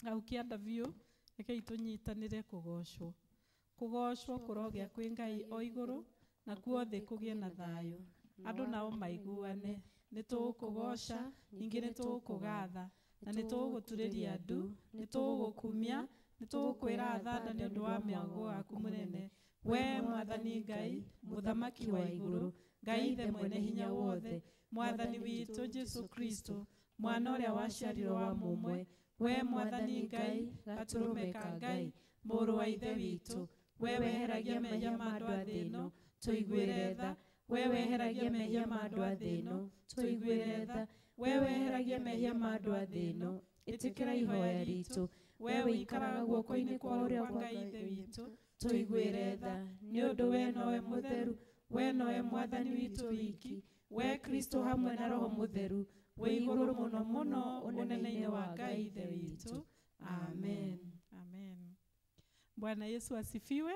hau kĩanda biũ, rekei tũnyitanĩre kũgocwo. Kũgocwo kũrogĩa kwĩ Ngai o igũrũ, nakuo thĩ kũgĩe na thayũ, andũ nao maiguane. Nĩ tũgũkũgoca, ningĩ nĩ tũgũkũgatha, na nĩ tũgũgũturĩria ndu, nĩ tũgũgũkumia, nĩ tũgũkwĩra athanda nĩ ũndũ wa mĩago waku mũnene. We Mwathani Ngai, Mũthamaki wa igũrũ, Ngai Ithe mwene hinya wothe, Mwathani witũ Jesu Kristo, mwana ũrĩa waciarirwo wa mũmwe, we Mwathani Ngai, gatũrũme ka Ngai, mũrũ wa Ithe witũ, we weheragia mehia ma andũ a thĩ ĩno, tũiguĩre tha. We weheragia mehia ma andũ a thĩ ĩno, tũiguĩre tha. We weheragia mehia ma andũ a thĩ ĩno, ĩtĩkĩra ihoya ritũ. We ũikaraga guoko-inĩ kwa ũrĩo kwa Ngai Ithe witũ, tũiguĩre tha. Nĩ ũndũ we nowe mũtheru, we nowe Mwathani witũ wiki, we Kristo hamwe na Roho Mũtheru, wĩ igũrũ mũno mũno ũnene-inĩ wa Ngai Ithe witũ. Amen. Amen. Bwana Yesu asifiwe.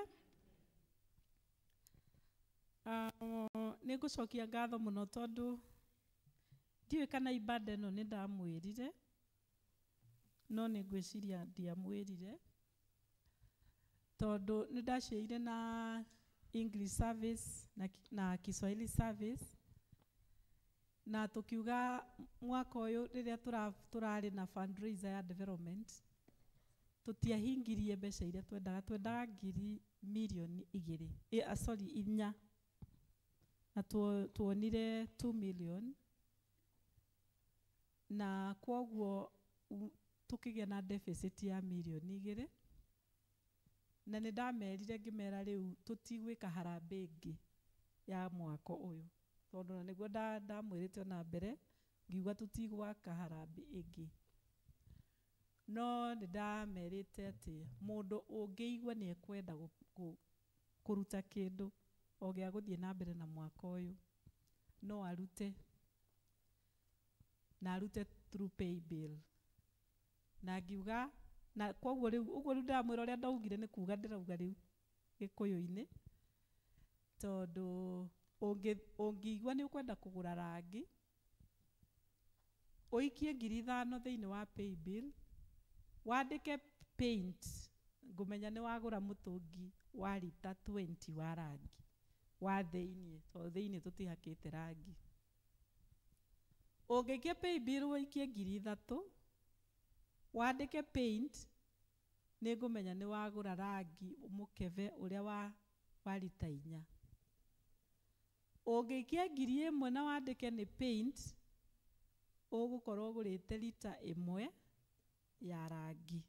Nĩ ngũcokia ngatho mũno tondũ ndiũĩ kana ibada ĩno nĩ ndamwĩrire, no nĩ ngwĩciria ndiamwĩrire, tondũ nĩ ndaciĩire na English service na Kiswahili service, na tũkiuga mwaka ũyũ rĩrĩa tũrarĩ na fundraiser ya development, tũtiahingirie mbeca iria twendaga, twendaga ngiri mirioni igĩrĩ, sorry, inya, na tuonire 2 million, na kwoguo tũkĩgĩa na deficit ya mirioni igĩrĩ, na nĩ ndamerire ngĩmera rĩu tũtigwĩka harambee ĩngĩ ya mwaka ũyũ, tondũ na nĩguo ndamwĩrĩte ona mbere ngiuga tũtigwaka harambee ĩngĩ, no nĩ ndamerĩte atĩ mũndũ ũngĩigua nĩ ekwenda kũruta kĩndũ o gĩa gũthiĩ na mbere na mwaka ũyũ no arute, na arute through pay bill, na ngiuga na kwoguo rĩu ũguo rĩu ndamwĩra ũrĩa ndaugire nĩ kuga ndĩrauga rĩu gĩkũyũ-inĩ, tondũ ũngĩigua nĩ ũkwenda kũgũra rangi ũikie 5,000 thĩinĩ wa pay bill, wandĩke paint, ngũmenya nĩ wagũra mũtũngi wa rita 20 wa rangi wa thĩinĩ, tondũ thĩinĩ tũtihakĩte rangi. Ũngĩikia pay bill ũikie 3,000 wandĩke paint, nĩ ngũmenya nĩ wagũra rangi mũkebe ũrĩa wa rita 4. Ũngĩikia 1,000 na wandĩke nĩ paint, ũgũkorwo ũgũrĩte rita 1 ya rangi.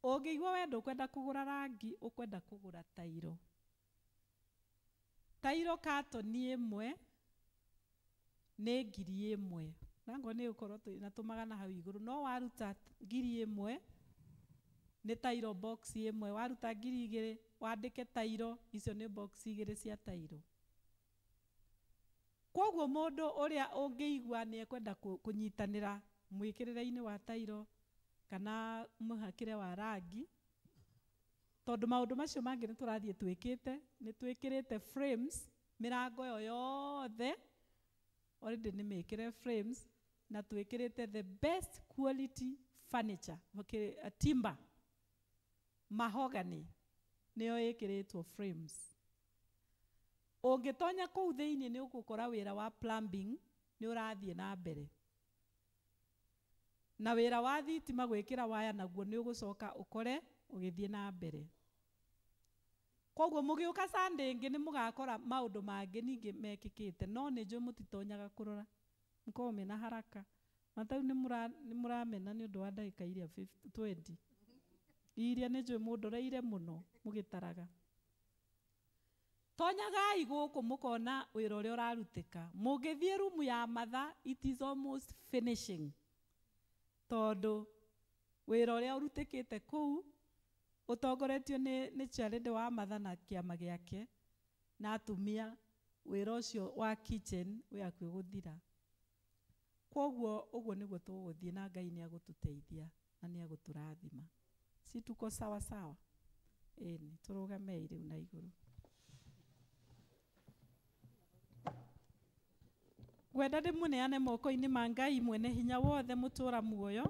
Ũngĩigua we ndũkwenda kũgũra rangi, ũkwenda kũgũra tairo, tairo katoni 1 nĩ 1,000, nango nĩ ũkorwo na tũmagana hau igũrũ, no waruta 1,000 nĩ tairo box 1, waruta 2,000 wandĩke tairo, icio nĩ box 2 cia tairo. Kwoguo mũndũ ũrĩa ũngĩigua nĩ ekwenda kũnyitanĩra mwĩkĩrĩre-inĩ wa tairo kana mũhakĩre wa rangi, tondũ maũndũ macio mangĩ nĩ tũrathiĩ twĩkĩte, nĩ twĩkĩrĩte frames mĩrango ĩyo yothe already nĩ mĩkĩre frames, na twĩkĩrĩte the best quality furniture, okay, timber mahogany nĩyo ĩkĩrĩtwo frames. Ũngĩtonya kũu thĩinĩ nĩ ũgũkora wĩra wa plumbing nĩ ũrathiĩ na mbere, na wĩra wa thitima gwĩkĩra waya naguo nĩ ũgũcoka ũkore ũgĩthiĩ na mbere. Kwoguo mũgĩũka Sunday ĩngĩ nĩ mũgakora maũndũ mangĩ ningĩ mekĩkĩte, no nĩ njũĩ mũtitonyaga kũrora, mũkoragwo mena haraka, na ta rĩu nĩ mũramena nĩ ũndũ wa ndagĩka iria 20 iria nĩ njũĩ mũndoreire mũno mũgĩtaraga. Tonyagai gũkũ mũkona wĩra ũrĩa ũrarutĩka. Mũngĩthiĩ rumu ya matha, it is almost finishing, tondũ Wĩra ũrĩa ũrutĩkĩte kũu ũtongoretio nĩ Charity wa Matha na kĩama gĩake na atumia, wĩra ũcio wa kitchen wĩ hakuhĩ gũthira. Kwoguo ũguo nĩguo tũgũthiĩ na Ngai nĩ agũtũteithia na nĩ agũtũrathima. Si tuko sawa sawa? Ĩni, tũrũgamei rĩu na igũrũ. Ngwenda ndĩmũneane moko-inĩ ma Ngai mwene hinya wothe mũtũra muoyo,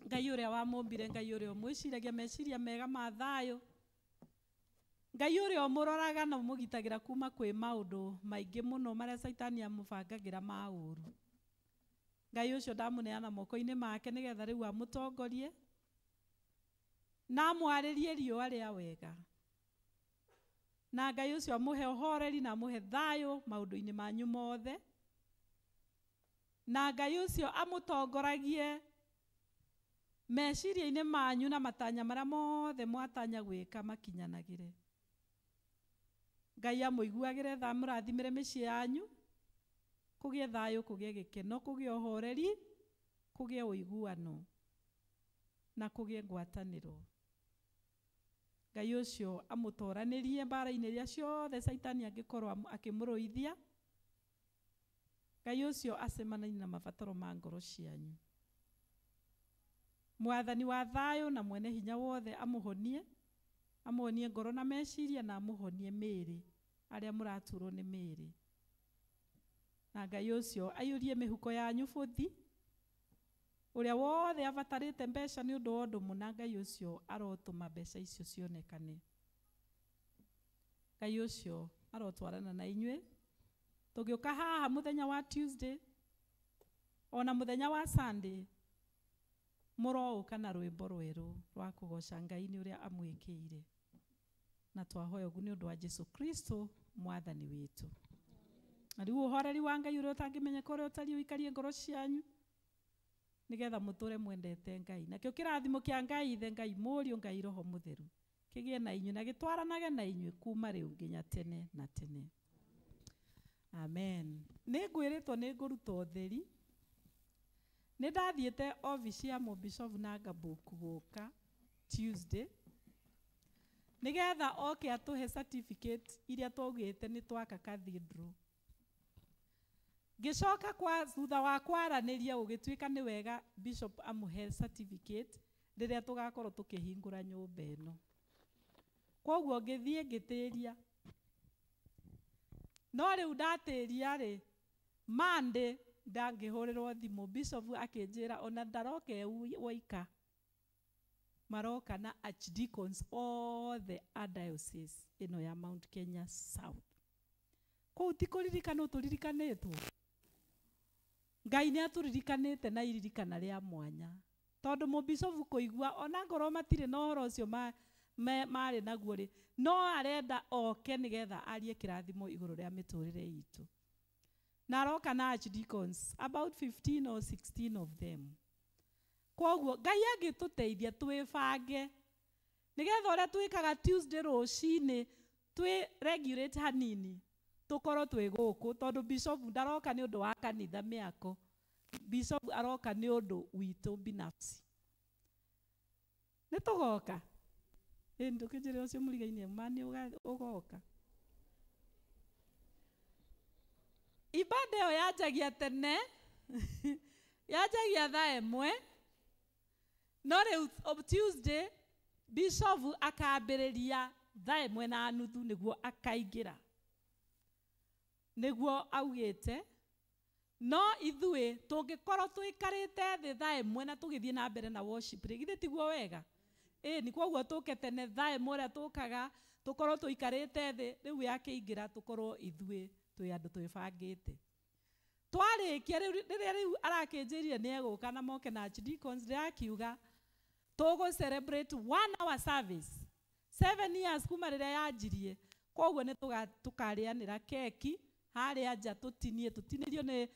Ngai ũrĩa wamũmbire, Ngai ũrĩa ũmwĩciragia meciria mega ma thayũ, Ngai ũrĩa ũmũroraga na ũmũgitagĩra kuma kwĩ maũndũ maingĩ mũno marĩa Caitani amũbangagĩra ma ũru. Ngai ũcio ndamũneana moko-inĩ make nĩgetha rĩu amũtongorie na amwarĩrie riũa rĩa wega. Na Ngai ũcio amũhe ũhoreri na amũhe thayũ maũndũ-inĩ manyu mothe. Na Ngai ũcio amũtongoragie meciria-inĩ manyu na matanya marĩa mothe mwatanya gwĩka makinyanagĩre. Ngai amũiguagĩre tha, amũrathimĩre mĩciĩ yanyu, kũgĩe thayũ, kũgĩe gĩkeno, kũgĩe ũhoreri, kũgĩe ũiguano na kũgĩe ngwatanĩro. Ngai ũcio amũtoranĩrie mbara-inĩ iria ciothe Caitani angĩkorwo akĩmũrũithia. Ngai ũcio acemanie na mabataro ma ngoro cianyu. Mwathani wa thayũ na mwene hinya wothe amũhonie, amũhonie ngoro na meciria na amũhonie mĩĩrĩ, arĩa mũraturwo nĩ mĩĩrĩ. Na Ngai ũcio aiyũrie mĩhuko yanyu bũthi, ũrĩa wothe abatarĩte mbeca nĩ ũndũ wa ũndũ mũna, Ngai ũcio arotũma mbeca icio cionekane. Ngai ũcio arotwarana na inyuĩ. Tũgĩũka haha mũthenya wa Tuesday ona mũthenya wa Sunday, mũroũka na rwĩmbo rwerũ rwa kũgoca Ngai nĩ ũrĩa amwĩkĩire. Na twahoya ũguo nĩ ũndũ wa Jesu Kristo mwathani witũ. Na rĩu ũhoreri wa Ngai ũrĩa ũtangĩmenyeka ũrĩa ũtariĩ ũikarie ngoro cianyu nĩgetha mũtũre mwendete Ngai. Nakĩo kĩrathimo kĩa Ngai Ithe, Ngai Mũriũ, Ngai Roho Mũtheru kĩgĩe na inyuĩ na gĩtwaranage na inyuĩ kuma rĩu nginya tene na tene. Amen. Nĩ ngwĩrĩtwo nĩ ngũruta ũtheri. Nĩ ndathiĩte obici ya mũbishofu na ngabook gũka Tuesday nĩgetha oke atũhe certificate iria twaugĩte nĩ twaka cathedral. Ngĩcoka kwa thutha wa kwaranĩria gũgĩtuĩka nĩ wega bishop amũhe certificate rĩrĩa tũgakorwo tũkĩhingũra nyũmba ĩno. Kwoguo ngĩthiĩ ngĩtĩria. No rĩu ndatĩria rĩ, Monday ndangĩhũrĩrwo thimũ bishop akĩnjĩra ona ndaroka e woika, maroka na archdeacons othe a diocese ĩno ya Mount Kenya South. Kũu ti kũririkanwo tũririkanĩtwo. Ngai nĩ atũririkanĩte na iririkana rĩa mwanya. Tondũ mũbishofu kũigua ona ngorwo matirĩ na ũhoro ũcio marĩ naguo rĩ, no arenda oke nĩgetha arie kĩrathimo igũrũ rĩa mĩtũrĩre itũ. Na aroka na archdeacons about 15 or 16 of them. Kwoguo Ngai angĩtũteithia twĩbange nĩgetha ũrĩa twĩkaga Tuesday rũcinĩ twĩ regulate hanini tũkorwo twĩ gũkũ, tondũ bishop ndaroka nĩ ũndũ wa kanitha mĩako, bishop aroka nĩ ũndũ witũ binafsi. Nĩ tũgoka? Ĩ ndũkĩnjĩre ũcio mũrigaine ma nĩ ũgoka. Ibada ĩyo yanjagia tene, yanjagia thaa ĩmwe, no rĩu Tuesday bishop akambĩrĩria thaa ĩmwe na nuthu nĩguo akaingĩra, nĩguo augĩte. No ithuĩ tũngĩkorwo tũikarĩte thĩ thaa ĩmwe na tũgĩthiĩ na mbere na worship rĩ, githĩ tiguo wega? Ĩni, kwoguo tũke tene thaa ĩmwe ũrĩa tũkaga tũkorwo tũikarĩte thĩ, rĩu yakĩingĩra tũkorwo ithuĩ twĩ andũ twĩbangĩte. Twarĩkia rĩu rĩrĩa rĩu arakĩnjĩrire nĩ egũka na moke na archdeacons, ndĩrakiuga tũgũ celebrate 1 hour service 7 years kuma rĩrĩa yanjirie. Kwoguo nĩ tũkarĩanĩra keki harĩa nja, tũtinie tũtinĩrio nĩ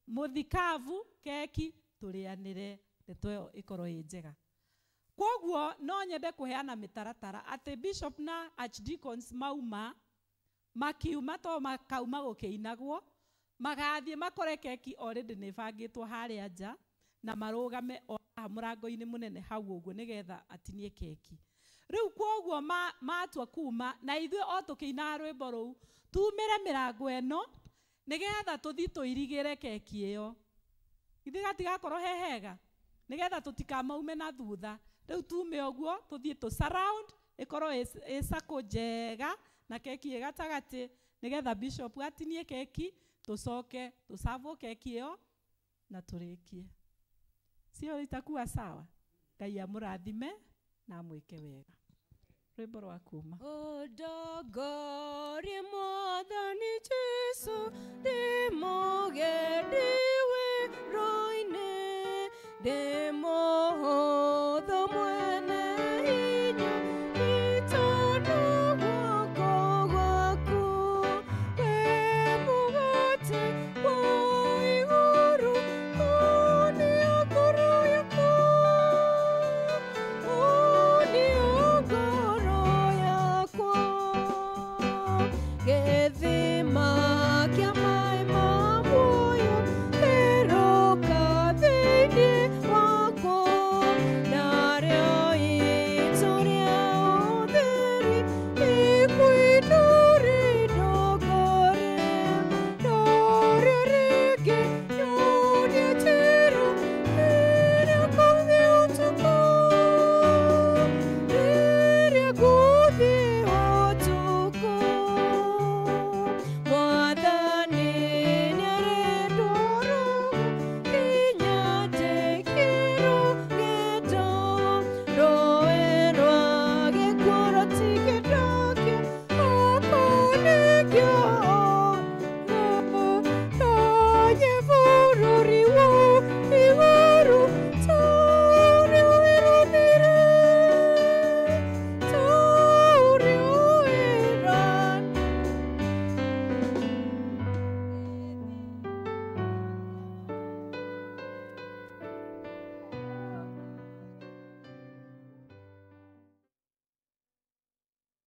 mũthikabu keki, tũrĩanĩre ndeto ĩyo ĩkorwo ĩ njega. Kwoguo no nyende kũheana mĩtaratara atĩ bishop na archdeacons mauma makiuma to makauma gũkĩinagwo, magathiĩ makore keki already nĩ ĩbangĩtwo harĩa nja na marũgame o Mũrango-inĩ mũnene hau ũguo nĩgetha atinie keki. Rĩu kwoguo matua kuma na ithuĩ o tũkĩinaga rwĩmbo rũu tumĩre mĩrango ĩno nĩgetha tũthiĩ tũirigĩre keki ĩyo. Ithuĩ gatigakorwo he hega nĩgetha tũtikamaume na thutha. Rĩu tume ũguo tũthiĩ tũ surround ĩkorwo ĩ circle njega na keki ĩ gatagatĩ nĩgetha bishop atinie keki tũcoke tũcavwo keki ĩyo na tũrĩkie. Sio itakuwa sawa? Ngai amũrathime na amwĩke wega. Rwĩmbo rwa kuma. Ũndongorie Mwathani Jesũ, ndĩmũgendi wĩra-inĩ, ndĩmũhũthĩre